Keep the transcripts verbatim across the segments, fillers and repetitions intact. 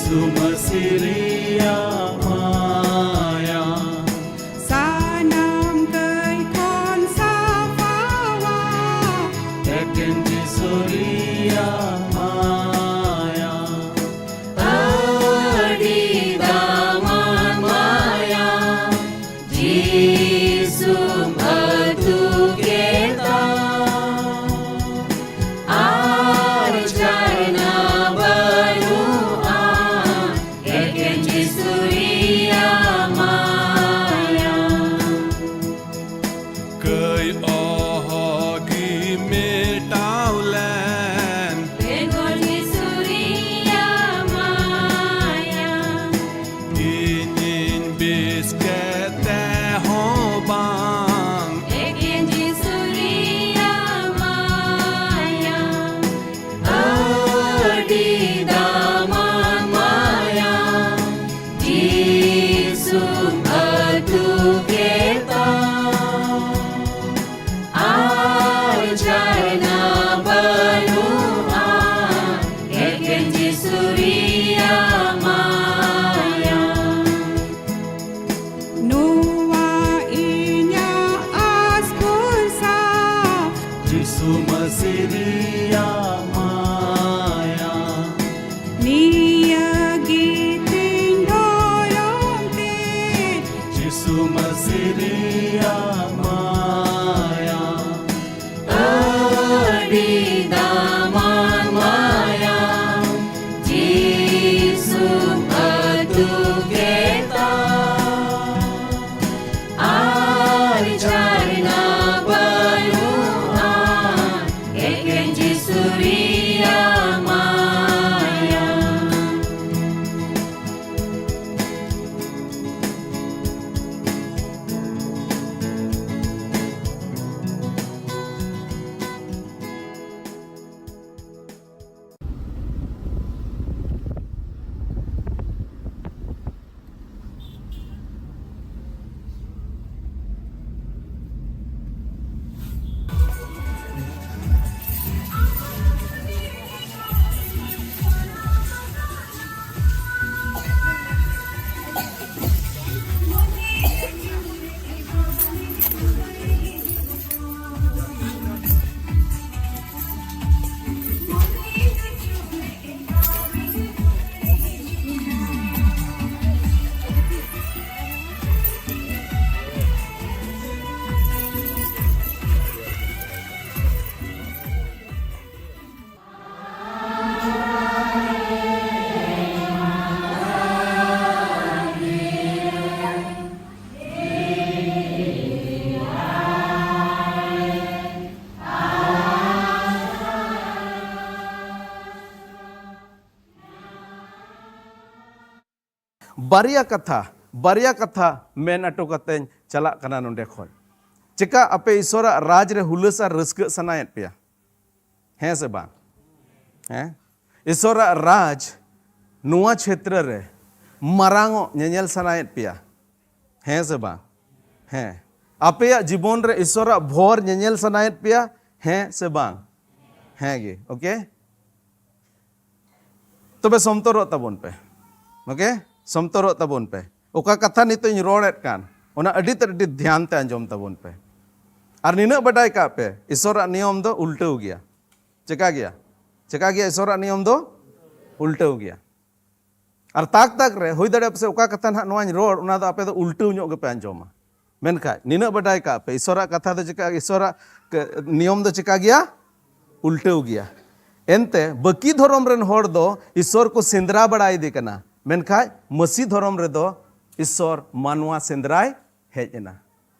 ᱛᱩᱢᱟᱹᱥᱤᱨᱤᱭᱟ ᱢᱟᱭᱟ ᱥᱟᱱᱟᱢ ᱠᱟᱹᱭ ᱠᱷᱚᱱ ᱥᱟᱯᱷᱟᱣᱟ᱾ ᱮᱠᱮᱱ ᱡᱤᱥᱩᱨᱤᱭᱟ ᱢᱟᱭᱟ ᱟᱹᱰᱤ ᱫᱟᱢᱟᱱ ᱢᱟᱭᱟ ᱡᱤᱥᱩᱢ ᱟᱹᱛᱩ ᱠᱮᱫᱟ᱾ ᱟᱨ ᱪᱟᱭᱱᱟ ᱵᱟᱹᱱᱩᱜᱼᱟ, ᱮᱠᱮᱱ ᱡᱤᱥᱩᱨᱤ ᱵᱟᱨᱭᱟ ᱠᱟᱛᱷᱟ, ᱵᱟᱨᱭᱟ ᱠᱟᱛᱷᱟ ᱢᱮᱱ ᱦᱚᱴᱚ ᱠᱟᱛᱮᱧ ᱪᱟᱞᱟᱜ ᱠᱟᱱᱟ ᱱᱚᱰᱮ ᱠᱷᱚᱱ᱾ ᱪᱮᱠᱟ ᱟᱯᱮ ᱤᱥᱚᱨᱟᱜ ᱨᱟᱡᱽ ᱨᱮ ᱦᱩᱞᱟᱹᱥ ᱟᱨ ᱨᱟᱹᱥᱠᱟᱹᱜ ᱥᱟᱱᱟᱭᱮᱫ ᱯᱮᱭᱟ? ᱦᱮᱸ ᱥᱮ ᱵᱟᱝ? ᱦᱮᱸ? ᱤᱥᱚᱨᱟᱜ ᱨᱟᱡᱽ ᱱᱚᱣᱟ ᱪᱷᱮᱛᱨᱚ ᱨᱮ ᱢᱟᱨᱟᱝᱚᱜ ᱧᱮᱧᱮᱞ ᱥᱟᱱᱟᱭᱮᱫ ᱯᱮᱭᱟ? ᱦᱮᱸ ᱥᱮ ᱵᱟᱝ? ᱦᱮᱸ᱾ ᱟᱯᱮᱭᱟᱜ ᱡᱤᱵᱚᱱ ᱨᱮ ᱤᱥᱚᱨᱟᱜ ᱵᱷᱚᱨ ᱧᱮᱧᱮᱞ ᱥᱟᱱᱟᱭᱮᱫ ᱯᱮᱭᱟ? ᱦᱮᱸ ᱥᱮ ᱵᱟᱝ? ᱦᱮᱸ ᱜᱮ᱾ ᱳᱠᱮ? ᱛᱚᱵᱮ ᱥᱚᱢᱛᱚᱨᱚᱜ ᱛᱟᱵᱚᱱ ᱯᱮ᱾ ᱳᱠᱮ? ᱥᱚᱢᱛᱚᱨᱚᱜ ᱛᱟᱵᱚᱱ ᱯᱮ᱾ ᱚᱠᱟ ᱠᱟᱛᱷᱟ ᱱᱤᱛᱚᱜ ᱤᱧ ᱨᱚᱲᱮᱫ ᱠᱟᱱ, ᱚᱱᱟ ᱟᱹᱰᱤ ᱛᱮᱫ ᱟᱹᱰᱤ ᱫᱷᱮᱭᱟᱱ ᱛᱮ ᱟᱸᱡᱚᱢ ᱛᱟᱵᱚᱱ ᱯᱮ᱾ ᱟᱨ ᱱᱤᱱᱟᱹᱜ ᱵᱟᱰᱟᱭ ᱠᱟᱜ ᱯᱮ, ᱤᱥᱚᱨᱟᱜ ᱱᱤᱭᱚᱢ ᱫᱚ ᱩᱞᱴᱟᱹᱣ ᱜᱮᱭᱟ᱾ ᱪᱮᱠᱟ ᱜᱮᱭᱟ? ᱪᱮᱠᱟ ᱜᱮᱭᱟ? ᱤᱥᱚᱨᱟᱜ ᱱᱤᱭᱚᱢ ᱫᱚ ᱩᱞᱴᱟᱹᱣ ᱜᱮᱭᱟ᱾ ᱟᱨ ᱛᱟᱠ ᱛᱟᱠ ᱨᱮ ᱦᱩᱭ ᱫᱟᱲᱮᱭᱟᱜᱼᱟ ᱯᱟᱥᱮᱡ ᱚᱠᱟ ᱠᱟᱛᱷᱟ ᱱᱟᱦᱟᱜ ᱱᱚᱣᱟᱧ ᱨᱚᱲ, ᱚᱱᱟ ᱫᱚ ᱟᱯᱮ ᱫᱚ ᱩᱞᱴᱟᱹᱣ ᱧᱚᱜ ᱜᱮᱯᱮ ᱟᱸᱡᱚᱢᱟ᱾ ᱢᱮᱱᱠᱷᱟᱡ ᱱᱤᱱᱟᱹᱜ ᱵᱟᱰᱟᱭ ᱠᱟᱜ ᱯᱮ, ᱤᱥᱚᱨᱟᱜ ᱠᱟᱛᱷᱟ ᱫᱚ ᱪᱮᱠᱟ, ᱤᱥᱚᱨᱟᱜ ᱠ-, ᱱᱤᱭᱚᱢ ᱫᱚ ᱪᱮᱠᱟ ᱜᱮᱭᱟ? ᱩᱞᱴᱟᱹᱣ ᱜᱮᱭᱟ᱾ ᱮᱱᱛᱮ ᱵᱟᱹᱠᱤ ᱫᱷᱚᱨᱚᱢ ᱨᱮᱱ ᱦᱚᱲ ᱫᱚ ᱤᱥᱚᱨ ᱠᱚ ᱥᱮᱸᱫᱽᱨᱟ ᱵᱟᱲᱟᱭᱮᱫᱮ ᱠᱟᱱᱟ, ᱢᱮᱱᱠᱷᱟᱡ ᱢᱟᱹᱥᱤ ᱫᱷᱚᱨᱚᱢ ᱨᱮᱫᱚ ᱤᱥᱚᱨ ᱢᱟᱱᱣᱟ ᱥᱮᱸᱫᱽᱨᱟᱭ ᱦᱮᱡ ᱮᱱᱟ᱾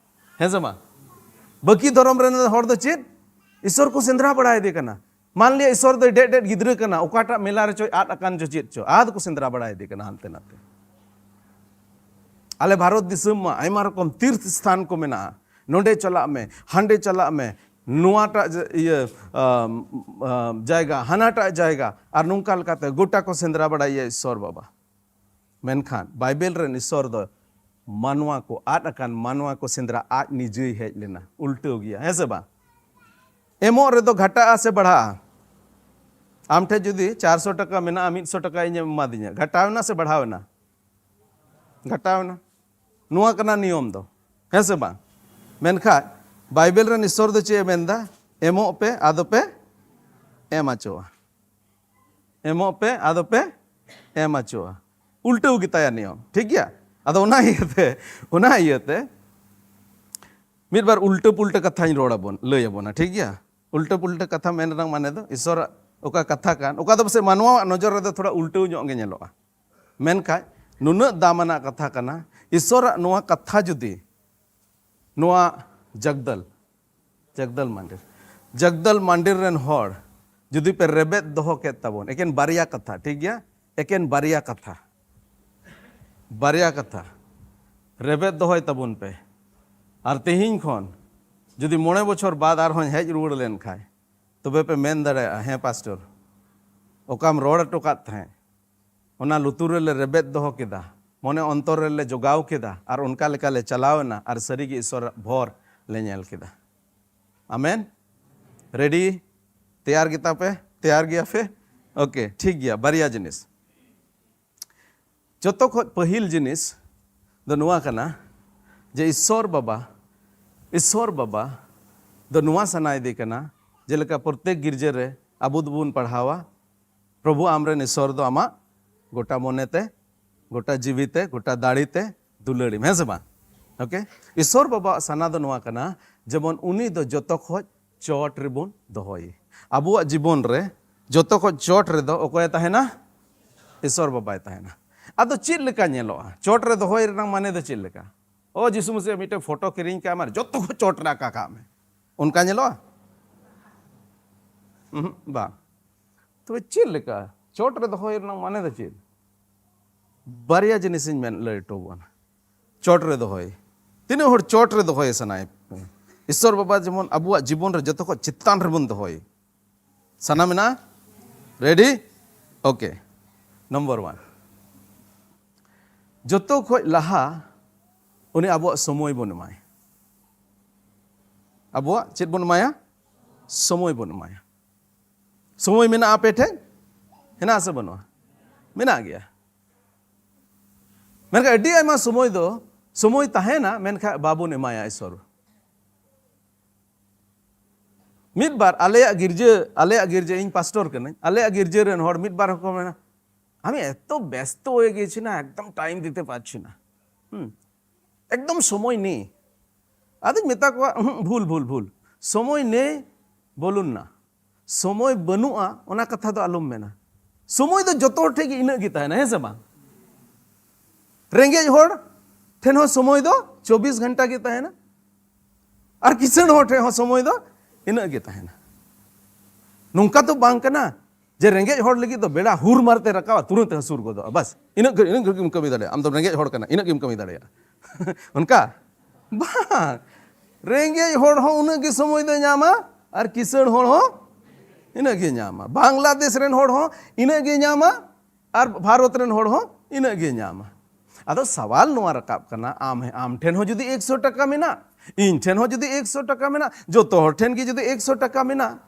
ᱦᱮᱸ ᱥᱮ ᱵᱟᱝ? ᱵᱟᱹᱠᱤ ᱫᱷᱚᱨᱚᱢ ᱨᱮᱱ ᱦᱚᱲ ᱫᱚ ᱪᱮᱫ? ᱤᱥᱚᱨ ᱠᱚ ᱥᱮᱸᱫᱽᱨᱟ ᱵᱟᱲᱟᱭᱮᱫᱮ ᱠᱟᱱᱟ᱾ ᱢᱟᱱ ᱞᱤᱭᱟ ᱤᱥᱚᱨ ᱫᱚᱭ ᱰᱮᱰ ᱰᱮᱰ ᱜᱤᱫᱽᱨᱟᱹ ᱠᱟᱱᱟ, ᱚᱠᱟᱴᱟᱜ ᱢᱮᱞᱟ ᱨᱮᱪᱚᱭ ᱟᱫ ᱟᱠᱟᱱ ᱪᱚ ᱪᱮᱫ ᱪᱚ, ᱟᱫ ᱠᱚ ᱥᱮᱸᱫᱽᱨᱟ ᱵᱟᱲᱟᱭᱮᱫᱮ ᱠᱟᱱᱟ ᱦᱟᱱᱛᱮ ᱱᱟᱛᱮ᱾ ᱟᱞᱮ ᱵᱷᱟᱨᱚᱛ ᱫᱤᱥᱚᱢ ᱢᱟ ᱟᱭᱢᱟ ᱨᱚᱠᱚᱢ ᱛᱤᱨᱛᱷ ᱥᱛᱷᱟᱱ ᱠᱚ ᱢᱮᱱᱟᱜᱼᱟ, ᱱᱚᱰᱮ ᱪᱟᱞᱟᱜ ᱢᱮ, ᱦᱟᱸᱰᱮ ᱪᱟᱞᱟᱜ ᱢᱮ, ᱱᱚᱣᱟᱴᱟᱜ ᱡᱟ-, ᱤᱭᱟᱹ, ᱟᱢ, ᱟᱢ, ᱡᱟᱭᱜᱟ, ᱦᱟᱱᱟᱴᱟᱜ ᱡᱟᱭᱜᱟ, ᱟᱨ ᱱᱚᱝᱠᱟ ᱞᱮᱠᱟᱛᱮ ᱜᱚᱴᱟ ᱠᱚ ᱥᱮᱸᱫᱽᱨᱟ ᱵᱟᱲᱟᱭᱮᱭᱟ ᱤᱥᱚᱨ ᱵᱟᱵᱟ᱾ ᱢᱮᱱᱠᱷᱟᱱ ᱵᱟᱭᱵᱮᱞ ᱨᱮᱱ ᱤᱥᱚᱨ ᱫᱚ ᱢᱟᱱᱣᱟ ᱠᱚ, ᱟᱫ ᱟᱠᱟᱱ ᱢᱟᱱᱣᱟ ᱠᱚ ᱥᱮᱸᱫᱽᱨᱟ ᱟᱡ ᱱᱤᱡᱮᱭ ᱦᱮᱡ ᱞᱮᱱᱟ᱾ ᱩᱞᱴᱟᱹᱣ ᱜᱮᱭᱟ, ᱦᱮᱸ ᱥᱮ ᱵᱟᱝ? ᱮᱢᱚᱜ ᱨᱮᱫᱚ ᱜᱷᱟᱴᱟᱜᱼᱟ ᱥᱮ ᱵᱟᱲᱦᱟᱜᱼᱟ? ᱟᱢ ᱴᱷᱮᱱ ᱡᱩᱫᱤ ᱪᱟᱨᱥᱚ ᱴᱟᱠᱟ ᱢᱮᱱᱟᱜᱼᱟ, ᱢᱤᱫᱥᱚ ᱴᱟᱠᱟ ᱤᱧᱮᱢ ᱮᱢᱟᱫᱤᱧᱟ, ᱜᱷᱟᱴᱟᱣ ᱮᱱᱟ ᱥᱮ ᱵᱟᱲᱦᱟᱣ ᱮᱱᱟ? ᱜᱷᱟᱴᱟᱣ ᱮᱱᱟ᱾ ᱱᱚᱣᱟ ᱠᱟᱱᱟ ᱱᱤᱭᱚᱢ ᱫᱚ, ᱦᱮᱸ ᱥᱮ ᱵᱟᱝ? ᱢᱮᱱᱠᱷᱟᱡ ᱵᱟᱭᱵᱮᱞ ᱨᱮᱱ ᱤᱥᱚᱨ ᱫᱚ ᱪᱮᱫ ᱮ ᱢᱮᱱᱫᱟ? ᱮᱢᱚᱜ ᱯᱮ, ᱟᱫᱚ ᱯᱮ ᱮᱢ ᱟᱪᱚᱜᱼᱟ᱾ ᱮᱢᱚᱜ ᱯᱮ, ᱟᱫᱚ ᱯᱮ ᱮᱢ ᱟᱪᱚᱜᱼᱟ᱾ ᱩᱞᱴᱟᱹᱣ ᱜᱮᱛᱟᱭᱟ ᱱᱤᱭᱚᱢ, ᱴᱷᱤᱠ ᱜᱮᱭᱟ? ᱟᱫᱚ ᱚᱱᱟ ᱤᱭᱟᱹᱛᱮ, ᱚᱱᱟ ᱤᱭᱟᱹᱛᱮ ᱢᱤᱫ ᱵᱟᱨ ᱩᱞᱴᱟᱹ ᱯᱩᱞᱴᱟᱹ ᱠᱟᱛᱷᱟᱧ ᱨᱚᱲ ᱟᱵᱚᱱ, ᱞᱟᱹᱭ ᱟᱵᱚᱱᱟ, ᱴᱷᱤᱠ ᱜᱮᱭᱟ? ᱩᱞᱴᱟᱹ ᱯᱩᱞᱴᱟᱹ ᱠᱟᱛᱷᱟ ᱢᱮᱱ ᱨᱮᱱᱟᱜ ᱢᱟᱱᱮ ᱫᱚ ᱤᱥᱚᱨᱟᱜ ᱚᱠᱟ ᱠᱟᱛᱷᱟ ᱠᱟᱱ, ᱚᱠᱟ ᱫᱚ ᱯᱟᱥᱮᱡ ᱢᱟᱱᱣᱟᱣᱟᱜ ᱱᱚᱡᱚᱨ ᱨᱮᱫᱚ ᱛᱷᱚᱲᱟ ᱩᱞᱴᱟᱹᱣ ᱧᱚᱜ ᱜᱮ ᱧᱮᱞᱚᱜᱼᱟ᱾ ᱢᱮᱱᱠᱷᱟᱡ ᱱᱩᱱᱟᱹᱜ ᱫᱟᱢ ᱟᱱᱟᱜ ᱠᱟᱛᱷᱟ ᱠᱟᱱᱟ, ᱤᱥᱚᱨᱟᱜ ᱱᱚᱣᱟ ᱠᱟᱛᱷᱟ ᱡᱩᱫᱤ ᱱᱚᱣᱟ ᱡᱟᱜᱽᱫᱟᱞ, ᱡᱟᱜᱽᱫᱟᱞ ᱢᱟᱱᱰᱤᱨ, ᱡᱟᱜᱽᱫᱟᱞ ᱢᱟᱱᱰᱤᱨ ᱨᱮᱱ ᱦᱚᱲ ᱡᱩᱫᱤ ᱯᱮ ᱨᱮᱵᱮᱫ ᱫᱚᱦᱚ ᱠᱮᱫ ᱛᱟᱵᱚᱱ, ᱮᱠᱮᱱ ᱵᱟᱨᱭᱟ ᱠᱟᱛᱷᱟ, ᱴᱷᱤᱠ ᱜᱮᱭᱟ? ᱮᱠᱮᱱ ᱵᱟᱨᱭᱟ ᱠᱟᱛᱷᱟ, ᱵᱟᱨᱭᱟ ᱠᱟᱛᱷᱟ ᱨᱮᱵᱮᱫ ᱫᱚᱦᱚᱭ ᱛᱟᱵᱚᱱ ᱯᱮ᱾ ᱟᱨ ᱛᱮᱦᱮᱧ ᱠᱷᱚᱱ ᱡᱩᱫᱤ ᱢᱚᱬᱮ ᱵᱚᱪᱷᱚᱨ ᱵᱟᱫ ᱟᱨᱦᱚᱸᱧ ᱦᱮᱡ ᱨᱩᱣᱟᱹᱲ ᱞᱮᱱ ᱠᱷᱟᱱ, ᱛᱚᱵᱮ ᱯᱮ ᱢᱮᱱ ᱫᱟᱲᱮᱭᱟᱜᱼᱟ, "ᱦᱮᱸ ᱯᱟᱥᱴᱚᱨ, ᱚᱠᱟᱢ ᱨᱚᱲ ᱦᱚᱴᱚ ᱠᱟᱫ ᱛᱟᱦᱮᱸᱫ, ᱚᱱᱟ ᱞᱩᱛᱩᱨ ᱨᱮᱞᱮ ᱨᱮᱵᱮᱫ ᱫᱚᱦᱚ ᱠᱮᱫᱟ, ᱢᱚᱱᱮ ᱚᱱᱛᱚᱨ ᱨᱮᱞᱮ ᱡᱚᱜᱟᱣ ᱠᱮᱫᱟ, ᱟᱨ ᱚᱱᱠᱟ ᱞᱮᱠᱟ ᱞᱮ ᱪᱟᱞᱟᱣ ᱮᱱᱟ, ᱟᱨ ᱥᱟᱹᱨᱤᱜᱮ ᱤᱥᱚᱨᱟᱜ ᱵᱷᱚᱨ ᱞᱮ ᱧᱮᱞ ᱠᱮᱫᱟ᱾" ᱟᱢᱮᱱ? ᱨᱮᱰᱤ? ᱛᱮᱭᱟᱨ ᱜᱮᱛᱟ ᱯᱮ? ᱛᱮᱭᱟᱨ ᱜᱮᱭᱟ ᱯᱮ? ᱳᱠᱮ, ᱴᱷᱤᱠ ᱜᱮᱭᱟ᱾ ᱵᱟᱨᱭᱟ ᱡᱤᱱᱤᱥ, ᱡᱚᱛᱚ ᱠᱷᱚᱱ ᱯᱟᱹᱦᱤᱞ ᱡᱤᱱᱤᱥ ᱫᱚ ᱱᱚᱣᱟ ᱠᱟᱱᱟ ᱡᱮ ᱤᱥᱚᱨ ᱵᱟᱵᱟ, ᱤᱥᱚᱨ ᱵᱟᱵᱟ ᱫᱚ ᱱᱚᱣᱟ ᱥᱟᱱᱟᱭᱮᱫᱮ ᱠᱟᱱᱟ, ᱡᱮᱞᱮᱠᱟ ᱯᱨᱚᱛᱮᱠ ᱜᱤᱨᱡᱟᱹ ᱨᱮ ᱟᱵᱚ ᱫᱚᱵᱚᱱ ᱯᱟᱲᱦᱟᱣᱟ, "ᱯᱨᱚᱵᱷᱩ ᱟᱢᱨᱮᱱ ᱤᱥᱚᱨ ᱫᱚ ᱟᱢᱟᱜ ᱜᱚᱴᱟ ᱢᱚᱱᱮᱛᱮ, ᱜᱚᱴᱟ ᱡᱤᱣᱤᱛᱮ, ᱜᱚᱴᱟ ᱫᱟᱲᱮᱛᱮ ᱫᱩᱞᱟᱹᱲᱤᱢ", ᱦᱮᱸ ᱥᱮ ᱵᱟᱝ? ᱳᱠᱮ, ᱤᱥᱚᱨ ᱵᱟᱵᱟᱣᱟᱜ ᱥᱟᱱᱟ ᱫᱚ ᱱᱚᱣᱟ ᱠᱟᱱᱟ, ᱡᱮᱢᱚᱱ ᱩᱱᱤ ᱫᱚ ᱡᱚᱛᱚ ᱠᱷᱚᱡ ᱪᱚᱴ ᱨᱮᱵᱚᱱ ᱫᱚᱦᱚᱭᱮ᱾ ᱟᱵᱚᱣᱟᱜ ᱡᱤᱵᱚᱱ ᱨᱮ ᱡᱚᱛᱚ ᱠᱷᱚᱡ ᱪᱚᱴ ᱨᱮᱫᱚ ᱚᱠᱚᱭᱮ ᱛᱟᱦᱮᱱᱟ? ᱤᱥᱚᱨ ᱵᱟᱵᱟᱭ ᱛᱟᱦᱮᱱᱟ᱾ ᱟᱫᱚ ᱪᱮᱫ ᱞᱮᱠᱟ ᱧᱮᱞᱚᱜᱼᱟ? ᱪᱚᱴ ᱨᱮ ᱫᱚᱦᱚᱭ ᱨᱮᱱᱟᱜ ᱢᱟᱱᱮ ᱫᱚ ᱪᱮᱫ ᱞᱮᱠᱟ? ᱚ, ᱡᱤᱥᱩ ᱢᱟᱥᱤᱭᱟᱜ ᱢᱤᱫᱴᱮᱱ ᱯᱷᱳᱴᱳ ᱠᱤᱨᱤᱧ ᱠᱟᱜ ᱢᱮ ᱟᱨ ᱡᱚᱛᱚ ᱠᱷᱚᱡ ᱪᱚᱴ ᱨᱮ ᱟᱠᱟ ᱠᱟᱜ ᱢᱮ, ᱚᱱᱠᱟ ᱧᱮᱞᱚᱜᱼᱟ? ᱩᱦᱩᱸ, ᱵᱟᱝ᱾ ᱛᱚᱵᱮ ᱪᱮᱫ ᱞᱮᱠᱟ ᱪᱚᱴ ᱨᱮ ᱫᱚᱦᱚᱭ ᱨᱮᱱᱟᱜ ᱢᱟᱱᱮ ᱫᱚ ᱪᱮᱫ? ᱵᱟᱨᱭᱟ ᱡᱤᱱᱤᱥᱤᱧ ᱢᱮᱱ ᱞᱟᱹᱭ ᱦᱚᱴᱚ ᱟᱵᱚᱱᱟ᱾ ᱪᱚᱴ ᱨᱮ ᱫᱚᱦᱚᱭ᱾ ᱛᱤᱱᱟᱹᱜ ᱦᱚᱲ ᱪᱚᱴ ᱨᱮ ᱫᱚᱦᱚᱭ ᱥᱟᱱᱟᱭᱮᱫ ᱯᱮ? ᱤᱥᱚᱨ ᱵᱟᱵᱟ ᱡᱮᱢᱚᱱ ᱟᱵᱚᱣᱟᱜ ᱡᱤᱵᱚᱱ ᱨᱮ ᱡᱚᱛᱚ ᱠᱷᱚᱱ ᱪᱮᱛᱟᱱ ᱨᱮᱵᱚᱱ ᱫᱚᱦᱚᱭ᱾ ᱥᱟᱱᱟ ᱢᱮᱱᱟᱜᱼᱟ? ᱨᱮᱰᱤ? ᱳᱠᱮ᱾ ᱱᱚᱢᱵᱚᱨ ᱚᱣᱟᱱ, ᱡᱚᱛᱚ ᱠᱷᱚᱱ ᱞᱟᱦᱟ ᱩᱱᱤ ᱟᱵᱚᱣᱟᱜ ᱥᱚᱢᱚᱭ ᱵᱚᱱ ᱮᱢᱟᱭᱟ᱾ ᱟᱵᱚᱣᱟᱜ ᱪᱮᱫ ᱵᱚᱱ ᱮᱢᱟᱭᱟ? ᱥᱚᱢᱚᱭ ᱵᱚᱱ ᱮᱢᱟᱭᱟ᱾ ᱥᱚᱢᱚᱭ ᱢᱮᱱᱟᱜᱼᱟ ᱟᱯᱮ ᱴᱷᱮᱱ? ᱦᱮᱱᱟᱜᱼᱟ ᱥᱮ ᱵᱟᱹᱱᱩᱜᱼᱟ? ᱢᱮᱱᱟᱜ ᱜᱮᱭᱟ᱾ ᱢᱮᱱᱠᱷᱟᱱ ᱟᱹᱰᱤ ᱟᱭᱢᱟ ᱥᱚᱢᱚᱭ ᱫᱚ, ᱥᱚᱢᱚᱭ ᱛᱟᱦᱮᱱᱟ, ᱢᱮᱱᱠᱷᱟᱱ ᱵᱟᱵᱚᱱ ᱮᱢᱟᱭᱟ ᱤᱥᱚᱨ᱾ ᱢᱤᱫ ᱵᱟᱨ ᱟᱞᱮᱭᱟᱜ ᱜᱤᱨᱡᱟᱹ, ᱟᱞᱮᱭᱟᱜ ᱜᱤᱨᱡᱟᱹ, ᱤᱧ ᱯᱟᱥᱴᱚᱨ ᱠᱟᱹᱱᱟᱹᱧ, ᱟᱞᱮᱭᱟᱜ ᱜᱤᱨᱡᱟᱹ ᱨᱮᱱ ᱦᱚᱲ ᱢᱤᱫ ᱵᱟᱨ ᱦᱚᱸᱠᱚ ᱢᱮᱱᱟ, "আমি এত ব্যস্ত হয়ে গেছি না, একদম টাইম দিতে পারছি না, হুম, একদম সময় নেই।" ᱟᱫᱚᱧ ᱢᱮᱛᱟ ᱠᱚᱣᱟ, "ᱩᱦᱩᱸ, ᱵᱷᱩᱞ, ᱵᱷᱩᱞ, ᱵᱷᱩᱞ, ᱥᱚᱢᱚᱭ ᱱᱮᱭ ᱵᱚᱞᱩᱱ ᱱᱟ, ᱥᱚᱢᱚᱭ ᱵᱟᱹᱱᱩᱜᱼᱟ, ᱚᱱᱟ ᱠᱟᱛᱷᱟ ᱫᱚ ᱟᱞᱚᱢ ᱢᱮᱱᱟ᱾ ᱥᱚᱢᱚᱭ ᱫᱚ ᱡᱚᱛᱚ ᱦᱚᱲ ᱴᱷᱮᱱ ᱜᱮ ᱤᱱᱟᱹᱜ ᱜᱮ ᱛᱟᱦᱮᱱᱟ, ᱦᱮᱸ ᱥᱮ ᱵᱟᱝ? ᱨᱮᱸᱜᱮᱡ ᱦᱚᱲ ᱴᱷᱮᱱ ᱦᱚᱸ ᱥᱚᱢᱚᱭ ᱫᱚ ᱪᱚᱵᱵᱤᱥ ᱜᱷᱚᱱᱴᱟ ᱜᱮ ᱛᱟᱦᱮᱱᱟ, ᱟᱨ ᱠᱤᱥᱟᱹᱬ ᱦᱚᱲ ᱴᱷᱮᱱ ᱦᱚᱸ ᱥᱚᱢᱚᱭ ᱫᱚ ᱤᱱᱟᱹᱜ ᱜᱮ ᱛᱟᱦᱮᱱᱟ᱾ ᱱᱚᱝᱠᱟ ᱫᱚ ᱵᱟᱝ ᱠᱟᱱᱟ ᱡᱮ ᱨᱮᱸᱜᱮᱡ ᱦᱚᱲ ᱞᱟᱹᱜᱤᱫ ᱫᱚ ᱵᱮᱲᱟ ᱦᱩᱨ ᱢᱟᱨᱛᱮ ᱨᱟᱠᱟᱵᱟ, ᱛᱩᱨᱟᱹᱛ ᱮ ᱦᱟᱹᱥᱩᱨ ᱜᱚᱫᱚᱜᱼᱟ, ᱵᱟᱥ ᱤᱱᱟᱹᱜ ᱜᱷᱟᱹᱲᱤᱡ, ᱤᱱᱟᱹᱜ ᱜᱷᱟᱹᱲᱤᱡ ᱜᱮᱢ ᱠᱟᱹᱢᱤ ᱫᱟᱲᱮᱭᱟᱜᱼᱟ, ᱟᱢ ᱫᱚ ᱨᱮᱸᱜᱮᱡ ᱦᱚᱲ ᱠᱟᱱᱟ, ᱤᱱᱟᱹᱜ ᱜᱮᱢ ᱠᱟᱹᱢᱤ ᱫᱟᱲᱮᱭᱟᱜᱼᱟ᱾ ᱚᱱᱠᱟ ᱵᱟᱝ, ᱨᱮᱸᱜᱮᱡ ᱦᱚᱲ ᱦᱚᱸ ᱩᱱᱟᱹᱜ ᱜᱮ ᱥᱚᱢᱚᱭ ᱫᱚᱭ ᱧᱟᱢᱟ ᱟᱨ ᱠᱤᱥᱟᱹᱬ ᱦᱚᱲ ᱦᱚᱸ ᱤᱱᱟᱹᱜ ᱜᱮ ᱧᱟᱢᱟ, ᱵᱟᱝᱞᱟᱫᱮᱥ ᱨᱮᱱ ᱦᱚᱲ ᱦᱚᱸ ᱤᱱᱟᱹᱜ ᱜᱮ ᱧᱟᱢᱟ ᱟᱨ ᱵᱷᱟᱨᱚᱛ ᱨᱮᱱ ᱦᱚᱲ ᱦᱚᱸ ᱤᱱᱟᱹᱜ ᱜᱮ ᱧᱟᱢᱟ᱾ ᱟᱫᱚ ᱥᱟᱣᱟᱞ ᱱᱚᱣᱟ ᱨᱟᱠᱟᱵ ᱠᱟᱱᱟ, ᱟᱢ, ᱟᱢ ᱴᱷᱮᱱ ᱦᱚᱸ ᱡᱩᱫᱤ ᱮᱠᱥᱚ ᱴᱟᱠᱟ ᱢᱮᱱᱟᱜ, ᱤᱧ ᱴᱷᱮᱱ ᱦᱚᱸ ᱡᱩᱫᱤ ᱮᱠᱥᱚ ᱴᱟᱠᱟ ᱢᱮᱱᱟᱜ, ᱡᱚᱛᱚ ᱦᱚᱲ ᱴᱷᱮᱱ ᱜᱮ ᱡᱩᱫᱤ ᱮᱠᱥᱚ ᱴᱟᱠᱟ ᱢᱮᱱᱟᱜ,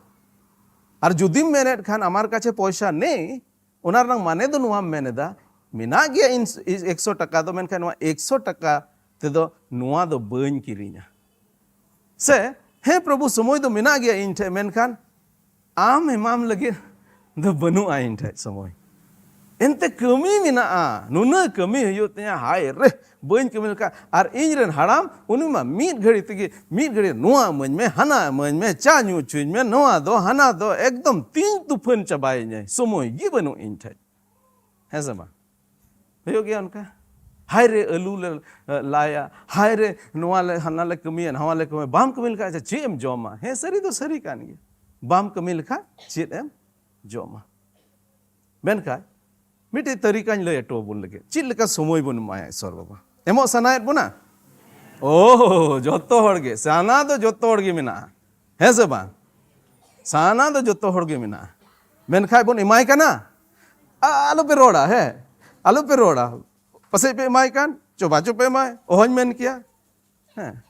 ᱟᱨ ᱡᱩᱫᱤᱢ ᱢᱮᱱᱮᱫ ᱠᱷᱟᱱ ᱟᱢᱟᱨ ᱠᱟᱪᱷᱮ ᱯᱚᱭᱥᱟ ᱱᱮᱭ, ᱚᱱᱟ ᱨᱮᱱᱟᱜ ᱢᱟᱱᱮ ᱫᱚ ᱱᱚᱣᱟᱢ ᱢᱮᱱ ᱮᱫᱟ, ᱢᱮᱱᱟᱜ ᱜᱮᱭᱟ ᱤᱧ ᱮᱠᱥᱚ ᱴᱟᱠᱟ ᱫᱚ, ᱢᱮᱱᱠᱷᱟᱱ ᱱᱚᱣᱟ ᱮᱠᱥᱚ ᱴᱟᱠᱟ ᱛᱮᱫᱚ ᱱᱚᱣᱟ ᱫᱚ ᱵᱟᱹᱧ ᱠᱤᱨᱤᱧᱟ᱾ ᱥᱮ, ᱦᱮᱸ ᱯᱨᱚᱵᱷᱩ, ᱥᱚᱢᱚᱭ ᱫᱚ ᱢᱮᱱᱟᱜ ᱜᱮᱭᱟ ᱤᱧ ᱴᱷᱮᱱ, ᱢᱮᱱᱠᱷᱟᱱ ᱟᱢ ᱮᱢᱟᱢ ᱞᱟᱹᱜᱤᱫ ᱫᱚ ᱵᱟᱹᱱᱩᱜᱼᱟ ᱤᱧ ᱴᱷᱮᱱ ᱥᱚᱢᱚᱭ᱾ ᱮᱱᱛᱮ ᱠᱟᱹᱢᱤ ᱢᱮᱱᱟᱜᱼᱟ, ᱱᱩᱱᱟᱹᱜ ᱠᱟᱹᱢᱤ ᱦᱩᱭᱩᱜ ᱛᱤᱧᱟ, ᱦᱟᱭ ᱨᱮ, ᱵᱟᱹᱧ ᱠᱟᱹᱢᱤ ᱞᱮᱠᱷᱟᱱ᱾ ᱟᱨ ᱤᱧ ᱨᱮᱱ ᱦᱟᱲᱟᱢ, ᱩᱱᱤ ᱢᱟ ᱢᱤᱫ ᱜᱷᱟᱹᱲᱤ ᱛᱮᱜᱮ, ᱢᱤᱫ ᱜᱷᱟᱹᱲᱤ ᱱᱚᱣᱟ ᱤᱢᱟᱹᱧ ᱢᱮ, ᱦᱟᱱᱟ ᱤᱢᱟᱹᱧ ᱢᱮ, ᱪᱟ ᱧᱩ ᱦᱚᱪᱚᱧ ᱢᱮ, ᱱᱚᱣᱟ ᱫᱚ ᱦᱟᱱᱟ ᱫᱚ, ᱮᱠᱫᱚᱢ ᱛᱤᱧ ᱛᱩᱯᱷᱟᱹᱱ ᱪᱟᱵᱟᱭᱤᱧᱟᱭ, ᱥᱚᱢᱚᱭ ᱜᱮ ᱵᱟᱹᱱᱩᱜ ᱤᱧ ᱴᱷᱮᱱ᱾ ᱦᱮᱸ ᱥᱮ ᱵᱟᱝ? ᱦᱩᱭᱩᱜ ᱜᱮᱭᱟ ᱚᱱᱠᱟ᱾ ᱦᱟᱭ ᱨᱮ, ᱟᱹᱞᱩ ᱞᱮ, ᱮ, ᱞᱟᱭᱟ, ᱦᱟᱭ ᱨᱮ, ᱱᱚᱣᱟ ᱞᱮ, ᱦᱟᱱᱟ ᱞᱮ ᱠᱟᱹᱢᱤᱭᱟ, ᱱᱟᱣᱟ ᱞᱮ ᱠᱟᱹᱢᱤᱭᱟ᱾ ᱵᱟᱢ ᱠᱟᱹᱢᱤ ᱞᱮᱠᱷᱟᱱ ᱟᱪᱪᱷᱟ ᱪᱮᱫ ᱮᱢ ᱡᱚᱢᱟ? ᱦᱮᱸ, ᱥᱟᱹᱨᱤ ᱫᱚ ᱥᱟᱹᱨᱤ ᱠᱟᱱ ᱜᱮᱭᱟ, ᱵᱟᱢ ᱠᱟᱹᱢᱤ ᱞᱮᱠᱷᱟᱱ ᱪᱮᱫ ᱮᱢ ᱡᱚᱢᱟ? ᱢᱮᱱᱠᱷᱟᱱ ᱢᱤᱫᱴᱤᱡ ᱛᱟᱹᱨᱤᱠᱟᱧ ᱞᱟᱹᱭ ᱦᱚᱴᱚ ᱟᱵᱚᱱ ᱞᱟᱹᱜᱤᱫ, ᱪᱮᱫ ᱞᱮᱠᱟ ᱥᱚᱢᱚᱭ ᱵᱚᱱ ᱮᱢᱟᱭᱟ ᱤᱥᱚᱨ ᱵᱟᱵᱟ᱾ ᱮᱢᱚᱜ ᱥᱟᱱᱟᱭᱮᱫ ᱵᱚᱱᱟ? ᱳ, ᱡᱚᱛᱚ ᱦᱚᱲ ᱜᱮ, ᱥᱟᱱᱟ ᱫᱚ ᱡᱚᱛᱚ ᱦᱚᱲ ᱜᱮ ᱢᱮᱱᱟᱜᱼᱟ, ᱦᱮᱸ ᱥᱮ ᱵᱟᱝ? ᱥᱟᱱᱟ ᱫᱚ ᱡᱚᱛᱚ ᱦᱚᱲ ᱜᱮ ᱢᱮᱱᱟᱜᱼᱟ, ᱢᱮᱱᱠᱷᱟᱱ ᱵᱚᱱ ᱮᱢᱟᱭ ᱠᱟᱱᱟ? ᱟ-, ᱟᱞᱚᱯᱮ ᱨᱚᱲᱟ, ᱦᱮᱸ, ᱟᱞᱚᱯᱮ ᱨᱚᱲᱟ᱾ ᱯᱟᱥᱮᱡ ᱯᱮ ᱮᱢᱟᱭ ᱠᱟᱱ, ᱪᱚ ᱵᱟᱪᱚ ᱯᱮ ᱮᱢᱟᱭ, ᱚᱦᱚᱧ ᱢᱮᱱ ᱠᱮᱭᱟ᱾ ᱦᱮᱸ,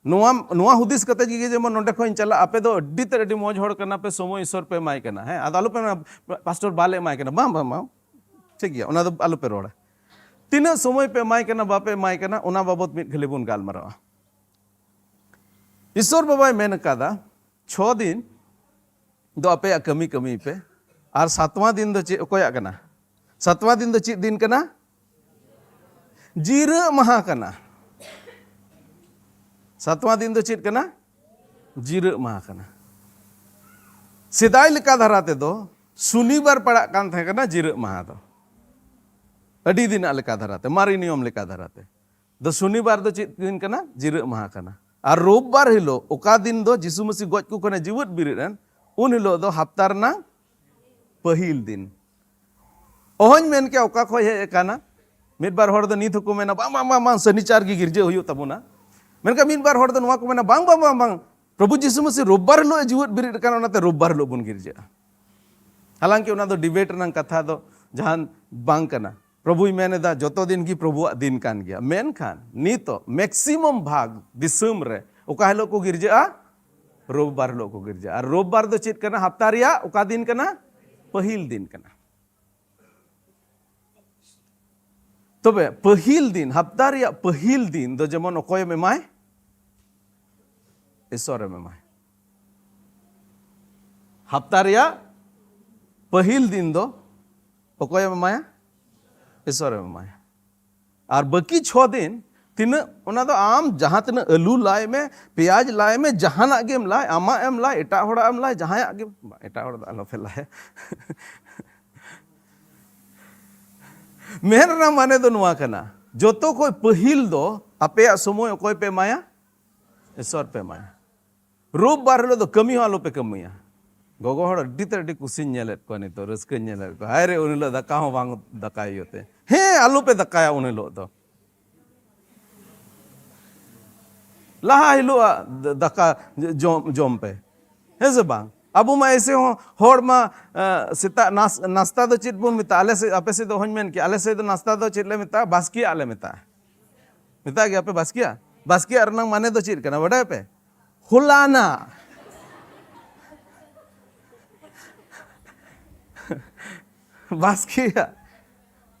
ᱱᱚᱣᱟ, ᱱᱚᱣᱟ ᱦᱩᱫᱤᱥ ᱠᱟᱛᱮ ᱜᱮ ᱡᱮᱢᱚᱱ ᱱᱚᱸᱰᱮ ᱠᱷᱚᱱ ᱤᱧ ᱪᱟᱞᱟᱜ, ᱟᱯᱮ ᱫᱚ ᱟᱹᱰᱤ ᱛᱮᱫ ᱟᱹᱰᱤ ᱢᱚᱡᱽ ᱦᱚᱲ ᱠᱟᱱᱟ ᱯᱮ, ᱥᱚᱢᱚᱭ ᱤᱥᱚᱨ ᱯᱮ ᱮᱢᱟᱭ ᱠᱟᱱᱟ᱾ ᱦᱮᱸ, ᱟᱫᱚ ᱟᱞᱚᱯᱮ ᱢᱮᱱᱟ, "ᱯᱟᱥᱴᱚᱨ ᱵᱟᱞᱮ ᱮᱢᱟᱭ ᱠᱟᱱᱟ", ᱵᱟᱝ, ᱵᱟᱝ, ᱵᱟᱝ, ᱴᱷᱤᱠ ᱜᱮᱭᱟ, ᱚᱱᱟ ᱫᱚ ᱟᱞᱚᱯᱮ ᱨᱚᱲᱟ᱾ ᱛᱤᱱᱟᱹᱜ ᱥᱚᱢᱚᱭ ᱯᱮ ᱮᱢᱟᱭ ᱠᱟᱱᱟ, ᱵᱟᱯᱮ ᱮᱢᱟᱭ ᱠᱟᱱᱟ, ᱚᱱᱟ ᱵᱟᱵᱚᱛ ᱢᱤᱫ ᱜᱷᱟᱹᱲᱤ ᱵᱚᱱ ᱜᱟᱞᱢᱟᱨᱟᱣᱟ᱾ ᱤᱥᱚᱨ ᱵᱟᱵᱟᱭ ᱢᱮᱱ ᱟᱠᱟᱫᱟ, ᱪᱷᱚ ᱫᱤᱱ ᱫᱚ ᱟᱯᱮᱭᱟᱜ ᱠᱟᱹᱢᱤ ᱠᱟᱹᱢᱤ ᱯᱮ, ᱟᱨ ᱥᱟᱛᱣᱟ ᱫᱤᱱ ᱫᱚ ᱪᱮᱫ, ᱚᱠᱚᱭᱟᱜ ᱠᱟᱱᱟ? ᱥᱟᱛᱣᱟ ᱫᱤᱱ ᱫᱚ ᱪᱮᱫ ᱫᱤᱱ ᱠᱟᱱᱟ? ᱡᱤᱨᱟᱹᱜ ᱢᱟᱦᱟ ᱠᱟᱱᱟ᱾ ᱥᱟᱛᱣᱟ ᱫᱤᱱ ᱫᱚ ᱪᱮᱫ ᱠᱟᱱᱟ? ᱡᱤᱨᱟᱹᱜ ᱢᱟᱦᱟ ᱠᱟᱱᱟ᱾ ᱥᱮᱫᱟᱭ ᱞᱮᱠᱟ ᱫᱷᱟᱨᱟ ᱛᱮᱫᱚ ᱥᱩᱱᱤᱵᱟᱨ ᱯᱟᱲᱟᱜ ᱠᱟᱱ ᱛᱟᱦᱮᱸ ᱠᱟᱱᱟ ᱡᱤᱨᱟᱹᱜ ᱢᱟᱦᱟ ᱫᱚ, ᱟᱹᱰᱤ ᱫᱤᱱᱟᱜ ᱞᱮᱠᱟ ᱫᱷᱟᱨᱟ ᱛᱮ, ᱢᱟᱨᱮ ᱱᱤᱭᱚᱢ ᱞᱮᱠᱟ ᱫᱷᱟᱨᱟ ᱛᱮ᱾ ᱫᱚ ᱥᱩᱱᱤᱵᱟᱨ ᱫᱚ ᱪᱮᱫ ᱫᱤᱱ ᱠᱟᱱᱟ? ᱡᱤᱨᱟᱹᱜ ᱢᱟᱦᱟ ᱠᱟᱱᱟ᱾ ᱟᱨ ᱨᱳᱵᱵᱟᱨ ᱦᱤᱞᱳᱜ, ᱚᱠᱟ ᱫᱤᱱ ᱫᱚ ᱡᱤᱥᱩ ᱢᱟᱹᱥᱤ ᱜᱚᱡ ᱠᱚ ᱠᱷᱚᱱᱮ ᱡᱤᱣᱮᱫ ᱵᱮᱨᱮᱫ ᱮᱱ, ᱩᱱ ᱦᱤᱞᱳᱜ ᱫᱚ ᱦᱟᱯᱛᱟ ᱨᱮᱱᱟᱝ ᱯᱟᱹᱦᱤᱞ ᱫᱤᱱ᱾ ᱚᱦᱚᱧ ᱢᱮᱱ ᱠᱮᱭᱟ ᱚᱠᱟ ᱠᱷᱚᱱ ᱦᱮᱡ ᱟᱠᱟᱱᱟ᱾ ᱢᱤᱫ ᱵᱟᱨ ᱦᱚᱲ ᱫᱚ ᱱᱤᱛ ᱦᱚᱸᱠᱚ ᱢᱮᱱᱟ, "ᱵᱟᱝ, ᱵᱟᱝ, ᱵᱟᱝ, ᱵᱟᱝ, ᱥᱟᱹᱱᱤᱪᱟᱨ ᱜᱮ ᱜᱤᱨᱡᱟᱹ ᱦᱩᱭᱩᱜ ᱛᱟᱵᱚᱱᱟ᱾" ᱢᱮᱱᱠᱷᱟᱱ ᱢᱤᱫ ᱵᱟᱨ ᱦᱚᱲ ᱫᱚ ᱱᱚᱣᱟ ᱠᱚ ᱢᱮᱱᱟ, "ᱵᱟᱝ, ᱵᱟᱝ, ᱵᱟᱝ, ᱵᱟᱝ, ᱯᱨᱚᱵᱷᱩ ᱡᱤᱥᱩ ᱢᱟᱹᱥᱤ ᱨᱳᱵᱵᱟᱨ ᱦᱤᱞᱳᱜ ᱮ ᱡᱤᱣᱮᱫ ᱵᱮᱨᱮᱫ ᱟᱠᱟᱱᱟ, ᱚᱱᱟᱛᱮ ᱨᱳᱵᱵᱟᱨ ᱦᱤᱞᱳᱜ ᱵᱚᱱ ᱜᱤᱨᱡᱟᱹᱜᱼᱟ᱾" ᱦᱟᱞᱟᱝᱠᱤ ᱚᱱᱟ ᱫᱚ ᱰᱤᱵᱮᱴ ᱨᱮᱱᱟᱜ ᱠᱟᱛᱷᱟ ᱫᱚ ᱡᱟᱦᱟᱱ ᱵᱟᱝ ᱠᱟᱱᱟ᱾ ᱯᱨᱚᱵᱷᱩᱭ ᱢᱮᱱ ᱮᱫᱟ, ᱡᱚᱛᱚ ᱫᱤᱱ ᱜᱮ ᱯᱨᱚᱵᱷᱩᱣᱟᱜ ᱫᱤᱱ ᱠᱟᱱ ᱜᱮᱭᱟ᱾ ᱢᱮᱱᱠᱷᱟᱱ ᱱᱤᱛᱚᱜ ᱢᱮᱠᱥᱤᱢᱟᱢ ᱵᱷᱟᱜᱽ ᱫᱤᱥᱚᱢ ᱨᱮ ᱚᱠᱟ ᱦᱤᱞᱳᱜ ᱠᱚ ᱜᱤᱨᱡᱟᱹᱜᱼᱟ? ᱨᱳᱵᱵᱟᱨ ᱦᱤᱞᱳᱜ ᱠᱚ ᱜᱤᱨᱡᱟᱹᱜᱼᱟ᱾ ᱟᱨ ᱨᱳᱵᱵᱟᱨ ᱫᱚ ᱪᱮᱫ ᱠᱟᱱᱟ? ᱦᱟᱯᱛᱟ ᱨᱮᱭᱟᱜ ᱚᱠᱟ ᱫᱤᱱ ᱠᱟᱱᱟ? ᱯᱟᱹᱦᱤᱞ ᱫᱤᱱ ᱠᱟᱱᱟ᱾ ᱛᱚᱵᱮ ᱯᱟᱹᱦᱤᱞ ᱫᱤᱱ, ᱦᱟᱯᱛᱟ ᱨᱮᱭᱟᱜ ᱯᱟᱹᱦᱤᱞ ᱫᱤᱱ ᱫᱚ ᱡᱮᱢᱚᱱ ᱚᱠᱚᱭᱮᱢ ᱮᱢᱟᱭ? ᱤᱥᱚᱨᱮᱢ ᱮᱢᱟᱭ᱾ ᱦᱟᱯᱛᱟ ᱨᱮᱭᱟᱜ ᱯᱟᱹᱦᱤᱞ ᱫᱤᱱ ᱫᱚ ᱚᱠᱚᱭᱮᱢ ᱮᱢᱟᱭᱟ? ᱤᱥᱚᱨᱮᱢ ᱮᱢᱟᱭᱟ᱾ ᱟᱨ ᱵᱟᱹᱠᱤ ᱪᱷᱚ ᱫᱤᱱ ᱛᱤᱱᱟᱹᱜ, ᱚᱱᱟ ᱫᱚ ᱟᱢ ᱡᱟᱦᱟᱸ ᱛᱤᱱᱟᱹᱜ ᱟᱹᱞᱩ ᱞᱟᱭ ᱢᱮ, ᱯᱮᱸᱭᱟᱡᱽ ᱞᱟᱭ ᱢᱮ, ᱡᱟᱦᱟᱱᱟᱜ ᱜᱮᱢ ᱞᱟᱭ, ᱟᱢᱟᱜ ᱮᱢ ᱞᱟᱭ, ᱮᱴᱟᱜ ᱦᱚᱲᱟᱜ ᱮᱢ ᱞᱟᱭ, ᱡᱟᱦᱟᱸᱭᱟᱜ ᱜᱮ, ᱵᱟᱝ, ᱮᱴᱟᱜ ᱦᱚᱲ ᱫᱚ ᱟᱞᱚᱯᱮ ᱞᱟᱭᱟ᱾ ᱢᱮᱱ ᱨᱮᱱᱟᱜ ᱢᱟᱱᱮ ᱫᱚ ᱱᱚᱣᱟ ᱠᱟᱱᱟ, ᱡᱚᱛᱚ ᱠᱷᱚᱡ ᱯᱟᱹᱦᱤᱞ ᱫᱚ ᱟᱯᱮᱭᱟᱜ ᱥᱚᱢᱚᱭ ᱚᱠᱚᱭ ᱯᱮ ᱮᱢᱟᱭᱟ? ᱤᱥᱚᱨ ᱯᱮ ᱮᱢᱟᱭᱟ᱾ ᱨᱳᱵ ᱵᱟᱨ ᱦᱤᱞᱳᱜ ᱫᱚ ᱠᱟᱹᱢᱤ ᱦᱚᱸ ᱟᱞᱚᱯᱮ ᱠᱟᱹᱢᱤᱭᱟ᱾ ᱜᱚᱜᱚ ᱦᱚᱲ ᱟᱹᱰᱤ ᱛᱮᱫ ᱟᱹᱰᱤ ᱠᱩᱥᱤᱧ ᱧᱮᱞᱮᱫ ᱠᱚᱣᱟ ᱱᱤᱛᱚᱜ, ᱨᱟᱹᱥᱠᱟᱹᱧ ᱧᱮᱞᱮᱫ ᱠᱚᱣᱟ᱾ ᱦᱟᱭ ᱨᱮ, ᱩᱱ ᱦᱤᱞᱳᱜ ᱫᱟᱠᱟ ᱦᱚᱸ ᱵᱟᱝ ᱫᱟᱠᱟᱭ ᱦᱩᱭᱩᱜ ᱛᱮ᱾ ᱦᱮᱸ, ᱟᱞᱚᱯᱮ ᱫᱟᱠᱟᱭᱟ ᱩᱱ ᱦᱤᱞᱳᱜ ᱫᱚ᱾ ᱞᱟᱦᱟ ᱦᱤᱞᱳᱜ ᱟᱜ ᱫᱟᱠᱟ ᱡᱚᱢ, ᱡᱚᱢ ᱯᱮ᱾ ᱦᱮᱸ ᱥᱮ ᱵᱟᱝ? ᱟᱵᱚ ᱢᱟ ᱮᱭᱥᱮ ᱦᱚᱸ ᱦᱚᱲ ᱢᱟ, ᱮ, ᱥᱮᱛᱟᱜ ᱱᱟᱥ-, ᱱᱟᱥᱛᱟ ᱫᱚ ᱪᱮᱫ ᱵᱚᱱ ᱢᱮᱛᱟᱜᱼᱟ? ᱟᱞᱮ ᱥᱮᱫ, ᱟᱯᱮ ᱥᱮᱫ ᱫᱚ ᱚᱦᱚᱧ ᱢᱮᱱ ᱠᱮᱭᱟ, ᱟᱞᱮ ᱥᱮᱫ ᱫᱚ ᱱᱟᱥᱛᱟ ᱫᱚ ᱪᱮᱫ ᱞᱮ ᱢᱮᱛᱟᱜᱼᱟ? ᱵᱟᱥᱠᱮᱭᱟᱜ ᱞᱮ ᱢᱮᱛᱟᱜᱼᱟ᱾ ᱢᱮᱛᱟᱜ ᱜᱮᱭᱟ ᱯᱮ ᱵᱟᱥᱠᱮᱭᱟᱜ? ᱵᱟᱥᱠᱮᱭᱟᱜ ᱨᱮᱱᱟᱜ ᱢᱟᱱᱮ ᱫᱚ ᱪᱮᱫ ᱠᱟᱱᱟ ᱵᱟᱰᱟᱭ ᱯᱮ? ᱦᱚᱞᱟᱱᱟᱜ᱾ ᱵᱟᱥᱠᱮᱭᱟᱜ᱾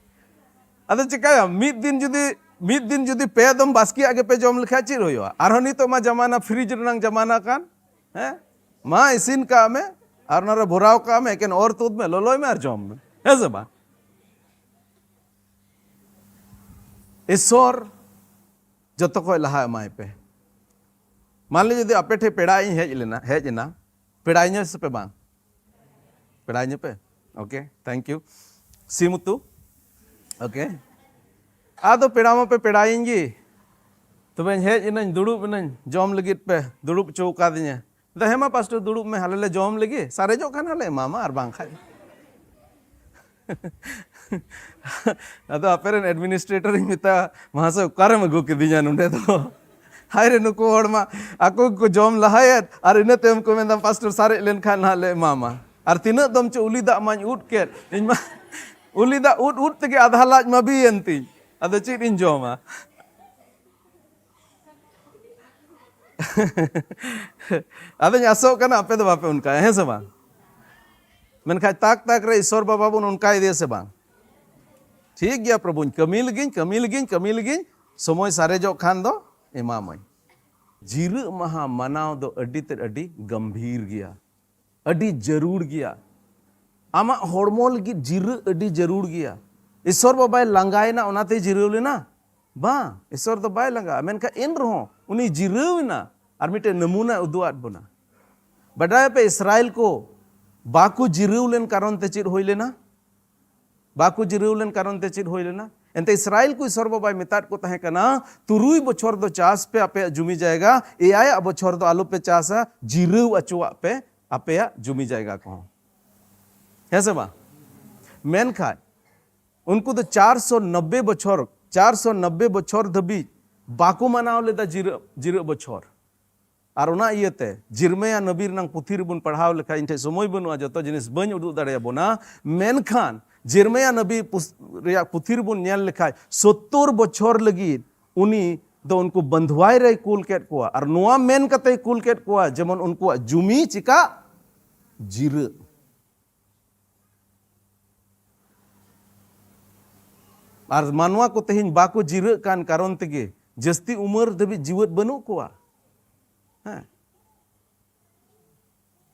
ᱟᱫᱚ ᱪᱤᱠᱟᱹᱭᱟᱢ? ᱢᱤᱫ ᱫᱤᱱ ᱡᱩᱫᱤ, ᱢᱤᱫ ᱫᱤᱱ ᱡᱩᱫᱤ ᱯᱮ ᱫᱚᱢ ᱵᱟᱥᱠᱮᱭᱟᱜ ᱜᱮᱯᱮ ᱡᱚᱢ ᱞᱮᱠᱷᱟᱡ ᱪᱮᱫ ᱦᱩᱭᱩᱜᱼᱟ? ᱟᱨᱦᱚᱸ ᱱᱤᱛᱚᱜ ᱢᱟ ᱡᱟᱢᱟᱱᱟ, ᱯᱷᱨᱤᱡᱽ ᱨᱮᱱᱟᱝ ᱡᱟᱢᱟᱱᱟ ᱠᱟᱱ᱾ ᱦᱮᱸ? ᱢᱟ ᱤᱥᱤᱱ ᱠᱟᱜ ᱢᱮ ᱟᱨ ᱚᱱᱟᱨᱮ ᱵᱷᱚᱨᱟᱣ ᱠᱟᱜ ᱢᱮ, ᱮᱠᱮᱱ ᱚᱨ ᱛᱩᱫ ᱢᱮ, ᱞᱚᱞᱚᱭ ᱢᱮ ᱟᱨ ᱡᱚᱢ ᱢᱮ᱾ ᱦᱮᱸ ᱥᱮ ᱵᱟᱝ? ᱤᱥᱚᱨ ᱡᱚᱛᱚ ᱠᱷᱚᱡ ᱞᱟᱦᱟ ᱮᱢᱟᱭ ᱯᱮ᱾ ᱢᱟᱱ ᱞᱮ ᱡᱩᱫᱤ ᱟᱯᱮ ᱴᱷᱮᱡ ᱯᱮᱲᱟ ᱤᱧ ᱦᱮᱡ ᱞᱮᱱᱟ, ᱦᱮᱡ ᱮᱱᱟ, ᱯᱮᱲᱟᱧᱟᱹ ᱥᱮ ᱯᱮ ᱵᱟᱝ? ᱯᱮᱲᱟᱧᱟᱹ ᱯᱮ? Okay, thank you. ᱥᱤᱢ ᱩᱛᱩ? Okay. ᱟᱫᱚ ᱯᱮᱲᱟ ᱢᱟᱯᱮ ᱯᱮᱲᱟᱭᱤᱧ ᱜᱮ᱾ ᱛᱚᱵᱮᱧ ᱦᱮᱡ ᱮᱱᱟᱹᱧ, ᱫᱩᱲᱩᱵ ᱮᱱᱟᱹᱧ, ᱡᱚᱢ ᱞᱟᱹᱜᱤᱫ ᱯᱮ ᱫᱩᱲᱩᱵ ᱦᱚᱪᱚ ᱟᱠᱟᱫᱤᱧᱟ᱾ ᱢᱮᱱᱫᱟ, "ᱦᱮᱸ ᱢᱟ ᱯᱟᱥᱴᱚᱨ, ᱫᱩᱲᱩᱵ ᱢᱮ, ᱟᱞᱮ ᱞᱮ ᱡᱚᱢ ᱞᱮᱜᱮ, ᱥᱟᱨᱮᱡᱚᱜ ᱠᱷᱟᱱ ᱦᱟᱸᱜ ᱞᱮ ᱮᱢᱟᱢᱟ, ᱟᱨ ᱵᱟᱝᱠᱷᱟᱡ ᱟᱫᱚ ᱟᱯᱮ ᱨᱮᱱ administrator ᱤᱧ ᱢᱮᱛᱟᱭᱟ, "ᱢᱟᱦᱟᱥᱚᱭ, ᱚᱠᱟᱨᱮᱢ ᱟᱹᱜᱩ ᱠᱤᱫᱤᱧᱟ ᱱᱚᱰᱮ ᱫᱚ? ᱦᱟᱭ ᱨᱮ, ᱱᱩᱠᱩ ᱦᱚᱲ ᱢᱟ ᱟᱠᱚ ᱜᱮᱠᱚ ᱡᱚᱢ ᱞᱟᱦᱟᱭᱮᱫ ᱟᱨ ᱤᱱᱟᱹ ᱛᱟᱭᱚᱢ ᱠᱚ ᱢᱮᱱᱫᱟ, 'ᱯᱟᱥᱴᱚᱨ, ᱥᱟᱨᱮᱡ ᱞᱮᱱᱠᱷᱟᱱ ᱱᱟᱦᱟᱜ ᱞᱮ ᱮᱢᱟᱢᱟ.' ᱟᱨ ᱛᱤᱱᱟᱹᱜ ᱫᱚᱢ ᱪᱚ ᱩᱞᱤ ᱫᱟᱜ ᱢᱟᱧ ᱩᱫ ᱠᱮᱫ, ᱤᱧ ᱢᱟ ᱩᱞᱤ ᱫᱟᱜ ᱩᱫ ᱩᱫ ᱛᱮᱜᱮ ᱟᱫᱷᱟ ᱞᱟᱡ ᱢᱟ ᱵᱤᱭᱮᱱ ᱛᱤᱧ᱾ ᱟᱫᱚ ᱪᱮᱫ ᱤᱧ ᱡᱚᱢᱟ?" ᱟᱫᱚᱧ ᱟᱥᱚᱜ ᱠᱟᱱᱟ ᱟᱯᱮ ᱫᱚ ᱵᱟᱯᱮ ᱚᱱᱠᱟᱭᱟ, ᱦᱮᱸ ᱥᱮ ᱵᱟᱝ? ᱢᱮᱱᱠᱷᱟᱱ ᱛᱟᱠ ᱛᱟᱠ ᱨᱮ ᱤᱥᱚᱨ ᱵᱟᱵᱟ ᱵᱚᱱ ᱚᱱᱠᱟᱭ ᱫᱮᱭᱟ ᱥᱮ ᱵᱟᱝ? ᱴᱷᱤᱠ ᱜᱮᱭᱟ ᱯᱨᱚᱵᱷᱩᱧ, ᱠᱟᱹᱢᱤ ᱞᱟᱹᱜᱤᱧ, ᱠᱟᱹᱢᱤ ᱞᱟᱹᱜᱤᱧ, ᱠᱟᱹᱢᱤ ᱞᱟᱹᱜᱤᱧ, ᱥᱚᱢᱚᱭ ᱥᱟᱨᱮᱡᱚᱜ ᱠᱷᱟᱱ ᱫᱚ ᱮᱢᱟᱢᱟᱹᱧ᱾ ᱡᱤᱨᱟᱹᱜ ᱢᱟᱦᱟ ᱢᱟᱱᱟᱣ ᱫᱚ ᱟᱹᱰᱤ ᱛᱮᱫ ᱟᱹᱰᱤ ᱜᱟᱢᱵᱷᱤᱨ ᱜᱮᱭᱟ, ᱟᱹᱰᱤ ᱡᱟᱹᱨᱩᱲ ᱜᱮᱭᱟ᱾ ᱟᱢᱟᱜ ᱦᱚᱲᱢᱚ ᱞᱟᱹᱜᱤᱫ ᱡᱤᱨᱟᱹᱜ ᱟᱹᱰᱤ ᱡᱟᱹᱨᱩᱲ ᱜᱮᱭᱟ᱾ ᱤᱥᱚᱨ ᱵᱟᱵᱟᱭ ᱞᱟᱸᱜᱟᱭᱮᱱᱟ ᱚᱱᱟᱛᱮᱭ ᱡᱤᱨᱟᱹᱣ ᱞᱮᱱᱟ? ᱵᱟᱝ, ᱤᱥᱚᱨ ᱫᱚ ᱵᱟᱭ ᱞᱟᱸᱜᱟᱜᱼᱟ᱾ ᱢᱮᱱᱠᱷᱟᱱ ᱮᱱ ᱨᱮᱦᱚᱸ ᱩᱱᱤ ᱡᱤᱨᱟᱹᱣ ᱮᱱᱟ ᱟᱨ ᱢᱤᱫᱴᱮᱱ ᱱᱟᱢᱩᱱᱟᱭ ᱩᱫᱩᱜ ᱟᱫ ᱵᱚᱱᱟ᱾ ᱵᱟᱰᱟᱭᱟᱯᱮ, ᱤᱥᱨᱟᱭᱮᱞ ᱠᱚ ᱵᱟᱠᱚ ᱡᱤᱨᱟᱹᱣ ᱞᱮᱱ ᱠᱟᱨᱚᱱ ᱛᱮ ᱪᱮᱫ ᱦᱩᱭ ᱞᱮᱱᱟ? ᱵᱟᱠᱚ ᱡᱤᱨᱟᱹᱣ ᱞᱮᱱ ᱠᱟᱨᱚᱱ ᱛᱮ ᱪᱮᱫ ᱦᱩᱭ ᱞᱮᱱᱟ? ᱮᱱᱛᱮ ᱤᱥᱨᱟᱭᱮᱞ ᱠᱚ ᱤᱥᱚᱨ ᱵᱟᱵᱟᱭ ᱢᱮᱛᱟᱫ ᱠᱚ ᱛᱟᱦᱮᱸ ᱠᱟᱱᱟ, "ᱛᱩᱨᱩᱭ ᱵᱚᱪᱷᱚᱨ ᱫᱚ ᱪᱟᱥ ᱯᱮ ᱟᱯᱮᱭᱟᱜ ᱡᱩᱢᱤ ᱡᱟᱭᱜᱟ, ᱮᱭᱟᱭᱟᱜ ᱵᱚᱪᱷᱚᱨ ᱫᱚ ᱟᱞᱚᱯᱮ ᱪᱟᱥᱟ, ᱡᱤᱨᱟᱹᱣ ᱚᱪᱚᱣᱟᱜ ᱯᱮ ᱟᱯᱮᱭᱟᱜ ᱡᱩᱢᱤ ᱡᱟᱭᱜᱟ ᱠᱚᱦᱚᱸ᱾" ᱦᱮᱸ ᱥᱮ ᱵᱟᱝ? ᱢᱮᱱᱠᱷᱟᱱ ᱩᱱᱠᱩ ᱫᱚ ᱪᱟᱨᱥᱚ ᱱᱚᱵᱵᱮ ᱵᱚᱪᱷᱚᱨ, ᱪᱟᱨᱥᱚ ᱱᱚᱵᱵᱮ ᱵᱚᱪᱷᱚᱨ ᱫᱷᱟᱹᱵᱤᱡ ᱵᱟᱠᱚ ᱢᱟᱱᱟᱣ ᱞᱮᱫᱟ ᱡᱤᱨᱟᱹᱜ, ᱡᱤᱨᱟᱹᱜ ᱵᱚᱪᱷᱚᱨ᱾ ᱟᱨ ᱚᱱᱟ ᱤᱭᱟᱹᱛᱮ ᱡᱤᱨᱢᱮᱭᱟ ᱱᱟᱵᱤ ᱨᱮᱱᱟᱜ ᱯᱩᱛᱷᱤ ᱨᱮᱵᱚᱱ ᱯᱟᱲᱦᱟᱣ ᱞᱮᱠᱷᱟᱱ, ᱤᱧ ᱴᱷᱮᱱ ᱥᱚᱢᱚᱭ ᱵᱟᱹᱱᱩᱜᱼᱟ, ᱡᱚᱛᱚ ᱡᱤᱱᱤᱥ ᱵᱟᱹᱧ ᱩᱫᱩᱜ ᱫᱟᱲᱮᱭᱟᱵᱚᱱᱟ, ᱢᱮᱱᱠᱷᱟᱱ ᱡᱤᱨᱢᱮᱭᱟ ᱱᱟᱵᱤ ᱯᱩᱥ-, ᱨᱮᱭᱟᱜ ᱯᱩᱛᱷᱤ ᱨᱮᱵᱚᱱ ᱧᱮᱞ ᱞᱮᱠᱷᱟᱱ, ᱥᱚᱛᱛᱚᱨ ᱵᱚᱪᱷᱚᱨ ᱞᱟᱹᱜᱤᱫ ᱩᱱᱤ ᱫᱚ ᱩᱱᱠᱩ ᱵᱟᱹᱱᱫᱷᱩᱣᱟᱭ ᱨᱮᱭ ᱠᱩᱞ ᱠᱮᱫ ᱠᱚᱣᱟ᱾ ᱟᱨ ᱱᱚᱣᱟ ᱢᱮᱱ ᱠᱟᱛᱮᱭ ᱠᱩᱞ ᱠᱮᱫ ᱠᱚᱣᱟ, ᱡᱮᱢᱚᱱ ᱩᱱᱠᱩᱣᱟᱜ ᱡᱩᱢᱤ ᱪᱤᱠᱟ ᱡᱤᱨᱟᱹᱜ᱾ ᱟᱨ ᱢᱟᱱᱣᱟ ᱠᱚ ᱛᱮᱦᱮᱧ ᱵᱟᱠᱚ ᱡᱤᱨᱟᱹᱜ ᱠᱟᱱ ᱠᱟᱨᱚᱱ ᱛᱮᱜᱮ ᱡᱟᱹᱥᱛᱤ ᱩᱢᱮᱨ ᱫᱷᱟᱹᱵᱤᱡ ᱡᱤᱣᱮᱫ ᱵᱟᱹᱱᱩᱜ ᱠᱚᱣᱟ᱾ ᱦᱮᱸ,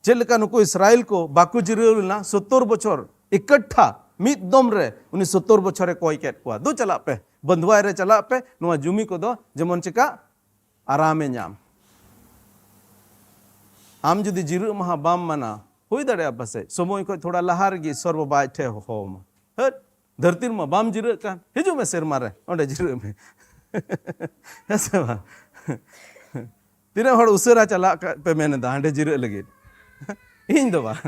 ᱪᱮᱫ ᱞᱮᱠᱟ ᱱᱩᱠᱩ ᱤᱥᱨᱟᱭᱮᱞ ᱠᱚ ᱵᱟᱠᱚ ᱡᱤᱨᱟᱹᱣ ᱞᱮᱱᱟ, ᱥᱚᱛᱛᱚᱨ ᱵᱚᱪᱷᱚᱨ ᱤᱠᱟᱴᱷᱟ ᱢᱤᱫ ᱫᱚᱢ ᱨᱮ ᱩᱱᱤ ᱥᱚᱛᱛᱚᱨ ᱵᱚᱪᱷᱚᱨᱮ ᱠᱚᱭ ᱠᱮᱫ ᱠᱚᱣᱟ, "ᱫᱩ ᱪᱟᱞᱟᱜ ᱯᱮ, ᱵᱟᱹᱱᱫᱷᱩᱣᱟᱭ ᱨᱮ ᱪᱟᱞᱟᱜ ᱯᱮ, ᱱᱚᱣᱟ ᱡᱩᱢᱤ ᱠᱚᱫᱚ ᱡᱮᱢᱚᱱ ᱪᱮᱠᱟ ᱟᱨᱟᱢᱮ ᱧᱟᱢ᱾" ᱟᱢ ᱡᱩᱫᱤ ᱡᱤᱨᱟᱹᱜ ᱢᱟᱦᱟ ᱵᱟᱢ ᱢᱟᱱᱟᱣ, ᱦᱩᱭ ᱫᱟᱲᱮᱭᱟᱜᱼᱟ ᱯᱟᱥᱮᱡ ᱥᱚᱢᱚᱭ ᱠᱷᱚᱱ ᱛᱷᱚᱲᱟ ᱞᱟᱦᱟ ᱨᱮᱜᱮ ᱤᱥᱚᱨ ᱵᱟᱵᱟ ᱟᱡ ᱴᱷᱮᱱ ᱦᱚᱦᱚ ᱟᱢᱟ, "ᱦᱟᱹᱴ, ᱫᱷᱟᱹᱨᱛᱤ ᱨᱮᱢᱟ ᱵᱟᱢ ᱡᱤᱨᱟᱹᱜ ᱠᱟᱱ, ᱦᱤᱡᱩᱜ ᱢᱮ ᱥᱮᱨᱢᱟ ᱨᱮ, ᱚᱸᱰᱮ ᱡᱤᱨᱟᱹᱜ ᱢᱮ᱾" ᱦᱮᱸ ᱥᱮ ᱵᱟᱝ? ᱛᱤᱱᱟᱹᱜ ᱦᱚᱲ ᱩᱥᱟᱹᱨᱟ ᱪᱟᱞᱟᱜ ᱠᱟ-, ᱯᱮ ᱢᱮᱱ ᱮᱫᱟ ᱦᱟᱸᱰᱮ ᱡᱤᱨᱟᱹᱜ ᱞᱟᱹᱜᱤᱫ? ᱤᱧ ᱫᱚ ᱵᱟᱝ᱾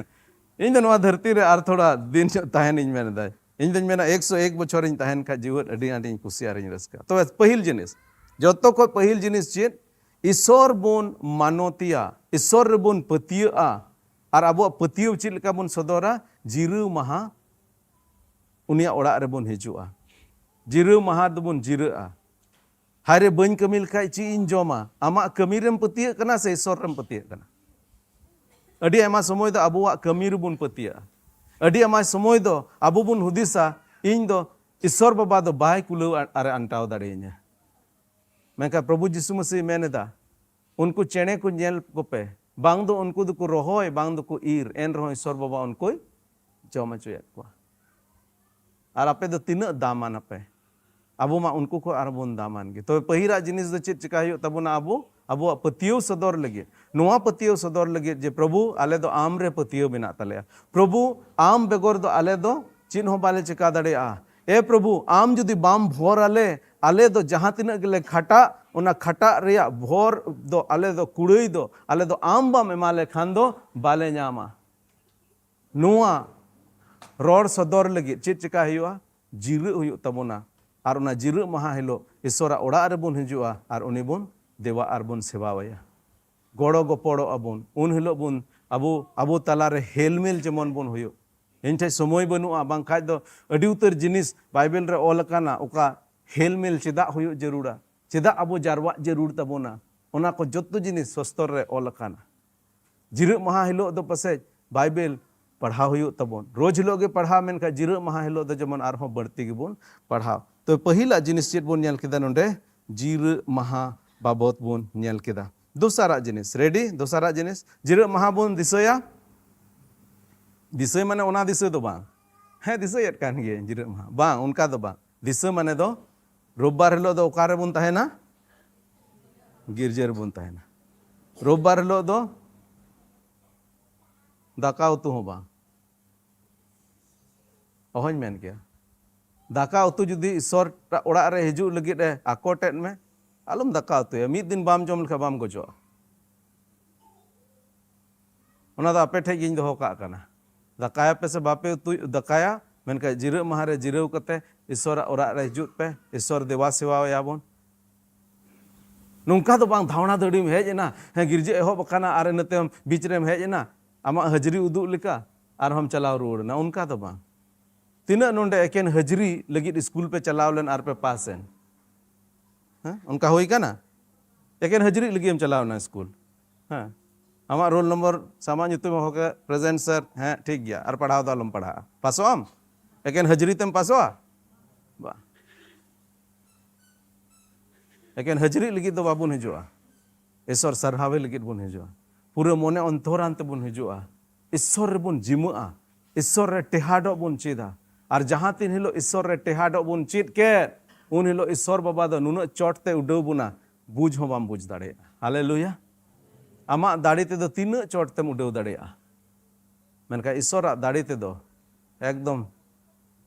ᱤᱧ ᱫᱚ ᱱᱚᱣᱟ ᱫᱷᱟᱹᱨᱛᱤ ᱨᱮ ᱟᱨ ᱛᱷᱚᱲᱟ ᱫᱤᱱ ᱧᱚᱜ ᱛᱟᱦᱮᱱᱤᱧ ᱢᱮᱱ ᱮᱫᱟ᱾ ᱤᱧ ᱫᱚᱧ ᱢᱮᱱᱟ, ᱮᱠᱥᱚ ᱮᱠ ᱵᱚᱪᱷᱚᱨᱤᱧ ᱛᱟᱦᱮᱱ ᱠᱷᱟᱡ ᱡᱤᱣᱮᱫ, ᱟᱹᱰᱤ ᱟᱸᱴᱤᱧ ᱠᱩᱥᱤᱭᱟᱜᱼᱟ ᱟᱨᱤᱧ ᱨᱟᱹᱥᱠᱟᱹᱜᱼᱟ᱾ ᱛᱚᱵᱮ ᱯᱟᱹᱦᱤᱞ ᱡᱤᱱᱤᱥ, ᱡᱚᱛᱚ ᱠᱷᱚᱡ ᱯᱟᱹᱦᱤᱞ ᱡᱤᱱᱤᱥ ᱪᱮᱫ? ᱤᱥᱚᱨ ᱵᱚᱱ ᱢᱟᱱᱚᱛᱮᱭᱟ, ᱤᱥᱚᱨ ᱨᱮᱵᱚᱱ ᱯᱟᱹᱛᱭᱟᱹᱜᱼᱟ᱾ ᱟᱨ ᱟᱵᱚᱣᱟᱜ ᱯᱟᱹᱛᱭᱟᱹᱣ ᱪᱮᱫ ᱞᱮᱠᱟ ᱵᱚᱱ ᱥᱚᱫᱚᱨᱟ? ᱡᱤᱨᱟᱹᱣ ᱢᱟᱦᱟ ᱩᱱᱤᱭᱟᱜ ᱚᱲᱟᱜ ᱨᱮᱵᱚᱱ ᱦᱤᱡᱩᱜᱼᱟ᱾ ᱡᱤᱨᱟᱹᱣ ᱢᱟᱦᱟ ᱨᱮᱫᱚ ᱵᱚᱱ ᱡᱤᱨᱟᱹᱜᱼᱟ᱾ ᱦᱟᱭ ᱨᱮ, ᱵᱟᱹᱧ ᱠᱟᱹᱢᱤ ᱞᱮᱠᱷᱟᱡ ᱪᱮᱫ ᱤᱧ ᱡᱚᱢᱟ? ᱟᱢᱟᱜ ᱠᱟᱹᱢᱤ ᱨᱮᱢ ᱯᱟᱹᱛᱭᱟᱹᱜ ᱠᱟᱱᱟ ᱥᱮ ᱤᱥᱚᱨ ᱨᱮᱢ ᱯᱟᱹᱛᱭᱟᱹᱜ ᱠᱟᱱᱟ? ᱟᱹᱰᱤ ᱟᱭᱢᱟ ᱥᱚᱢᱚᱭ ᱫᱚ ᱟᱵᱚᱣᱟᱜ ᱠᱟᱹᱢᱤ ᱨᱮᱵᱚᱱ ᱯᱟᱹᱛᱭᱟᱹᱜᱼᱟ᱾ ᱟᱹᱰᱤ ᱟᱭᱢᱟ ᱥᱚᱢᱚᱭ ᱫᱚ ᱟᱵᱚ ᱵᱚᱱ ᱦᱩᱫᱤᱥᱟ, ᱤᱧ ᱫᱚ ᱤᱥᱚᱨ ᱵᱟᱵᱟ ᱫᱚ ᱵᱟᱭ ᱠᱩᱞᱟᱹᱣ ᱟᱨ ᱮ ᱟᱱᱴᱟᱣ ᱫᱟᱲᱮᱭᱟᱹᱧᱟ᱾ ᱢᱮᱱᱠᱷᱟᱱ ᱯᱨᱚᱵᱷᱩ ᱡᱤᱥᱩ ᱢᱟᱹᱥᱤ ᱢᱮᱱ ᱮᱫᱟ, ᱩᱱᱠᱩ ᱪᱮᱬᱮ ᱠᱚ ᱧᱮᱞ ᱠᱚᱯᱮ, ᱵᱟᱝ ᱫᱚ ᱩᱱᱠᱩ ᱫᱚᱠᱚ ᱨᱚᱦᱚᱭ, ᱵᱟᱝ ᱫᱚᱠᱚ ᱤᱨ, ᱮᱱ ᱨᱮᱦᱚᱸ ᱤᱥᱚᱨ ᱵᱟᱵᱟ ᱩᱱᱠᱩᱭ ᱡᱚᱢ ᱦᱚᱪᱚᱭᱮᱫ ᱠᱚᱣᱟ᱾ ᱟᱨ ᱟᱯᱮ ᱫᱚ ᱛᱤᱱᱟᱹᱜ ᱫᱟᱢᱟᱱ ᱟᱯᱮ? ᱟᱵᱚ ᱢᱟ ᱩᱱᱠᱩ ᱠᱷᱚᱱ ᱟᱨᱦᱚᱸ ᱵᱚᱱ ᱫᱟᱢᱟᱱ ᱜᱮ᱾ ᱛᱚᱵᱮ ᱯᱟᱹᱦᱤᱞᱟᱜ ᱡᱤᱱᱤᱥ ᱫᱚ ᱪᱮᱫ ᱪᱮᱠᱟ ᱦᱩᱭᱩᱜ ᱛᱟᱵᱚᱱᱟ? ᱟᱵᱚ ᱟᱵᱚᱣᱟᱜ ᱯᱟᱹᱛᱭᱟᱹᱣ ᱥᱚᱫᱚᱨ ᱞᱟᱹᱜᱤᱫ, ᱱᱚᱣᱟ ᱯᱟᱹᱛᱭᱟᱹᱣ ᱥᱚᱫᱚᱨ ᱞᱟᱹᱜᱤᱫ ᱡᱮ, ᱯᱨᱚᱵᱷᱩ, ᱟᱞᱮ ᱫᱚ ᱟᱢ ᱨᱮ ᱯᱟᱹᱛᱭᱟᱹᱣ ᱢᱮᱱᱟᱜ ᱛᱟᱞᱮᱭᱟ᱾ ᱯᱨᱚᱵᱷᱩ, ᱟᱢ ᱵᱮᱜᱚᱨ ᱫᱚ ᱟᱞᱮ ᱫᱚ ᱪᱮᱫ ᱦᱚᱸ ᱵᱟᱞᱮ ᱪᱮᱠᱟ ᱫᱟᱲᱮᱭᱟᱜᱼᱟ᱾ ᱮ ᱯᱨᱚᱵᱷᱩ, ᱟᱢ ᱡᱩᱫᱤ ᱵᱟᱢ ᱵᱷᱚᱨ ᱟᱞᱮ, ᱟᱞᱮ ᱫᱚ ᱡᱟᱦᱟᱸ ᱛᱤᱱᱟᱹᱜ ᱜᱮᱞᱮ ᱠᱷᱟᱴᱟᱜ, ᱚᱱᱟ ᱠᱷᱟᱴᱟᱜ ᱨᱮᱭᱟᱜ ᱵᱷᱚᱨ ᱫᱚ, ᱟᱞᱮ ᱫᱚ ᱠᱩᱲᱟᱹᱭ ᱫᱚ, ᱟᱞᱮ ᱫᱚ ᱟᱢ ᱵᱟᱢ ᱮᱢᱟ ᱞᱮ ᱠᱷᱟᱱ ᱫᱚ ᱵᱟᱞᱮ ᱧᱟᱢᱟ᱾ ᱱᱚᱣᱟ ᱨᱚᱲ ᱥᱚᱫᱚᱨ ᱞᱟᱹᱜᱤᱫ ᱪᱮᱫ ᱪᱮᱠᱟ ᱦᱩᱭᱩᱜᱼᱟ? ᱡᱤᱨᱟᱹᱜ ᱦᱩᱭᱩᱜ ᱛᱟᱵᱚᱱᱟ᱾ ᱟᱨ ᱚᱱᱟ ᱡᱤᱨᱟᱹᱜ ᱢᱟᱦᱟ ᱦᱤᱞᱳᱜ ᱤᱥᱚᱨᱟᱜ ᱚᱲᱟᱜ ᱨᱮᱵᱚᱱ ᱦᱤᱡᱩᱜᱼᱟ ᱟᱨ ᱩᱱᱤ ᱵᱚᱱ ᱫᱮᱵᱟ ᱟᱨ ᱵᱚᱱ ᱥᱮᱵᱟᱣᱟᱭᱟ, ᱜᱚᱲᱚ ᱜᱚᱯᱚᱲᱚᱜ ᱟᱵᱚᱱ᱾ ᱩᱱ ᱦᱤᱞᱳᱜ ᱵᱚᱱ ᱟᱵᱚ, ᱟᱵᱚ ᱛᱟᱞᱟᱨᱮ ᱦᱮᱞᱢᱮᱞ ᱡᱮᱢᱚᱱ ᱵᱚᱱ ᱦᱩᱭᱩᱜ᱾ ᱤᱧ ᱴᱷᱮᱡ ᱥᱚᱢᱚᱭ ᱵᱟᱹᱱᱩᱜᱼᱟ, ᱵᱟᱝᱠᱷᱟᱡ ᱫᱚ ᱟᱹᱰᱤ ᱩᱛᱟᱹᱨ ᱡᱤᱱᱤᱥ ᱵᱟᱭᱵᱮᱞ ᱨᱮ ᱚᱞ ᱟᱠᱟᱱᱟ, ᱚᱠᱟ ᱦᱮᱞᱢᱮᱞ ᱪᱮᱫᱟᱜ ᱦᱩᱭᱩᱜ ᱡᱟᱹᱨᱩᱲᱟ, ᱪᱮᱫᱟᱜ ᱟᱵᱚ ᱡᱟᱨᱣᱟᱜ ᱡᱟᱹᱨᱩᱲ ᱛᱟᱵᱚᱱᱟ, ᱚᱱᱟ ᱠᱚ ᱡᱚᱛᱚ ᱡᱤᱱᱤᱥ ᱥᱚᱥᱛᱚᱨ ᱨᱮ ᱚᱞ ᱟᱠᱟᱱᱟ᱾ ᱡᱤᱨᱟᱹᱜ ᱢᱟᱦᱟ ᱦᱤᱞᱳᱜ ᱫᱚ ᱯᱟᱥᱮᱡ ᱵᱟᱭᱵᱮᱞ ᱯᱟᱲᱦᱟᱣ ᱦᱩᱭᱩᱜ ᱛᱟᱵᱚᱱ᱾ ᱨᱳᱡᱽ ᱦᱤᱞᱳᱜ ᱜᱮ ᱯᱟᱲᱦᱟᱣ, ᱢᱮᱱᱠᱷᱟᱱ ᱡᱤᱨᱟᱹᱜ ᱢᱟᱦᱟ ᱦᱤᱞᱳᱜ ᱫᱚ ᱡᱮᱢᱚᱱ ᱟᱨᱦᱚᱸ ᱵᱟᱹᱲᱛᱤ ᱜᱮᱵᱚᱱ ᱯᱟᱲᱦᱟᱣ᱾ ᱛᱚ, ᱯᱟᱹᱦᱤᱞᱟᱜ ᱡᱤᱱᱤᱥ ᱪᱮᱫ ᱵᱚᱱ ᱧᱮᱞ ᱠᱮᱫᱟ ᱱᱚᱰᱮ? ᱡᱤᱨᱟᱹᱜ ᱢᱟᱦᱟ ᱵᱟᱵᱚᱛ ᱵᱚᱱ ᱧᱮᱞ ᱠᱮᱫᱟ᱾ ᱫᱚᱥᱟᱨᱟᱜ ᱡᱤᱱᱤᱥ, ᱨᱮᱰᱤ? ᱫᱚᱥᱟᱨᱟᱜ ᱡᱤᱱᱤᱥ, ᱡᱤᱨᱟᱹᱜ ᱢᱟᱦᱟ ᱵᱚᱱ ᱫᱤᱥᱟᱹᱭᱟ᱾ ᱫᱤᱥᱟᱹᱭ ᱢᱟᱱᱮ ᱚᱱᱟ ᱫᱤᱥᱟᱹ ᱫᱚ ᱵᱟᱝ, ᱦᱮᱸ, ᱫᱤᱥᱟᱹᱭᱮᱫ ᱠᱟᱱ ᱜᱤᱭᱟᱹᱧ ᱡᱤᱨᱟᱹᱜ ᱢᱟᱦᱟ, ᱵᱟᱝ, ᱚᱱᱠᱟ ᱫᱚ ᱵᱟᱝ᱾ ᱫᱤᱥᱟᱹ ᱢᱟᱱᱮ ᱫᱚ ᱨᱳᱵᱵᱟᱨ ᱦᱤᱞᱳᱜ ᱫᱚ ᱚᱠᱟ ᱨᱮᱵᱚᱱ ᱛᱟᱦᱮᱱᱟ? ᱜᱤᱨᱡᱟᱹ ᱨᱮᱵᱚᱱ ᱛᱟᱦᱮᱱᱟ᱾ ᱨᱳᱵᱵᱟᱨ ᱦᱤᱞᱳᱜ ᱫᱚ ᱫᱟᱠᱟ ᱩᱛᱩ ᱦᱚᱸ ᱵᱟᱝ᱾ ᱚᱦᱚᱧ ᱢᱮᱱ ᱠᱮᱭᱟ᱾ ᱫᱟᱠᱟ ᱩᱛᱩ ᱡᱩᱫᱤ ᱤᱥᱚᱨ ᱚᱲᱟᱜ ᱨᱮ ᱦᱤᱡᱩᱜ ᱞᱟᱹᱜᱤᱫ ᱮ ᱟᱠᱚᱴ ᱮᱫ ᱢᱮ, ᱟᱞᱚᱢ ᱫᱟᱠᱟ ᱩᱛᱩᱭᱟ᱾ ᱢᱤᱫ ᱫᱤᱱ ᱵᱟᱢ ᱡᱚᱢ ᱞᱮᱠᱷᱟᱱ ᱵᱟᱢ ᱜᱚᱡᱚᱜᱼᱟ᱾ ᱚᱱᱟ ᱫᱚ ᱟᱯᱮ ᱴᱷᱮᱡ ᱜᱤᱧ ᱫᱚᱦᱚ ᱠᱟᱜ ᱠᱟᱱᱟ᱾ ᱫᱟᱠᱟᱭᱟᱯᱮ ᱥᱮ ᱵᱟᱯᱮ ᱩᱛᱩ ᱫᱟᱠᱟᱭᱟ, ᱢᱮᱱᱠᱷᱟᱱ ᱡᱤᱨᱟᱹᱜ ᱢᱟᱦᱟ ᱨᱮ ᱡᱤᱨᱟᱹᱣ ᱠᱟᱛᱮ ᱤᱥᱚᱨᱟᱜ ᱚᱲᱟᱜ ᱨᱮ ᱦᱤᱡᱩᱜ ᱯᱮ, ᱤᱥᱚᱨ ᱫᱮᱵᱟ ᱥᱮᱵᱟᱭᱟᱵᱚᱱ᱾ ᱱᱚᱝᱠᱟ ᱫᱚ ᱵᱟᱝ, ᱫᱷᱟᱣᱲᱟ ᱫᱟᱹᱲᱤᱢ ᱦᱮᱡ ᱮᱱᱟ, ᱦᱮᱸ, ᱜᱤᱨᱡᱟᱹ ᱮᱦᱚᱵ ᱟᱠᱟᱱᱟ ᱟᱨ ᱤᱱᱟᱹ ᱛᱟᱭᱚᱢ ᱵᱤᱪ ᱨᱮᱢ ᱦᱮᱡ ᱮᱱᱟ, ᱟᱢᱟᱜ ᱦᱟᱹᱡᱨᱤ ᱩᱫᱩᱜ ᱞᱮᱠᱟ ᱟᱨᱦᱚᱸᱢ ᱪᱟᱞᱟᱣ ᱨᱩᱣᱟᱹᱲ ᱮᱱᱟ, ᱚᱱᱠᱟ ᱫᱚ ᱵᱟᱝ᱾ ᱛᱤᱱᱟᱹᱜ ᱱᱚᱰᱮ ᱮᱠᱮᱱ ᱦᱟᱹᱡᱨᱤ ᱞᱟᱹᱜᱤᱫ ᱥᱠᱩᱞ ᱯᱮ ᱪᱟᱞᱟᱣ ᱞᱮᱱ ᱟᱨ ᱯᱮ ᱯᱟᱥ ᱮᱱ? ᱦᱮᱸ, ᱚᱱᱠᱟ ᱦᱩᱭ ᱠᱟᱱᱟ? ᱮᱠᱮᱱ ᱦᱟᱹᱡᱨᱤ ᱞᱟᱹᱜᱤᱫ ᱮᱢ ᱪᱟᱞᱟᱣ ᱮᱱᱟ ᱥᱠᱩᱞ᱾ ᱦᱮᱸ, ᱟᱢᱟᱜ ᱨᱳᱞ ᱱᱚᱢᱵᱚᱨ ᱥᱮ ᱟᱢᱟᱜ ᱧᱩᱛᱩᱢ ᱮ ᱦᱚᱦᱚ ᱠᱮᱫᱟ, "ᱯᱨᱮᱡᱮᱱᱴ ᱥᱟᱨ", ᱦᱮᱸ, ᱴᱷᱤᱠ ᱜᱮᱭᱟ, ᱟᱨ ᱯᱟᱲᱦᱟᱣ ᱫᱚ ᱟᱞᱚᱢ ᱯᱟᱲᱦᱟᱜᱼᱟ᱾ ᱯᱟᱥᱚᱜ ᱟᱢ? ᱮᱠᱮᱱ ᱦᱟᱹᱡᱨᱤ ᱛᱮᱢ ᱯᱟᱥᱚᱜᱼᱟ? ᱵᱟᱝ᱾ ᱮᱠᱮᱱ ᱦᱟᱹᱡᱨᱤ ᱞᱟᱹᱜᱤᱫ ᱫᱚ ᱵᱟᱵᱚᱱ ᱦᱤᱡᱩᱜᱼᱟ, ᱤᱥᱚᱨ ᱥᱟᱨᱦᱟᱣᱮ ᱞᱟᱹᱜᱤᱫ ᱵᱚᱱ ᱦᱤᱡᱩᱜᱼᱟ᱾ ᱯᱩᱨᱟᱹ ᱢᱚᱱᱮ ᱚᱱᱛᱚᱨᱟᱱ ᱛᱮᱵᱚᱱ ᱦᱤᱡᱩᱜᱼᱟ, ᱤᱥᱚᱨ ᱨᱮᱵᱚᱱ ᱡᱤᱢᱟᱹᱜᱼᱟ, ᱤᱥᱚᱨ ᱨᱮ ᱴᱮᱦᱟᱰᱚᱜ ᱵᱚᱱ ᱪᱮᱫᱟ᱾ ᱟᱨ ᱡᱟᱦᱟᱸ ᱛᱤᱱ ᱦᱤᱞᱳᱜ ᱤᱥᱚᱨ ᱨᱮ ᱴᱮᱦᱟᱰᱚᱜ ᱵᱚᱱ ᱪᱮᱫ ᱠᱮᱫ, ᱩᱱ ᱦᱤᱞᱳᱜ ᱤᱥᱚᱨ ᱵᱟᱵᱟ ᱫᱚ ᱱᱩᱱᱟᱹᱜ ᱪᱚᱴ ᱛᱮ ᱩᱰᱟᱹᱣ ᱵᱚᱱᱟ, ᱵᱩᱡᱽ ᱦᱚᱸ ᱵᱟᱢ ᱵᱩᱡᱽ ᱫᱟᱲᱮᱭᱟᱜᱼᱟ᱾ ᱦᱟᱞᱮᱞᱩᱭᱟ! ᱟᱢᱟᱜ ᱫᱟᱲᱮ ᱛᱮᱫᱚ ᱛᱤᱱᱟᱹᱜ ᱪᱚᱴ ᱛᱮᱢ ᱩᱰᱟᱹᱣ ᱫᱟᱲᱮᱭᱟᱜᱼᱟ, ᱢᱮᱱᱠᱷᱟᱱ ᱤᱥᱚᱨᱟᱜ ᱫᱟᱲᱮ ᱛᱮᱫᱚ ᱮᱠᱫᱚᱢ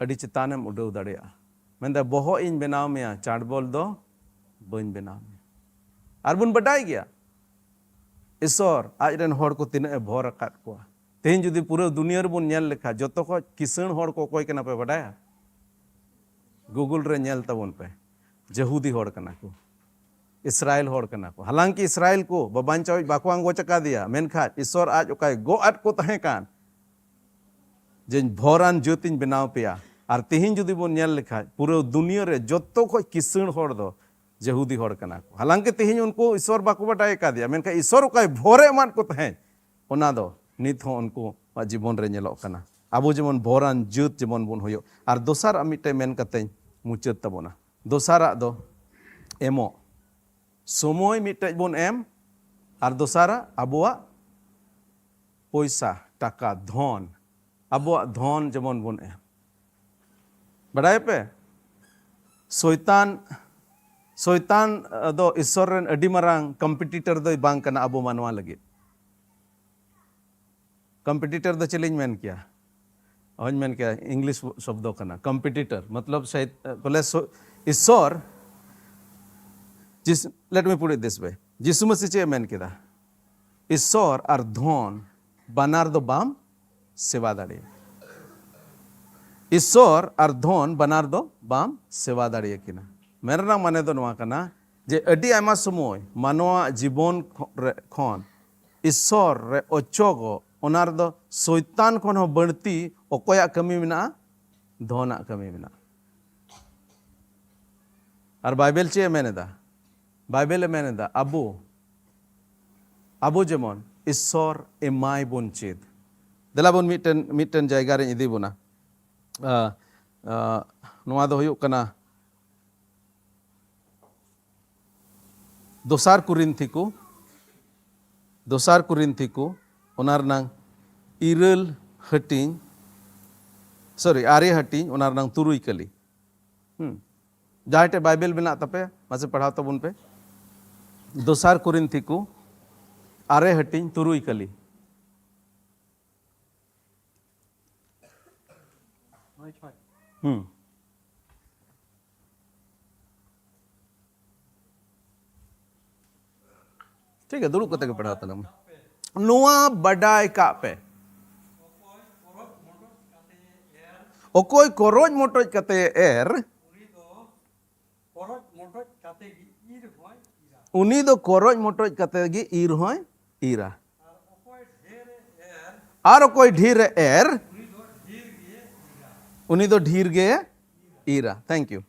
ᱟᱹᱰᱤ ᱪᱮᱛᱟᱱᱮᱢ ᱩᱰᱟᱹᱣ ᱫᱟᱲᱮᱭᱟᱜᱼᱟ᱾ ᱢᱮᱱᱫᱟ, "ᱵᱚᱦᱚᱜ ᱤᱧ ᱵᱮᱱᱟᱣ ᱢᱮᱭᱟ, ᱪᱟᱸᱰᱵᱚᱞ ᱫᱚ ᱵᱟᱹᱧ ᱵᱮᱱᱟᱣ ᱢᱮᱭᱟ᱾" ᱟᱨ ᱵᱚᱱ ᱵᱟᱰᱟᱭ ᱜᱮᱭᱟ, ᱤᱥᱚᱨ ᱟᱡ ᱨᱮᱱ ᱦᱚᱲ ᱠᱚ ᱛᱤᱱᱟᱹᱜ ᱮ ᱵᱷᱚᱨ ᱟᱠᱟᱫ ᱠᱚᱣᱟ᱾ ᱛᱮᱦᱮᱧ ᱡᱩᱫᱤ ᱯᱩᱨᱟᱹ ᱫᱩᱱᱤᱭᱟᱹ ᱨᱮᱵᱚᱱ ᱧᱮᱞ ᱞᱮᱠᱷᱟᱱ, ᱡᱚᱛᱚ ᱠᱷᱚᱡ ᱠᱤᱥᱟᱹᱬ ᱦᱚᱲ ᱠᱚ ᱚᱠᱚᱭ ᱠᱟᱱᱟ ᱯᱮ ᱵᱟᱰᱟᱭᱟ? Google ᱨᱮ ᱧᱮᱞ ᱛᱟᱵᱚᱱ ᱯᱮ, ᱡᱟᱹᱦᱩᱫᱤ ᱦᱚᱲ ᱠᱟᱱᱟ ᱠᱚ, ᱤᱥᱨᱟᱭᱮᱞ ᱦᱚᱲ ᱠᱟᱱᱟ ᱠᱚ᱾ ᱦᱟᱞᱟᱝᱠᱤ ᱤᱥᱨᱟᱭᱮᱞ ᱠᱚ ᱵᱟᱵᱟᱧᱪᱟᱣᱤᱡ ᱵᱟᱠᱚ ᱟᱸᱜᱚᱪ ᱟᱠᱟᱫᱮᱭᱟ, ᱢᱮᱱᱠᱷᱟᱱ ᱤᱥᱚᱨ ᱟᱡ ᱚᱠᱟᱭ ᱜᱚᱜ ᱟᱫ ᱠᱚ ᱛᱟᱦᱮᱸ ᱠᱟᱱ, ᱡᱮᱧ ᱵᱷᱚᱨᱟᱱ ᱡᱟᱹᱛᱤᱧ ᱵᱮᱱᱟᱣ ᱯᱮᱭᱟ᱾ ᱟᱨ ᱛᱮᱦᱮᱧ ᱡᱩᱫᱤ ᱵᱚᱱ ᱧᱮᱞ ᱞᱮᱠᱷᱟᱡ, ᱯᱩᱨᱟᱹ ᱫᱩᱱᱤᱭᱟᱹ ᱨᱮ ᱡᱚᱛᱚ ᱠᱷᱚᱡ ᱠᱤᱥᱟᱹᱬ ᱦᱚᱲ ᱫᱚ ᱡᱟᱹᱦᱩᱫᱤ ᱦᱚᱲ ᱠᱟᱱᱟ ᱠᱚ᱾ ᱦᱟᱞᱟᱝᱠᱤ ᱛᱮᱦᱮᱧ ᱩᱱᱠᱩ ᱤᱥᱚᱨ ᱵᱟᱠᱚ ᱵᱟᱰᱟᱭ ᱟᱠᱟᱫᱮᱭᱟ, ᱢᱮᱱᱠᱷᱟᱱ ᱤᱥᱚᱨ ᱚᱠᱟᱭ ᱵᱷᱚᱨᱮ ᱮᱢᱟᱫ ᱠᱚ ᱛᱟᱦᱮᱸᱫ, ᱚᱱᱟ ᱫᱚ ᱱᱤᱛ ᱦᱚᱸ ᱩᱱᱠᱩᱣᱟᱜ ᱡᱤᱵᱚᱱ ᱨᱮ ᱧᱮᱞᱚᱜ ᱠᱟᱱᱟ᱾ ᱟᱵᱚ ᱡᱮᱢᱚᱱ ᱵᱷᱚᱨᱟᱱ ᱡᱟᱹᱛ ᱡᱮᱢᱚᱱ ᱵᱚᱱ ᱦᱩᱭᱩᱜ᱾ ᱟᱨ ᱫᱚᱥᱟᱨ ᱟᱨ ᱢᱤᱫᱴᱮᱱ ᱢᱮᱱ ᱠᱟᱛᱮᱧ ᱢᱩᱪᱟᱹᱫ ᱛᱟᱵᱚᱱᱟ, ᱫᱚᱥᱟᱨᱟᱜ ᱫᱚ ᱮᱢᱚᱜ᱾ ᱥᱚᱢᱚᱭ ᱢᱤᱫᱴᱮᱡ ᱵᱚᱱ ᱮᱢ, ᱟᱨ ᱫᱚᱥᱟᱨᱟᱜ ᱟᱵᱚᱣᱟᱜ ᱯᱚᱭᱥᱟ, ᱴᱟᱠᱟ, ᱫᱷᱚᱱ, ᱟᱵᱚᱣᱟᱜ ᱫᱷᱚᱱ ᱡᱮᱢᱚᱱ ᱵᱚᱱ ᱮᱢ᱾ ᱵᱟᱰᱟᱭᱟᱯᱮ, ᱥᱚᱭᱛᱟᱱ, ᱥᱚᱭᱛᱟᱱ ᱫᱚ ᱤᱥᱚᱨ ᱨᱮᱱ ᱟᱹᱰᱤ ᱢᱟᱨᱟᱝ ᱠᱚᱢᱯᱤᱴᱤᱴᱚᱨ ᱫᱚᱭ ᱵᱟᱝ ᱠᱟᱱᱟ ᱟᱵᱚ ᱢᱟᱱᱣᱟ ᱞᱟᱹᱜᱤᱫ᱾ ᱠᱚᱢᱯᱤᱴᱤᱴᱚᱨ ᱫᱚ ᱪᱮᱫ ᱞᱤᱧ ᱢᱮᱱ ᱠᱮᱭᱟ? ᱚᱦᱚᱧ ᱢᱮᱱ ᱠᱮᱭᱟ, ᱤᱝᱞᱤᱥ ᱥᱚᱵᱫᱚ ᱠᱟᱱᱟ ᱠᱚᱢᱯᱤᱴᱤᱴᱚᱨ, ᱢᱚᱛᱞᱚᱵ ᱥᱚᱭ-, ᱵᱚᱞᱮ ᱥᱚ-, ᱤᱥᱚᱨ, ᱡᱤᱥ-, let me put it this way, ᱡᱤᱥᱩ ᱢᱟᱹᱥᱤ ᱪᱮᱫ ᱮ ᱢᱮᱱ ᱠᱮᱫᱟ? ᱤᱥᱚᱨ ᱟᱨ ᱫᱷᱚᱱ ᱵᱟᱱᱟᱨ ᱫᱚ ᱵᱟᱢ ᱥᱮᱵᱟ ᱫᱟᱲᱮᱭᱟᱜᱼᱟ᱾ ᱤᱥᱥᱚᱨ ᱟᱨ ᱫᱷᱚᱱ ᱵᱟᱱᱟᱨ ᱫᱚ ᱵᱟᱢ ᱥᱮᱵᱟ ᱫᱟᱲᱮᱭᱟᱠᱤᱱᱟ᱾ ᱢᱮᱱ ᱨᱮᱱᱟᱜ ᱢᱟᱱᱮ ᱫᱚ ᱱᱚᱣᱟ ᱠᱟᱱᱟ ᱡᱮ ᱟᱹᱰᱤ ᱟᱭᱢᱟ ᱥᱚᱢᱚᱭ ᱢᱟᱱᱣᱟ ᱡᱤᱵᱚᱱ ᱠᱷᱚ-, ᱨᱮ ᱠᱷᱚᱱ ᱤᱥᱥᱚᱨ ᱨᱮ ᱚᱪᱚᱜᱚᱜ, ᱚᱱᱟ ᱨᱮᱫᱚ ᱥᱚᱭᱛᱟᱱ ᱠᱷᱚᱱ ᱦᱚᱸ ᱵᱟᱹᱲᱛᱤ ᱚᱠᱚᱭᱟᱜ ᱠᱟᱹᱢᱤ ᱢᱮᱱᱟᱜᱼᱟ? ᱫᱷᱚᱱᱟᱜ ᱠᱟᱹᱢᱤ ᱢᱮᱱᱟᱜᱼᱟ᱾ ᱟᱨ ᱵᱟᱭᱵᱮᱞ ᱪᱮᱫ ᱮ ᱢᱮᱱ ᱮᱫᱟ? ᱵᱟᱭᱵᱮᱞ ᱮ ᱢᱮᱱ ᱮᱫᱟ, ᱟᱵᱚ, ᱟᱵᱚ ᱡᱮᱢᱚᱱ ᱤᱥᱥᱚᱨ ᱮᱢᱟᱭ ᱵᱚᱱ ᱪᱮᱫ᱾ ᱫᱮᱞᱟ ᱵᱚᱱ ᱢᱤᱫᱴᱮᱱ, ᱢᱤᱫᱴᱮᱱ ᱡᱟᱭᱜᱟ ᱨᱤᱧ ᱤᱫᱤ ᱵᱚᱱᱟ᱾ ᱟ, ᱟ, ᱱᱚᱣᱟ ᱫᱚ ᱦᱩᱭᱩᱜ ᱠᱟᱱᱟ ᱫᱚᱥᱟᱨ ᱠᱚᱨᱤᱱᱛᱷᱤ ᱠᱚ, ᱫᱚᱥᱟᱨ ᱠᱚᱨᱤᱱᱛᱷᱤ ᱠᱚ, ᱚᱱᱟ ᱨᱮᱱᱟᱝ ᱤᱨᱟᱹᱞ ᱦᱟᱹᱴᱤᱧ, sorry, ᱟᱨᱮ ᱦᱟᱹᱴᱤᱧ, ᱚᱱᱟ ᱨᱮᱱᱟᱝ ᱛᱩᱨᱩᱭ ᱠᱟᱹᱞᱤ᱾ ᱦᱩᱸ᱾ ᱡᱟᱦᱟᱸᱭ ᱴᱷᱮᱱ ᱵᱟᱭᱵᱮᱞ ᱢᱮᱱᱟᱜ ᱛᱟᱯᱮᱭᱟ, ᱢᱟᱥᱮ ᱯᱟᱲᱦᱟᱣ ᱛᱟᱵᱚᱱ ᱯᱮ᱾ ᱫᱚᱥᱟᱨ ᱠᱚᱨᱤᱱᱛᱷᱤ ᱠᱚ, ᱟᱨᱮ ᱦᱟᱹᱴᱤᱧ, ᱛᱩᱨᱩᱭ ᱠᱟᱹᱞᱤ᱾ ᱦᱩᱸ᱾ ᱴᱷᱤᱠ ᱜᱮᱭᱟ, ᱫᱩᱲᱩᱵ ᱠᱟᱛᱮ ᱜᱮ ᱯᱟᱲᱦᱟᱣ ᱛᱟᱞᱟᱝ ᱢᱮ᱾ ᱱᱚᱣᱟ ᱵᱟᱰᱟᱭ ᱠᱟᱜ ᱯᱮ, ᱚᱠᱚᱭ ᱠᱚᱨᱚᱡ ᱢᱚᱴᱚᱡ ᱠᱟᱛᱮ ᱮᱨ, ᱠᱚᱨᱚᱡ ᱢᱚᱴᱚᱡ ᱠᱟᱛᱮ ᱜᱮ ᱤᱨ ᱦᱚᱸᱭ ᱤᱨᱟ᱾ ᱩᱱᱤ ᱫᱚ ᱠᱚᱨᱚᱡ ᱢᱚᱴᱚᱡ ᱠᱟᱛᱮ ᱜᱮ ᱤᱨ ᱦᱚᱸᱭ ᱤᱨᱟ᱾ ᱟᱨ ᱚᱠᱚᱭ ᱰᱷᱮᱨ ᱮ ᱮᱨ, ᱟᱨ ᱚᱠᱚᱭ ᱰᱷᱮᱨ ᱮ ᱮᱨ, ᱩᱱᱤ ᱫᱚ ᱰᱷᱮᱨ ᱜᱮ ᱤᱨᱟ᱾ ᱩᱱᱤ ᱫᱚ ᱰᱷᱮᱨ ᱜᱮ ᱤᱨᱟ᱾ Thank you.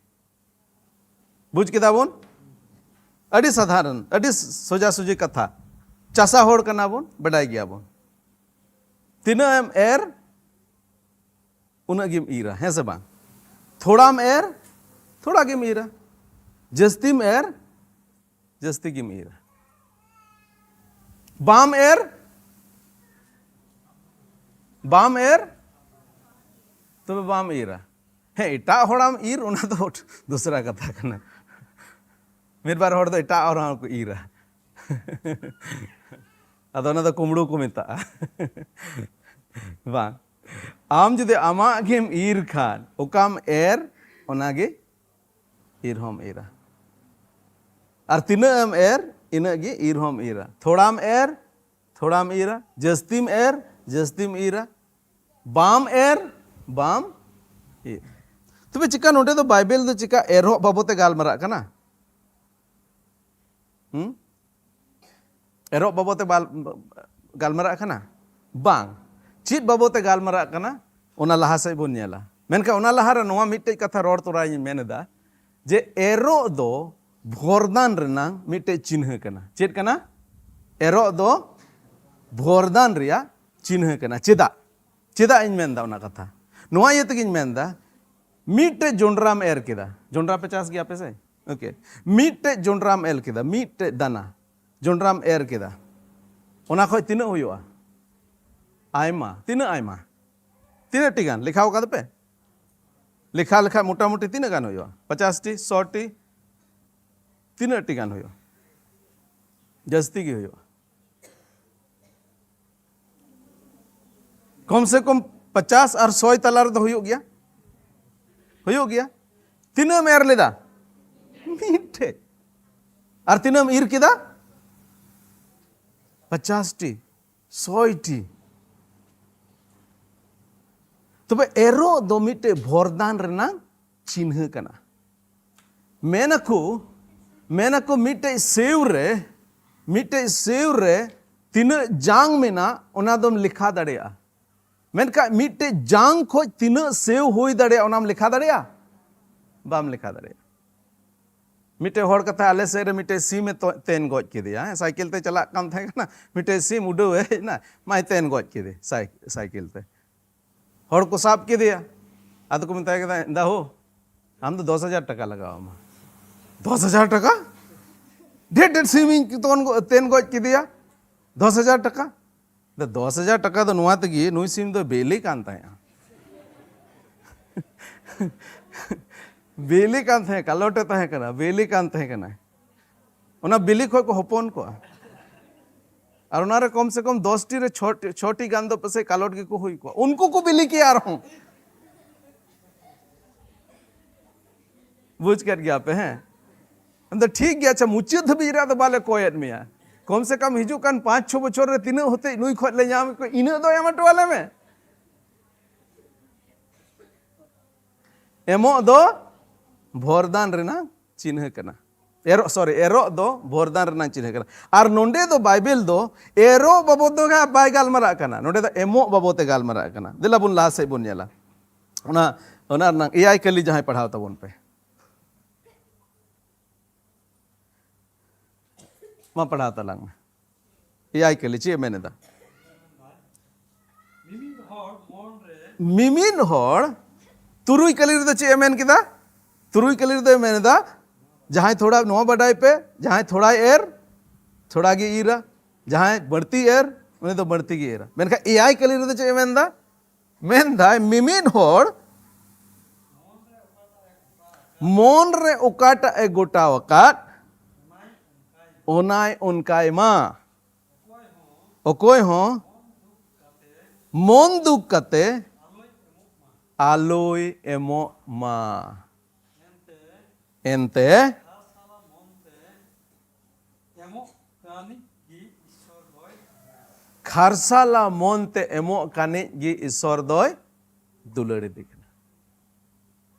ᱵᱩᱡᱽ ᱠᱮᱫᱟ ᱵᱚᱱ? ᱟᱹᱰᱤ ᱥᱟᱫᱷᱟᱨᱚᱱ, ᱟᱹᱰᱤ ᱥᱚᱡᱟ ᱥᱩᱡᱤ ᱠᱟᱛᱷᱟ᱾ ᱪᱟᱥᱟ ᱦᱚᱲ ᱠᱟᱱᱟ ᱵᱚᱱ, ᱵᱟᱰᱟᱭ ᱜᱮᱭᱟ ᱵᱚᱱ᱾ ᱛᱤᱱᱟᱹᱜ ᱮᱢ ᱮᱨ, ᱩᱱᱟᱹᱜ ᱜᱮᱢ ᱤᱨᱟ, ᱦᱮᱸ ᱥᱮ ᱵᱟᱝ? ᱛᱷᱚᱲᱟᱢ ᱮᱨ, ᱛᱷᱚᱲᱟ ᱜᱮᱢ ᱤᱨᱟ᱾ ᱡᱟᱹᱥᱛᱤᱢ ᱮᱨ, ᱡᱟᱹᱥᱛᱤ ᱜᱮᱢ ᱤᱨᱟ᱾ ᱵᱟᱢ ᱮᱨ, ᱵᱟᱢ ᱮᱨ, ᱛᱚᱵᱮ ᱵᱟᱢ ᱤᱨᱟ᱾ ᱦᱮᱸ, ᱮᱴᱟᱜ ᱦᱚᱲᱟᱢ ᱤᱨ, ᱚᱱᱟ ᱫᱚ ᱫᱚᱥᱨᱟ ᱠᱟᱛᱷᱟ ᱠᱟᱱᱟ᱾ ᱢᱤᱫ ᱵᱟᱨ ᱦᱚᱲ ᱫᱚ ᱮᱴᱟᱜ ᱦᱚᱲ ᱦᱚᱸ ᱠᱚ ᱤᱨᱟ᱾ ᱟᱫᱚ ᱚᱱᱟ ᱫᱚ ᱠᱩᱢᱵᱽᱲᱩ ᱠᱚ ᱢᱮᱛᱟᱜᱼᱟ᱾ ᱵᱟᱝ, ᱟᱢ ᱡᱩᱫᱤ ᱟᱢᱟᱜ ᱜᱮᱢ ᱤᱨ ᱠᱷᱟᱱ, ᱚᱠᱟᱢ ᱮᱨ, ᱚᱱᱟᱜᱮ ᱤᱨ ᱦᱚᱸᱢ ᱤᱨᱟ᱾ ᱟᱨ ᱛᱤᱱᱟᱹᱜ ᱮᱢ ᱮᱨ, ᱤᱱᱟᱹᱜ ᱜᱮ ᱤᱨ ᱦᱚᱸᱢ ᱤᱨᱟ᱾ ᱛᱷᱚᱲᱟᱢ ᱮᱨ, ᱛᱷᱚᱲᱟᱢ ᱤᱨᱟ᱾ ᱡᱟᱹᱥᱛᱤᱢ ᱮᱨ, ᱡᱟᱹᱥᱛᱤᱢ ᱤᱨᱟ᱾ ᱵᱟᱢ ᱮᱨ, ᱵᱟᱢ ᱤᱨ᱾ ᱛᱚᱵᱮ ᱪᱤᱠᱟ ᱱᱚᱰᱮ ᱫᱚ ᱵᱟᱭᱵᱮᱞ ᱫᱚ ᱪᱤᱠᱟ ᱮᱨᱚᱜ ᱵᱟᱵᱚᱛ ᱮ ᱜᱟᱞᱢᱟᱨᱟᱜ ᱠᱟᱱᱟ? ᱦᱩᱸ? ᱮᱨᱚᱜ ᱵᱟᱵᱚᱛ ᱮ ᱵᱟᱞ-, ᱜᱟᱞᱢᱟᱨᱟᱜ ᱠᱟᱱᱟ? ᱵᱟᱝ᱾ ᱪᱮᱫ ᱵᱟᱵᱚᱛ ᱮ ᱜᱟᱞᱢᱟᱨᱟᱜ ᱠᱟᱱᱟ, ᱚᱱᱟ ᱞᱟᱦᱟ ᱥᱮᱫ ᱵᱚᱱ ᱧᱮᱞᱟ᱾ ᱢᱮᱱᱠᱷᱟᱱ ᱚᱱᱟ ᱞᱟᱦᱟ ᱨᱮ ᱱᱚᱣᱟ ᱢᱤᱫᱴᱮᱡ ᱠᱟᱛᱷᱟ ᱨᱚᱲ ᱛᱚᱨᱟᱭᱤᱧ ᱢᱮᱱ ᱮᱫᱟ ᱡᱮ ᱮᱨᱚᱜ ᱫᱚ ᱵᱷᱚᱨᱫᱟᱱ ᱨᱮᱱᱟᱝ ᱢᱤᱫᱴᱮᱡ ᱪᱤᱱᱦᱟᱹ ᱠᱟᱱᱟ᱾ ᱪᱮᱫ ᱠᱟᱱᱟ? ᱮᱨᱚᱜ ᱫᱚ ᱵᱷᱚᱨᱫᱟᱱ ᱨᱮᱭᱟᱜ ᱪᱤᱱᱦᱟᱹ ᱠᱟᱱᱟ᱾ ᱪᱮᱫᱟᱜ? ᱪᱮᱫᱟᱜ ᱤᱧ ᱢᱮᱱᱫᱟ ᱚᱱᱟ ᱠᱟᱛᱷᱟ? ᱱᱚᱣᱟ ᱤᱭᱟᱹ ᱛᱮᱜᱤᱧ ᱢᱮᱱᱫᱟ, ᱢᱤᱫᱴᱮᱡ ᱡᱚᱱᱰᱨᱟᱢ ᱮᱨ ᱠᱮᱫᱟ, ᱡᱚᱱᱰᱨᱟ ᱯᱮ ᱪᱟᱥ ᱜᱮᱭᱟ ᱯᱮ ᱥᱮ? ᱳᱠᱮ, ᱢᱤᱫᱴᱮᱡ ᱡᱚᱱᱰᱨᱟᱢ ᱮᱨ ᱠᱮᱫᱟ, ᱢᱤᱫᱴᱮᱡ ᱫᱟᱱᱟ ᱡᱚᱱᱰᱨᱟᱢ ᱮᱨ ᱠᱮᱫᱟ, ᱚᱱᱟ ᱠᱷᱚᱡ ᱛᱤᱱᱟᱹᱜ ᱦᱩᱭᱩᱜᱼᱟ? ᱟᱭᱢᱟ᱾ ᱛᱤᱱᱟᱹᱜ ᱟᱭᱢᱟ? ᱛᱤᱱᱟᱹᱜ ᱴᱤ ᱜᱟᱱ ᱞᱮᱠᱷᱟᱣ ᱠᱟᱫᱟ ᱯᱮ? ᱞᱮᱠᱷᱟ ᱞᱮᱠᱷᱟᱡ ᱢᱚᱴᱟᱢᱩᱴᱤ ᱛᱤᱱᱟᱹᱜ ᱜᱟᱱ ᱦᱩᱭᱩᱜᱼᱟ? ᱯᱚᱪᱟᱥ ᱴᱤ, ᱥᱚ ᱴᱤ, ᱛᱤᱱᱟᱹᱜ ᱴᱤ ᱜᱟᱱ ᱦᱩᱭᱩᱜᱼᱟ? ᱡᱟᱹᱥᱛᱤ ᱜᱮ ᱦᱩᱭᱩᱜᱼᱟ᱾ ᱠᱚᱢ ᱥᱮ ᱠᱚᱢ ᱯᱚᱪᱟᱥ ᱟᱨ ᱥᱚᱭ ᱛᱟᱞᱟ ᱨᱮᱫᱚ ᱦᱩᱭᱩᱜ ᱜᱮᱭᱟ, ᱦᱩᱭᱩᱜ ᱜᱮᱭᱟ᱾ ᱛᱤᱱᱟᱹᱜ ᱮᱢ ᱮᱨ ᱞᱮᱫᱟ? ᱢᱤᱫᱴᱷᱮᱡ᱾ ᱟᱨ ᱛᱤᱱᱟᱹᱜ ᱮᱢ ᱤᱨ ᱠᱮᱫᱟ? ᱯᱚᱪᱟᱥ ᱴᱤ, ᱥᱚᱭ ᱴᱤ᱾ ᱛᱚᱵᱮ ᱮᱨᱚᱜ ᱫᱚ ᱢᱤᱫᱴᱮᱡ ᱵᱷᱚᱨᱫᱟᱱ ᱨᱮᱱᱟᱜ ᱪᱤᱱᱦᱟᱹ ᱠᱟᱱᱟ᱾ ᱢᱮᱱᱟᱠᱚ, ᱢᱮᱱᱟᱠᱚ ᱢᱤᱫᱴᱮᱡ ᱥᱮᱣ ᱨᱮ, ᱢᱤᱫᱴᱮᱡ ᱥᱮᱣ ᱨᱮ ᱛᱤᱱᱟᱹᱜ ᱡᱟᱝ ᱢᱮᱱᱟᱜ, ᱚᱱᱟ ᱫᱚᱢ ᱞᱮᱠᱷᱟ ᱫᱟᱲᱮᱭᱟᱜᱼᱟ᱾ ᱢᱮᱱᱠᱷᱟᱱ ᱢᱤᱫᱴᱮᱡ ᱡᱟᱝ ᱠᱷᱚᱡ ᱛᱤᱱᱟᱹᱜ ᱥᱮᱣ ᱦᱩᱭ ᱫᱟᱲᱮᱭᱟᱜᱼᱟ, ᱚᱱᱟᱢ ᱞᱮᱠᱷᱟ ᱫᱟᱲᱮᱭᱟᱜᱼᱟ? ᱵᱟᱢ ᱞᱮᱠᱷᱟ ᱫᱟᱲᱮᱭᱟᱜᱼᱟ᱾ ᱢᱤᱫᱴᱮᱡ ᱦᱚᱲ ᱠᱟᱛᱷᱟ, ᱟᱞᱮ ᱥᱮᱫ ᱨᱮ ᱢᱤᱫᱴᱮᱡ ᱥᱤᱢ ᱮ ᱛᱚ-, ᱛᱮᱱ ᱜᱚᱡ ᱠᱮᱫᱮᱭᱟ, ᱦᱮᱸ, ᱥᱟᱭᱠᱮᱞ ᱛᱮ ᱪᱟᱞᱟᱜ ᱠᱟᱱ ᱛᱟᱦᱮᱸ ᱠᱟᱱᱟ, ᱢᱤᱫᱴᱮᱡ ᱥᱤᱢ ᱩᱰᱟᱹᱣ ᱦᱮᱡ ᱮᱱᱟ, ᱢᱟᱭ ᱛᱮᱱ ᱜᱚᱡ ᱠᱮᱫᱮ ᱥᱟᱭ-, ᱥᱟᱭᱠᱮᱞ ᱛᱮ᱾ ᱦᱚᱲ ᱠᱚ ᱥᱟᱵ ᱠᱮᱫᱮᱭᱟ, ᱟᱫᱚ ᱠᱚ ᱢᱮᱛᱟᱭ ᱠᱟᱱᱟ, "ᱫᱟᱦᱳ, ᱟᱢ ᱫᱚ ᱫᱚᱥ ᱦᱟᱡᱟᱨ ᱴᱟᱠᱟ ᱞᱟᱜᱟᱣ ᱟᱢᱟ᱾" "ᱫᱚᱥ ᱦᱟᱡᱟᱨ ᱴᱟᱠᱟ? ᱰᱷᱮᱨ ᱰᱷᱮᱨ ᱥᱤᱢᱤᱧ ᱛᱚᱱ-, ᱛᱮᱱ ᱜᱚᱡ ᱠᱮᱫᱮᱭᱟ, ᱫᱚᱥ ᱦᱟᱡᱟᱨ ᱴᱟᱠᱟ?" ᱫᱚᱥ ᱦᱟᱡᱟᱨ ᱴᱟᱠᱟ ᱫᱚ ᱱᱚᱣᱟ ᱛᱮᱜᱮ ᱱᱩᱭ ᱥᱤᱢ ᱫᱚ ᱵᱮᱞᱮ ᱠᱟᱱ ᱛᱟᱦᱮᱸᱜᱼᱟ᱾ ᱵᱮᱞᱮ ᱠᱟᱱ ᱛᱟᱦᱮᱸ, ᱠᱟᱞᱚᱴᱮ ᱛᱟᱦᱮᱸ ᱠᱟᱱᱟ, ᱵᱮᱞᱮ ᱠᱟᱱ ᱛᱟᱦᱮᱸ ᱠᱟᱱᱟ᱾ ᱚᱱᱟ ᱵᱤᱞᱤ ᱠᱷᱚᱡ ᱠᱚ ᱦᱚᱯᱚᱱ ᱠᱚᱜᱼᱟ᱾ ᱟᱨ ᱚᱱᱟᱨᱮ ᱠᱚᱢ ᱥᱮ ᱠᱚᱢ ᱫᱚᱥ ᱴᱤ ᱨᱮ ᱪᱷᱚ ᱴᱤ, ᱪᱷᱚ ᱴᱤ ᱜᱟᱱ ᱫᱚ ᱯᱟᱥᱮᱡ ᱠᱟᱞᱚᱴ ᱜᱮᱠᱚ ᱦᱩᱭ ᱠᱚᱜᱼᱟ᱾ ᱩᱱᱠᱩ ᱠᱚ ᱵᱤᱞᱤ ᱠᱮᱭᱟ ᱟᱨᱦᱚᱸ᱾ ᱵᱩᱡᱽ ᱠᱮᱫ ᱜᱮᱭᱟ ᱯᱮ, ᱦᱮᱸ? ᱟᱫᱚ ᱴᱷᱤᱠ ᱜᱮᱭᱟ, ᱟᱪᱪᱷᱟ, ᱢᱩᱪᱟᱹᱫ ᱫᱷᱟᱹᱵᱤᱡ ᱨᱮ ᱟᱫᱚ ᱵᱟᱞᱮ ᱠᱚᱭᱮᱫ ᱢᱮᱭᱟ᱾ ᱠᱚᱢ ᱥᱮ ᱠᱚᱢ ᱦᱤᱡᱩᱜ ᱠᱟᱱ ᱯᱟᱸᱪ ᱪᱷᱚ ᱵᱚᱪᱷᱚᱨ ᱨᱮ ᱛᱤᱱᱟᱹᱜ ᱦᱚᱛᱮᱡ ᱱᱩᱭ ᱠᱷᱚᱡ ᱞᱮ ᱧᱟᱢ ᱠᱚ, ᱤᱱᱟᱹᱜ ᱫᱚ ᱮᱢ ᱦᱚᱴᱚ ᱟᱞᱮ ᱢᱮ᱾ ᱮᱢᱚᱜ ᱫᱚ ᱵᱷᱚᱨᱫᱟᱱ ᱨᱮᱱᱟᱜ ᱪᱤᱱᱦᱟᱹ ᱠᱟᱱᱟ᱾ ᱮᱨᱚᱜ, ᱥᱚᱨᱤ, ᱮᱨᱚᱜ ᱫᱚ ᱵᱷᱚᱨᱫᱟᱱ ᱨᱮᱱᱟᱜ ᱪᱤᱱᱦᱟᱹ ᱠᱟᱱᱟ᱾ ᱟᱨ ᱱᱚᱸᱰᱮ ᱫᱚ ᱵᱟᱭᱵᱮᱞ ᱫᱚ ᱮᱨᱚᱜ ᱵᱟᱵᱚᱫ ᱫᱚ ᱦᱟᱸᱜ ᱵᱟᱭ ᱜᱟᱞᱢᱟᱨᱟᱜ ᱠᱟᱱᱟ, ᱱᱚᱸᱰᱮ ᱫᱚ ᱮᱢᱚᱜ ᱵᱟᱵᱚᱫ ᱮ ᱜᱟᱞᱢᱟᱨᱟᱜ ᱠᱟᱱᱟ᱾ ᱫᱮᱞᱟ ᱵᱚᱱ ᱞᱟᱦᱟ ᱥᱮᱫ ᱵᱚᱱ ᱧᱮᱞᱟ᱾ ᱚᱱᱟ, ᱚᱱᱟ ᱨᱮᱱᱟᱜ ᱮᱭᱟᱭ ᱠᱟᱹᱞᱤ ᱡᱟᱦᱟᱸᱭ ᱯᱟᱲᱦᱟᱣ ᱛᱟᱵᱚᱱ ᱯᱮ᱾ ᱢᱟ ᱯᱟᱲᱦᱟᱣ ᱛᱟᱞᱟᱝ ᱢᱮ᱾ ᱮᱭᱟᱭ ᱠᱟᱹᱞᱤ ᱪᱮᱫ ᱮ ᱢᱮᱱ ᱮᱫᱟ? ᱢᱤᱢᱤᱫ ᱦᱚᱲ ᱢᱚᱱ ᱨᱮ ᱢᱤᱢᱤᱫ ᱦᱚᱲ ᱛᱩᱨᱩᱭ ᱠᱟᱹᱞᱤ ᱨᱮᱫᱚ ᱪᱮᱫ ᱮ ᱢᱮᱱ ᱠᱮᱫᱟ? ᱛᱩᱨᱩᱭ ᱠᱟᱹᱞᱤ ᱨᱮᱫᱚᱭ ᱢᱮᱱ ᱮᱫᱟ, ᱡᱟᱦᱟᱸᱭ ᱛᱷᱚᱲᱟ, ᱱᱚᱣᱟ ᱵᱟᱰᱟᱭ ᱯᱮ, ᱡᱟᱦᱟᱸᱭ ᱛᱷᱚᱲᱟᱭ ᱮᱨ, ᱛᱷᱚᱲᱟ ᱜᱮ ᱤᱨᱟ, ᱡᱟᱦᱟᱸᱭ ᱵᱟᱹᱲᱛᱤ ᱮᱨ, ᱩᱱᱤ ᱫᱚ ᱵᱟᱹᱲᱛᱤ ᱜᱮ ᱤᱨᱟ᱾ ᱢᱮᱱᱠᱷᱟᱱ ᱮᱭᱟᱭ ᱠᱟᱹᱞᱤ ᱨᱮᱫᱚ ᱪᱮᱫ ᱮ ᱢᱮᱱ ᱮᱫᱟ? ᱢᱮᱱ ᱫᱟᱭ, ᱢᱤᱢᱤᱫ ᱦᱚᱲ ᱢᱚᱱ ᱨᱮ ᱚᱠᱟᱴᱟᱜ ᱮ ᱜᱚᱴᱟᱣ ᱟᱠᱟᱫ, ᱚᱱᱟᱭ ᱚᱱᱠᱟᱭ ᱢᱟ᱾ ᱚᱠᱚᱭ ᱦᱚᱸ ᱢᱚᱱ ᱫᱩᱠ ᱠᱟᱛᱮ ᱟᱞᱚᱭ ᱮᱢᱚᱜ ᱢᱟ᱾ ᱮᱱᱛᱮ ᱮᱢᱚᱜ ᱠᱟᱹᱱᱤᱡ ᱜᱮ ᱤᱥᱥᱚᱨ ᱫᱚᱭ ᱠᱷᱟᱨᱥᱟᱞᱟ ᱢᱚᱱ ᱛᱮ ᱮᱢᱚᱜ ᱠᱟᱹᱱᱤᱡ ᱜᱮ ᱤᱥᱥᱚᱨ ᱫᱚᱭ ᱫᱩᱞᱟᱹᱲ ᱤᱫᱤ ᱠᱟᱱᱟ᱾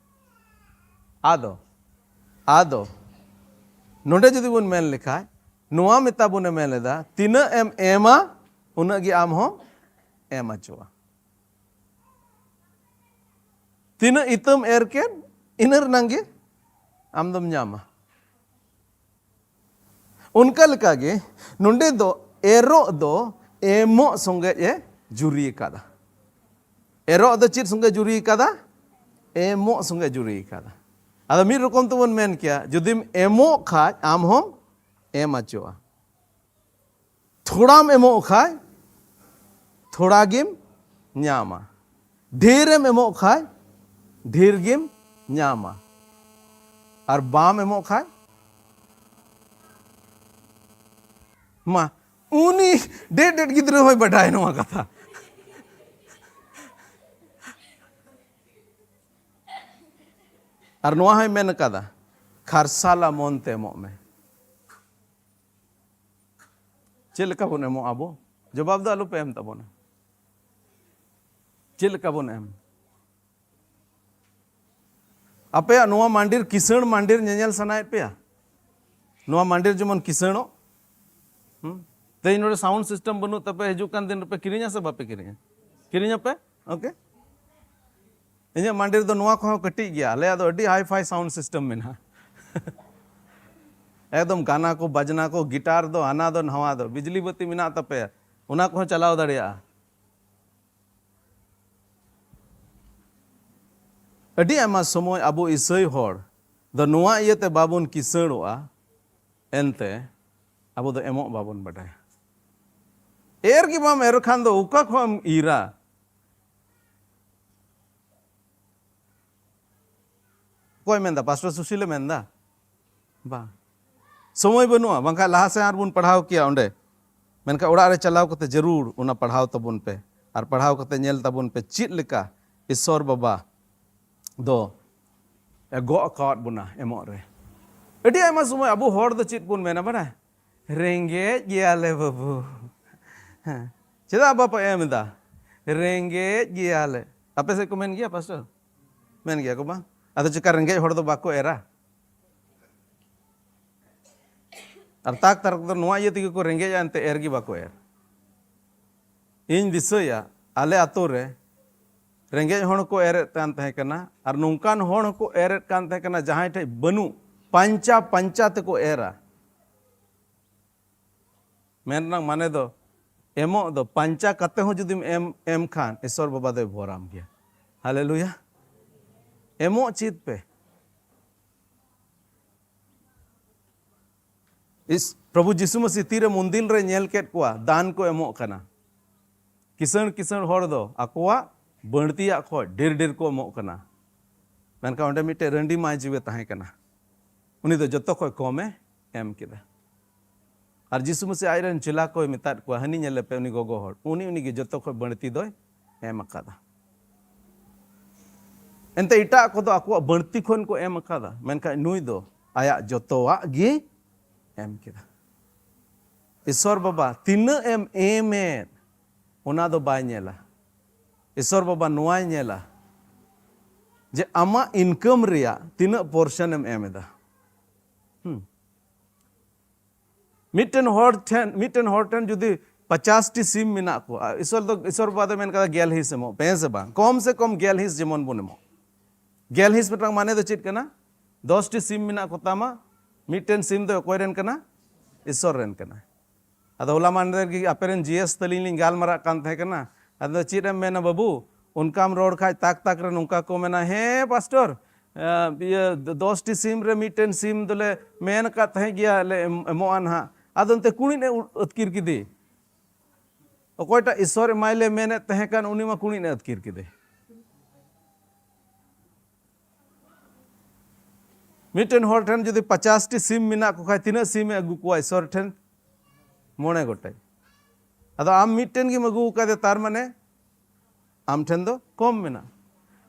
ᱟᱫᱚ, ᱟᱫᱚ ᱱᱚᱰᱮ ᱡᱩᱫᱤ ᱵᱚᱱ ᱢᱮᱱ ᱞᱮᱠᱷᱟᱡ, ᱱᱚᱣᱟ ᱢᱮᱛᱟ ᱵᱚᱱᱮ ᱢᱮᱱ ᱞᱮᱫᱟ, ᱛᱤᱱᱟᱹᱜ ᱮᱢ ᱮᱢᱟ, ᱩᱱᱟᱹᱜ ᱜᱮ ᱟᱢ ᱦᱚᱸ ᱮᱢ ᱦᱚᱪᱚᱜᱼᱟ᱾ ᱛᱤᱱᱟᱹᱜ ᱤᱛᱟᱹᱢ ᱮᱨ ᱠᱮᱫ, ᱤᱱᱟᱹ ᱨᱮᱱᱟᱝ ᱜᱮ ᱟᱢ ᱫᱚᱢ ᱧᱟᱢᱟ᱾ ᱚᱱᱠᱟ ᱞᱮᱠᱟᱜᱮ ᱱᱚᱰᱮ ᱫᱚ ᱮᱨᱚᱜ ᱫᱚ ᱮᱢᱚᱜ ᱥᱚᱸᱜᱮ ᱮ ᱡᱩᱨᱤ ᱟᱠᱟᱫᱟ᱾ ᱮᱨᱚᱜ ᱫᱚ ᱪᱮᱫ ᱥᱚᱸᱜᱮ ᱡᱩᱨᱤ ᱟᱠᱟᱫᱟ? ᱮᱢᱚᱜ ᱥᱚᱸᱜᱮ ᱡᱩᱨᱤ ᱟᱠᱟᱫᱟ᱾ ᱟᱫᱚ ᱢᱤᱫ ᱨᱚᱠᱚᱢ ᱛᱮᱵᱚᱱ ᱢᱮᱱ ᱠᱮᱭᱟ, ᱡᱩᱫᱤᱢ ᱮᱢᱚᱜ ᱠᱷᱟᱡ ᱟᱢ ᱦᱚᱸᱢ ᱮᱢ ᱦᱚᱪᱚᱜᱼᱟ᱾ ᱛᱷᱚᱲᱟᱢ ᱮᱢᱚᱜ ᱠᱷᱟᱡ ᱛᱷᱚᱲᱟ ᱜᱮᱢ ᱧᱟᱢᱟ, ᱰᱷᱮᱨᱮᱢ ᱮᱢᱚᱜ ᱠᱷᱟᱡ ᱰᱷᱮᱨ ᱜᱮᱢ ᱧᱟᱢᱟ, ᱟᱨ ᱵᱟᱢ ᱮᱢᱚᱜ ᱠᱷᱟᱡ ᱢᱟ, ᱩᱱᱤ ᱰᱮᱰ ᱰᱮᱰ ᱜᱤᱫᱽᱨᱟᱹ ᱦᱚᱸᱭ ᱵᱟᱰᱟᱭ ᱱᱚᱣᱟ ᱠᱟᱛᱷᱟ᱾ ᱟᱨ ᱱᱚᱣᱟ ᱦᱚᱸᱭ ᱢᱮᱱ ᱠᱟᱫᱟ, ᱠᱷᱟᱨᱥᱟᱞᱟ ᱢᱚᱱ ᱛᱮ ᱮᱢᱚᱜ ᱢᱮ᱾ ᱪᱮᱫ ᱞᱮᱠᱟ ᱵᱚᱱ ᱮᱢᱚᱜᱼᱟ ᱟᱵᱚ? ᱡᱚᱵᱟᱵ ᱫᱚ ᱟᱞᱚᱯᱮ ᱮᱢ ᱛᱟᱵᱚᱱᱟ᱾ ᱪᱮᱫ ᱞᱮᱠᱟ ᱵᱚᱱ ᱮᱢ? ᱟᱯᱮᱭᱟᱜ ᱱᱚᱣᱟ ᱢᱟᱱᱰᱤᱨ ᱠᱤᱥᱟᱹᱬ ᱢᱟᱱᱰᱤᱨ ᱧᱮᱧᱮᱞ ᱥᱟᱱᱟᱭᱮᱫ ᱯᱮᱭᱟ? ᱱᱚᱣᱟ ᱢᱟᱱᱰᱤᱨ ᱡᱮᱢᱚᱱ ᱠᱤᱥᱟᱹᱬᱚᱜ᱾ ᱦᱩᱸ? ᱛᱮᱦᱮᱧ ᱱᱚᱰᱮ ᱥᱟᱣᱩᱱᱰ ᱥᱤᱥᱴᱮᱢ ᱵᱟᱹᱱᱩᱜ ᱛᱟᱯᱮ, ᱦᱤᱡᱩᱜ ᱠᱟᱱ ᱫᱤᱱ ᱨᱮᱯᱮ ᱠᱤᱨᱤᱧᱟ ᱥᱮ ᱵᱟᱯᱮ ᱠᱤᱨᱤᱧᱟ? ᱠᱤᱨᱤᱧᱟᱯᱮ? ᱳᱠᱮ᱾ ᱤᱧᱟᱹᱜ ᱢᱟᱱᱰᱤ ᱨᱮᱫᱚ ᱱᱚᱣᱟ ᱠᱚᱦᱚᱸ ᱠᱟᱹᱴᱤᱡ ᱜᱮᱭᱟ, ᱟᱞᱮᱭᱟᱜ ᱫᱚ ᱟᱹᱰᱤ ᱦᱟᱭ ᱯᱷᱟᱭ ᱥᱟᱣᱩᱱᱰ ᱥᱤᱥᱴᱮᱢ ᱢᱮᱱᱟᱜᱼᱟ᱾ ᱮᱠᱫᱚᱢ ᱜᱟᱱᱟ ᱠᱚ, ᱵᱟᱡᱽᱱᱟ ᱠᱚ, ᱜᱤᱴᱟᱨ ᱫᱚ, ᱦᱟᱱᱟ ᱫᱚ, ᱱᱟᱣᱟ ᱫᱚ, ᱵᱤᱡᱽᱞᱤ ᱵᱟᱹᱛᱤ ᱢᱮᱱᱟᱜ ᱛᱟᱯᱮᱭᱟ, ᱚᱱᱟ ᱠᱚᱦᱚᱸ ᱪᱟᱞᱟᱣ ᱫᱟᱲᱮᱭᱟᱜᱼᱟ᱾ ᱟᱹᱰᱤ ᱟᱭᱢᱟ ᱥᱚᱢᱚᱭ ᱟᱵᱚ ᱤᱥᱟᱹᱭ ᱦᱚᱲ ᱫᱚ ᱱᱚᱣᱟ ᱤᱭᱟᱹᱛᱮ ᱵᱟᱵᱚᱱ ᱠᱤᱥᱟᱹᱬᱚᱜᱼᱟ, ᱮᱱᱛᱮ ᱟᱵᱚ ᱫᱚ ᱮᱢᱚᱜ ᱵᱟᱵᱚᱱ ᱵᱟᱰᱟᱭᱟ᱾ ᱮᱨ ᱜᱮ ᱵᱟᱢ ᱮᱨ ᱠᱷᱟᱱ ᱫᱚ ᱚᱠᱟ ᱠᱷᱚᱱ ᱮᱢ ᱤᱨᱟ? ᱚᱠᱚᱭ ᱢᱮᱱᱫᱟ? ᱯᱟᱥᱴᱚᱨ ᱥᱩᱥᱤᱞᱮ ᱢᱮᱱᱫᱟ? ᱵᱟᱝ᱾ ᱥᱚᱢᱚᱭ ᱵᱟᱹᱱᱩᱜᱼᱟ, ᱵᱟᱝᱠᱷᱟᱱ ᱞᱟᱦᱟ ᱥᱮᱫ ᱟᱨᱵᱚᱱ ᱯᱟᱲᱦᱟᱣ ᱠᱮᱭᱟ ᱚᱸᱰᱮ᱾ ᱢᱮᱱᱠᱷᱟᱱ ᱚᱲᱟᱜ ᱨᱮ ᱪᱟᱞᱟᱣ ᱠᱟᱛᱮ ᱡᱟᱹᱨᱩᱲ ᱚᱱᱟ ᱯᱟᱲᱦᱟᱣ ᱛᱟᱵᱚᱱ ᱯᱮ, ᱟᱨ ᱯᱟᱲᱦᱟᱣ ᱠᱟᱛᱮ ᱧᱮᱞ ᱛᱟᱵᱚᱱ ᱯᱮ ᱪᱮᱫ ᱞᱮᱠᱟ ᱤᱥᱥᱚᱨ ᱵᱟᱵᱟ ᱫᱚ ᱮ ᱜᱚᱜ ᱟᱠᱟᱣᱟᱫ ᱵᱚᱱᱟ ᱮᱢᱚᱜ ᱨᱮ᱾ ᱟᱹᱰᱤ ᱟᱭᱢᱟ ᱥᱚᱢᱚᱭ ᱟᱵᱚ ᱦᱚᱲ ᱫᱚ ᱪᱮᱫ ᱵᱚᱱ ᱢᱮᱱᱟ ᱵᱟᱲᱟᱭ? "ᱨᱮᱸᱜᱮᱡ ᱜᱮᱭᱟᱞᱮ ᱵᱟᱹᱵᱩ᱾ ᱦᱮᱸ, ᱪᱮᱫᱟᱜ ᱵᱟᱯᱮ ᱮᱢ ᱮᱫᱟ? ᱨᱮᱸᱜᱮᱡ ᱜᱮᱭᱟᱞᱮ᱾" ᱟᱯᱮ ᱥᱮᱫ ᱠᱚ ᱢᱮᱱ ᱜᱮᱭᱟ, ᱯᱟᱥᱴᱚᱨ? ᱢᱮᱱ ᱜᱮᱭᱟ ᱠᱚ ᱵᱟᱝ? ᱟᱫᱚ ᱪᱮᱠᱟ ᱨᱮᱸᱜᱮᱡ ᱦᱚᱲ ᱫᱚ ᱵᱟᱠᱚ ᱮᱨᱟ? ᱟᱨ ᱛᱟᱠ ᱛᱟᱨᱠ ᱫᱚ ᱱᱚᱣᱟ ᱤᱭᱟᱹ ᱛᱮᱜᱮ ᱠᱚ ᱨᱮᱸᱜᱮᱡᱼᱟ, ᱮᱱᱛᱮ ᱮᱨ ᱜᱮ ᱵᱟᱠᱚ ᱮᱨ᱾ ᱤᱧ ᱫᱤᱥᱟᱹᱭᱟ, ᱟᱞᱮ ᱟᱛᱳ ᱨᱮ ᱨᱮᱸᱜᱮᱡ ᱦᱚᱲ ᱦᱚᱸᱠᱚ ᱮᱨᱮᱫ ᱠᱟᱱ ᱛᱟᱦᱮᱸ ᱠᱟᱱᱟ, ᱟᱨ ᱱᱚᱝᱠᱟᱱ ᱦᱚᱲ ᱦᱚᱸᱠᱚ ᱮᱨᱮᱫ ᱠᱟᱱ ᱛᱟᱦᱮᱸ ᱠᱟᱱᱟ, ᱡᱟᱦᱟᱸᱭ ᱴᱷᱮᱡ ᱵᱟᱹᱱᱩᱜ, ᱯᱟᱧᱪᱟ ᱯᱟᱧᱪᱟ ᱛᱮᱠᱚ ᱮᱨᱟ᱾ ᱢᱮᱱ ᱨᱮᱱᱟᱜ ᱢᱟᱱᱮ ᱫᱚ, ᱮᱢᱚᱜ ᱫᱚ ᱯᱟᱧᱪᱟ ᱠᱟᱛᱮ ᱦᱚᱸ ᱡᱩᱫᱤᱢ ᱮᱢ, ᱮᱢ ᱠᱷᱟᱱ, ᱤᱥᱚᱨ ᱵᱟᱵᱟ ᱫᱚᱭ ᱵᱷᱚᱨᱟᱢ ᱜᱮᱭᱟ᱾ ᱦᱟᱞᱮᱞᱩᱭᱟ᱾ ᱮᱢᱚᱜ ᱪᱮᱫ ᱯᱮ᱾ ᱤᱥ-, ᱯᱨᱚᱵᱷᱩ ᱡᱤᱥᱩ ᱢᱟᱹᱥᱤ ᱛᱤᱨᱮ ᱢᱚᱱᱫᱤᱨ ᱨᱮ ᱧᱮᱞ ᱠᱮᱫ ᱠᱚᱣᱟ, ᱫᱟᱱ ᱠᱚ ᱮᱢᱚᱜ ᱠᱟᱱᱟ᱾ ᱠᱤᱥᱟᱹᱬ ᱠᱤᱥᱟᱹᱬ ᱦᱚᱲ ᱫᱚ ᱟᱠᱚᱣᱟᱜ ᱵᱟᱹᱲᱛᱤᱭᱟᱜ ᱠᱷᱚᱱ ᱰᱷᱮᱨ ᱰᱷᱮᱨ ᱠᱚ ᱮᱢᱚᱜ ᱠᱟᱱᱟ᱾ ᱢᱮᱱᱠᱷᱟᱱ ᱚᱸᱰᱮ ᱢᱤᱫᱴᱮᱡ ᱨᱟᱺᱰᱤ ᱢᱟᱹᱭ ᱡᱤᱣᱤ ᱛᱟᱦᱮᱸ ᱠᱟᱱᱟ, ᱩᱱᱤ ᱫᱚ ᱡᱚᱛᱚ ᱠᱷᱚᱱ ᱠᱚᱢᱮ ᱮᱢ ᱠᱮᱫᱟ᱾ ᱟᱨ ᱡᱤᱥᱩ ᱢᱟᱹᱥᱤ ᱟᱡ ᱨᱮᱱ ᱪᱮᱞᱟ ᱠᱚᱭ ᱢᱮᱛᱟᱫ ᱠᱚᱣᱟ, "ᱦᱟᱹᱱᱤ ᱧᱮᱞᱮ ᱯᱮ, ᱩᱱᱤ ᱜᱚᱜᱚ ᱦᱚᱲ, ᱩᱱᱤ, ᱩᱱᱤ ᱜᱮ ᱡᱚᱛᱚ ᱠᱷᱚᱱ ᱵᱟᱹᱲᱛᱤ ᱫᱚᱭ ᱮᱢ ᱟᱠᱟᱫᱟ᱾" ᱮᱱᱛᱮ ᱮᱴᱟᱜ ᱠᱚᱫᱚ ᱟᱠᱚᱣᱟᱜ ᱵᱟᱹᱲᱛᱤ ᱠᱷᱚᱱ ᱠᱚ ᱮᱢ ᱟᱠᱟᱫᱟ, ᱢᱮᱱᱠᱷᱟᱱ ᱱᱩᱭ ᱫᱚ ᱟᱭᱟᱜ ᱡᱚᱛᱚᱣᱟᱜ ᱜᱮ ᱮᱢ ᱠᱮᱫᱟ᱾ ᱤᱥᱚᱨ ᱵᱟᱵᱟ ᱛᱤᱱᱟᱹᱜ ᱮᱢ ᱮᱢᱮᱫ, ᱚᱱᱟ ᱫᱚ ᱵᱟᱭ ᱧᱮᱞᱟ᱾ ᱤᱥᱚᱨ ᱵᱟᱵᱟ ᱱᱚᱣᱟᱭ ᱧᱮᱞᱟ, ᱡᱮ ᱟᱢᱟᱜ ᱤᱱᱠᱟᱢ ᱨᱮᱭᱟᱜ ᱛᱤᱱᱟᱹᱜ ᱯᱚᱨᱥᱮᱱ ᱮᱢ ᱮᱢ ᱮᱫᱟ᱾ ᱦᱩᱸ᱾ ᱢᱤᱫᱴᱮᱱ ᱦᱚᱲ ᱴᱷᱮᱱ, ᱢᱤᱫᱴᱮᱱ ᱦᱚᱲ ᱴᱷᱮᱱ ᱡᱩᱫᱤ ᱯᱚᱪᱟᱥ ᱴᱤ ᱥᱤᱢ ᱢᱮᱱᱟᱜ ᱠᱚᱣᱟ, ᱤᱥᱚᱨ ᱫᱚ, ᱤᱥᱚᱨ ᱵᱟᱵᱟ ᱫᱚ ᱢᱮᱱ ᱠᱟᱫᱟ ᱜᱮᱞ ᱦᱤᱸᱥ ᱮᱢᱚᱜ ᱯᱮ, ᱦᱮᱸ ᱥᱮ ᱵᱟᱝ? ᱠᱚᱢ ᱥᱮ ᱠᱚᱢ ᱜᱮᱞ ᱦᱤᱸᱥ ᱡᱮᱢᱚᱱ ᱵᱚᱱ ᱮᱢᱚᱜ᱾ ᱜᱮᱞ ᱦᱤᱸᱥ ᱢᱤᱫᱴᱟᱝ ᱢᱟᱱᱮ ᱫᱚ ᱪᱮᱫ ᱠᱟᱱᱟ? ᱫᱚᱥ ᱴᱤ ᱥᱤᱢ ᱢᱮᱱᱟᱜ ᱠᱚᱛᱟᱢᱟ, ᱢᱤᱫᱴᱮᱱ ᱥᱤᱢ ᱫᱚ ᱚᱠᱚᱭ ᱨᱮᱱ ᱠᱟᱱᱟ? ᱤᱥᱚᱨ ᱨᱮᱱ ᱠᱟᱱᱟ᱾ ᱟᱫᱚ ᱦᱚᱞᱟ ᱢᱟᱦᱫᱮᱨ ᱜᱮ ᱟᱯᱮ ᱨᱮᱱ ᱡᱤ ᱮᱥ ᱛᱟᱹᱞᱤᱧ ᱞᱤᱧ ᱜᱟᱞᱢᱟᱨᱟᱜ ᱠᱟᱱ ᱛᱟᱦᱮᱸ ᱠᱟᱱᱟ᱾ ᱟᱫᱚ ᱪᱮᱫ ᱮᱢ ᱢᱮᱱᱟ ᱵᱟᱹᱵᱩ, ᱚᱱᱠᱟᱢ ᱨᱚᱲ ᱠᱷᱟᱡ ᱛᱟᱠ ᱛᱟᱠ ᱨᱮ ᱱᱚᱝᱠᱟ ᱠᱚ ᱢᱮᱱᱟ, "ᱦᱮᱸ ᱯᱟᱥᱴᱚᱨ, ᱮ, ᱤᱭᱟᱹ, ᱫᱚᱥ ᱴᱤ ᱥᱤᱢ ᱨᱮ ᱢᱤᱫᱴᱮᱱ ᱥᱤᱢ ᱫᱚᱞᱮ ᱢᱮᱱ ᱟᱠᱟᱫ ᱛᱟᱦᱮᱸ ᱜᱮᱭᱟ, ᱞᱮ ᱮᱢ-, ᱮᱢᱚᱜᱼᱟ ᱱᱟᱦᱟᱜ᱾ ᱟᱫᱚ ᱮᱱᱛᱮ ᱠᱩᱲᱤᱫ ᱮ ᱩ-, ᱟᱹᱛᱠᱤᱨ ᱠᱮᱫᱮ? ᱚᱠᱚᱭᱴᱟᱜ ᱤᱥᱚᱨ ᱮᱢᱟᱭ ᱞᱮ ᱢᱮᱱᱮᱫ ᱛᱟᱦᱮᱸ ᱠᱟᱱ, ᱩᱱᱤ ᱢᱟ ᱠᱩᱲᱤᱫ ᱮ ᱟᱹᱛᱠᱤᱨ ᱠᱮᱫᱮ᱾" ᱢᱤᱫᱴᱮᱱ ᱦᱚᱲ ᱴᱷᱮᱱ ᱡᱩᱫᱤ ᱯᱚᱪᱟᱥ ᱴᱤ ᱥᱤᱢ ᱢᱮᱱᱟᱜ ᱠᱚ ᱠᱷᱟᱡ, ᱛᱤᱱᱟᱹᱜ ᱥᱤᱢ ᱮ ᱟᱹᱜᱩ ᱠᱚᱣᱟ ᱤᱥᱚᱨ ᱴᱷᱮᱱ? ᱢᱚᱬᱮ ᱜᱚᱴᱮᱡ᱾ ᱟᱫᱚ ᱟᱢ ᱢᱤᱫᱴᱮᱱ ᱜᱮᱢ ᱟᱹᱜᱩ ᱟᱠᱟᱫᱮ, ᱛᱟᱨ ᱢᱟᱱᱮ ᱟᱢ ᱴᱷᱮᱱ ᱫᱚ ᱠᱚᱢ ᱢᱮᱱᱟᱜᱼᱟ᱾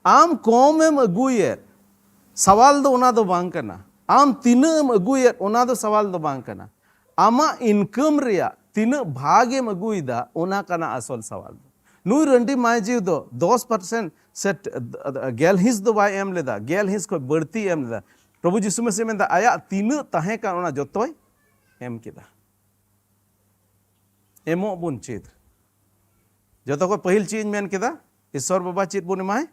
ᱟᱢ ᱠᱚᱢ ᱮᱢ ᱟᱹᱜᱩᱭᱮᱫ, ᱥᱟᱣᱟᱞ ᱫᱚ ᱚᱱᱟ ᱫᱚ ᱵᱟᱝ ᱠᱟᱱᱟ᱾ ᱟᱢ ᱛᱤᱱᱟᱹᱜ ᱮᱢ ᱟᱹᱜᱩᱭᱮᱫ, ᱚᱱᱟ ᱫᱚ ᱥᱟᱣᱟᱞ ᱫᱚ ᱵᱟᱝ ᱠᱟᱱᱟ᱾ ᱟᱢᱟᱜ ᱤᱱᱠᱟᱢ ᱨᱮᱭᱟᱜ ᱛᱤᱱᱟᱹᱜ ᱵᱷᱟᱜᱽ ᱮᱢ ᱟᱹᱜᱩᱭᱮᱫᱟ, ᱚᱱᱟ ᱠᱟᱱᱟ ᱟᱥᱚᱞ ᱥᱟᱣᱟᱞ ᱫᱚ᱾ ᱱᱩᱭ ᱨᱟᱺᱰᱤ ᱢᱟᱹᱡᱷᱤ ᱫᱚ ᱫᱚᱥ ᱯᱟᱨᱥᱮᱱᱴ ᱥᱮ ᱜᱮᱞ ᱦᱤᱸᱥ ᱫᱚ ᱵᱟᱭ ᱮᱢ ᱞᱮᱫᱟ, ᱜᱮᱞ ᱦᱤᱸᱥ ᱠᱷᱚᱱ ᱵᱟᱹᱲᱛᱤ ᱮᱢ ᱞᱮᱫᱟ᱾ ᱯᱨᱚᱵᱷᱩ ᱡᱤᱥᱩ ᱢᱟᱹᱥᱤᱦ ᱢᱮᱱᱫᱟ, ᱟᱭᱟᱜ ᱛᱤᱱᱟᱹᱜ ᱛᱟᱦᱮᱸ ᱠᱟᱱ, ᱚᱱᱟ ᱡᱚᱛᱚᱭ ᱮᱢ ᱠᱮᱫᱟ᱾ ᱮᱢᱚᱜ ᱵᱚᱱ ᱪᱮᱫ᱾ ᱡᱚᱛᱚ ᱠᱷᱚᱱ ᱯᱟᱹᱦᱤᱞ ᱪᱮᱫ ᱤᱧ ᱢᱮᱱ ᱠᱮᱫᱟ? ᱤᱥᱚᱨ ᱵᱟᱵᱟ ᱪᱮᱫ ᱵᱚᱱ ᱮᱢᱟᱭ?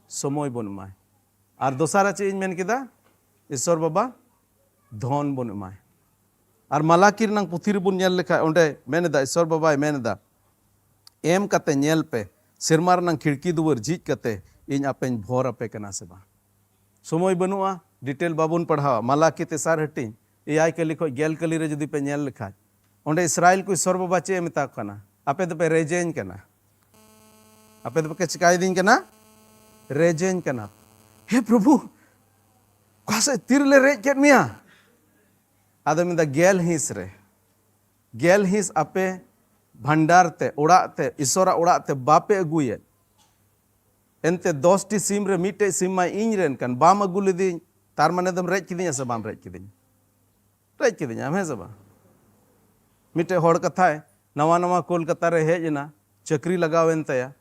ᱥᱚᱢᱚᱭ ᱵᱚᱱ ᱮᱢᱟᱭ᱾ ᱟᱨ ᱫᱚᱥᱟᱨᱟᱜ ᱪᱮᱫ ᱤᱧ ᱢᱮᱱ ᱠᱮᱫᱟ? ᱤᱥᱚᱨ ᱵᱟᱵᱟ ᱫᱷᱚᱱ ᱵᱚᱱ ᱮᱢᱟᱭ᱾ ᱟᱨ ᱢᱟᱞᱟᱠᱤ ᱨᱮᱱᱟᱜ ᱯᱩᱛᱷᱤ ᱨᱮᱵᱚᱱ ᱧᱮᱞ ᱞᱮᱠᱷᱟᱡ, ᱚᱸᱰᱮ ᱢᱮᱱ ᱮᱫᱟ, ᱤᱥᱚᱨ ᱵᱟᱵᱟᱭ ᱢᱮᱱ ᱮᱫᱟ, "ᱮᱢ ᱠᱟᱛᱮ ᱧᱮᱞ ᱯᱮ, ᱥᱮᱨᱢᱟ ᱨᱮᱱᱟᱜ ᱠᱷᱤᱲᱠᱤ ᱫᱩᱣᱟᱹᱨ ᱡᱷᱤᱡ ᱠᱟᱛᱮ ᱤᱧ ᱟᱯᱮᱧ ᱵᱷᱚᱨ ᱟᱯᱮ ᱠᱟᱱᱟ ᱥᱮ ᱵᱟᱝ?" ᱥᱚᱢᱚᱭ ᱵᱟᱹᱱᱩᱜᱼᱟ, ᱰᱤᱴᱮᱞ ᱵᱟᱵᱚᱱ ᱯᱟᱲᱦᱟᱣᱟ᱾ ᱢᱟᱞᱟᱠᱤ ᱛᱮᱥᱟᱨ ᱦᱟᱹᱴᱤᱧ, ᱮᱭᱟᱭ ᱠᱟᱹᱞᱤ ᱠᱷᱚᱱ ᱜᱮᱞ ᱠᱟᱹᱞᱤ ᱨᱮ ᱡᱩᱫᱤ ᱯᱮ ᱧᱮᱞ ᱞᱮᱠᱷᱟᱡ, ᱚᱸᱰᱮ ᱤᱥᱨᱟᱭᱮᱞ ᱠᱚ ᱤᱥᱚᱨ ᱵᱟᱵᱟ ᱪᱮᱫ ᱮ ᱢᱮᱛᱟ ᱠᱚ ᱠᱟᱱᱟ? "ᱟᱯᱮ ᱫᱚᱯᱮ ᱨᱮᱡᱮᱧ ᱠᱟᱱᱟ, ᱟᱯᱮ ᱫᱚᱯᱮ ᱪᱤᱠᱟᱭᱮᱫᱤᱧ ᱠᱟᱱᱟ? ᱨᱮᱡᱮᱧ ᱠᱟᱱᱟ᱾ ᱦᱮ ᱯᱨᱚᱵᱷᱩ, ᱚᱠᱟ ᱥᱮᱫ ᱛᱤᱨᱮᱞᱮ ᱨᱮᱡ ᱠᱮᱫ ᱢᱮᱭᱟ?" ᱟᱫᱚ ᱢᱮᱱᱫᱟ, ᱜᱮᱞ ᱦᱤᱸᱥ ᱨᱮ, ᱜᱮᱞ ᱦᱤᱸᱥ ᱟᱯᱮ ᱵᱷᱟᱱᱰᱟᱨ ᱛᱮ, ᱚᱲᱟᱜ ᱛᱮ, ᱤᱥᱚᱨᱟᱜ ᱚᱲᱟᱜ ᱛᱮ ᱵᱟᱯᱮ ᱟᱹᱜᱩᱭᱮᱫ, ᱮᱱᱛᱮ ᱫᱚᱥ ᱴᱤ ᱥᱤᱢ ᱨᱮ ᱢᱤᱫᱴᱮᱡ ᱥᱤᱢ ᱢᱟ ᱤᱧ ᱨᱮᱱ ᱠᱟᱱ, ᱵᱟᱢ ᱟᱹᱜᱩ ᱞᱮᱫᱤᱧ, ᱛᱟᱨ ᱢᱟᱱᱮ ᱫᱚᱢ ᱨᱮᱡ ᱠᱤᱫᱤᱧᱟ ᱥᱮ ᱵᱟᱢ ᱨᱮᱡ ᱠᱤᱫᱤᱧᱟ? ᱨᱮᱡ ᱠᱤᱫᱤᱧᱟᱢ, ᱦᱮᱸ ᱥᱮ ᱵᱟᱝ? ᱢᱤᱫᱴᱮᱡ ᱦᱚᱲ ᱠᱟᱛᱷᱟᱭ ᱱᱟᱣᱟ ᱱᱟᱣᱟ ᱠᱳᱞᱠᱟᱛᱟ ᱨᱮ ᱦᱮᱡ ᱮᱱᱟ, ᱪᱟᱹᱠᱨᱤ ᱞᱟᱜᱟᱣ ᱮᱱ ᱛᱟᱭᱟ᱾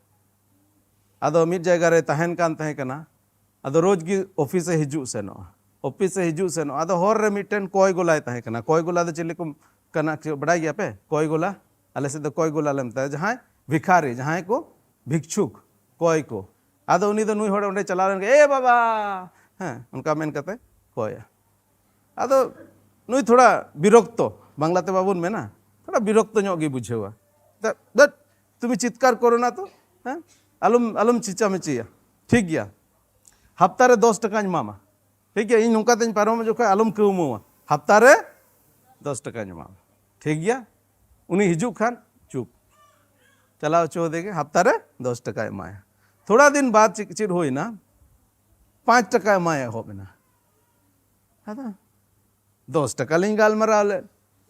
ᱟᱫᱚ ᱢᱤᱫ ᱡᱟᱭᱜᱟ ᱨᱮ ᱛᱟᱦᱮᱱ ᱠᱟᱱ ᱛᱟᱦᱮᱸ ᱠᱟᱱᱟ, ᱟᱫᱚ ᱨᱳᱡᱽ ᱜᱮ ᱚᱯᱷᱤᱥ ᱮ ᱦᱤᱡᱩᱜ ᱥᱮᱱᱚᱜᱼᱟ, ᱚᱯᱷᱤᱥ ᱮ ᱦᱤᱡᱩᱜ ᱥᱮᱱᱚᱜᱼᱟ᱾ ᱟᱫᱚ ᱦᱚᱨ ᱨᱮ ᱢᱤᱫᱴᱮᱱ ᱠᱚᱭ ᱜᱚᱞᱟᱭ ᱛᱟᱦᱮᱸ ᱠᱟᱱᱟ᱾ ᱠᱚᱭ ᱜᱚᱞᱟ ᱫᱚ ᱪᱮᱫ ᱞᱮᱠᱟ ᱠᱟᱱᱟ, ᱪᱮᱫ ᱵᱟᱰᱟᱭ ᱜᱮᱭᱟ ᱯᱮ? ᱠᱚᱭ ᱜᱚᱞᱟ, ᱟᱞᱮ ᱥᱮᱫ ᱫᱚ ᱠᱚᱭ ᱜᱚᱞᱟ ᱞᱮ ᱢᱮᱛᱟᱭᱟ, ᱡᱟᱦᱟᱸᱭ ᱵᱷᱤᱠᱷᱟᱨᱤ, ᱡᱟᱦᱟᱸᱭ ᱠᱚ ᱵᱷᱤᱠᱪᱷᱩᱠ, ᱠᱚᱭ ᱠᱚ᱾ ᱟᱫᱚ ᱩᱱᱤ ᱫᱚ ᱱᱩᱭ ᱦᱚᱲ ᱚᱸᱰᱮ ᱪᱟᱞᱟᱣ ᱞᱮᱱ ᱜᱮ, "ᱮ ᱵᱟᱵᱟ", ᱦᱮᱸ, ᱚᱱᱠᱟ ᱢᱮᱱ ᱠᱟᱛᱮ ᱠᱚᱭᱟ᱾ ᱟᱫᱚ ᱱᱩᱭ ᱛᱷᱚᱲᱟ ᱵᱤᱨᱚᱠᱛᱚ, ᱵᱟᱝᱞᱟᱛᱮ ᱵᱟᱵᱚᱱ ᱢᱮᱱᱟ, ᱛᱷᱚᱲᱟ ᱵᱤᱨᱚᱠᱛᱚ ᱧᱚᱜ ᱜᱮ ᱵᱩᱡᱷᱟᱹᱣᱟ᱾ "ᱫᱟᱫ, ᱫᱟᱫ, ᱛᱩᱢᱤ ᱪᱤᱛᱠᱟᱨ ᱠᱚᱨᱚ ᱱᱟ ᱛᱚ, ᱦᱮᱸ, ᱟᱞᱚᱢ, ᱟᱞᱚᱢ ᱪᱤᱪᱟᱢᱮᱪᱤᱭᱟ, ᱴᱷᱤᱠ ᱜᱮᱭᱟ, ᱦᱟᱯᱛᱟ ᱨᱮ ᱫᱚᱥ ᱴᱟᱠᱟᱧ ᱮᱢᱟᱢᱟ, ᱴᱷᱤᱠ ᱜᱮᱭᱟ, ᱤᱧ ᱱᱚᱝᱠᱟ ᱛᱮᱧ ᱯᱟᱨᱚᱢ ᱦᱤᱡᱩᱜ ᱠᱷᱟᱱ ᱟᱞᱚᱢ ᱠᱟᱹᱣᱢᱟᱹᱣᱟ, ᱦᱟᱯᱛᱟ ᱨᱮ ᱫᱚᱥ ᱴᱟᱠᱟᱧ ᱮᱢᱟᱢᱟ, ᱴᱷᱤᱠ ᱜᱮᱭᱟ?" ᱩᱱᱤ ᱦᱤᱡᱩᱜ ᱠᱷᱟᱱ ᱪᱩᱯ, ᱪᱟᱞᱟᱣ ᱦᱚᱪᱚ ᱟᱫᱮ ᱜᱮ, ᱦᱟᱯᱛᱟ ᱨᱮ ᱫᱚᱥ ᱴᱟᱠᱟᱭ ᱮᱢᱟᱭᱟ᱾ ᱛᱷᱚᱲᱟ ᱫᱤᱱ ᱵᱟᱫ ᱪᱮᱫ, ᱪᱮᱫ ᱦᱩᱭᱱᱟ, ᱯᱟᱸᱪ ᱴᱟᱠᱟ ᱮᱢᱟᱭ ᱮᱦᱚᱵ ᱮᱱᱟ᱾ ᱟᱫᱚ ᱫᱚᱥ ᱴᱟᱠᱟ ᱞᱤᱧ ᱜᱟᱞᱢᱟᱨᱟᱣ ᱞᱮᱫ,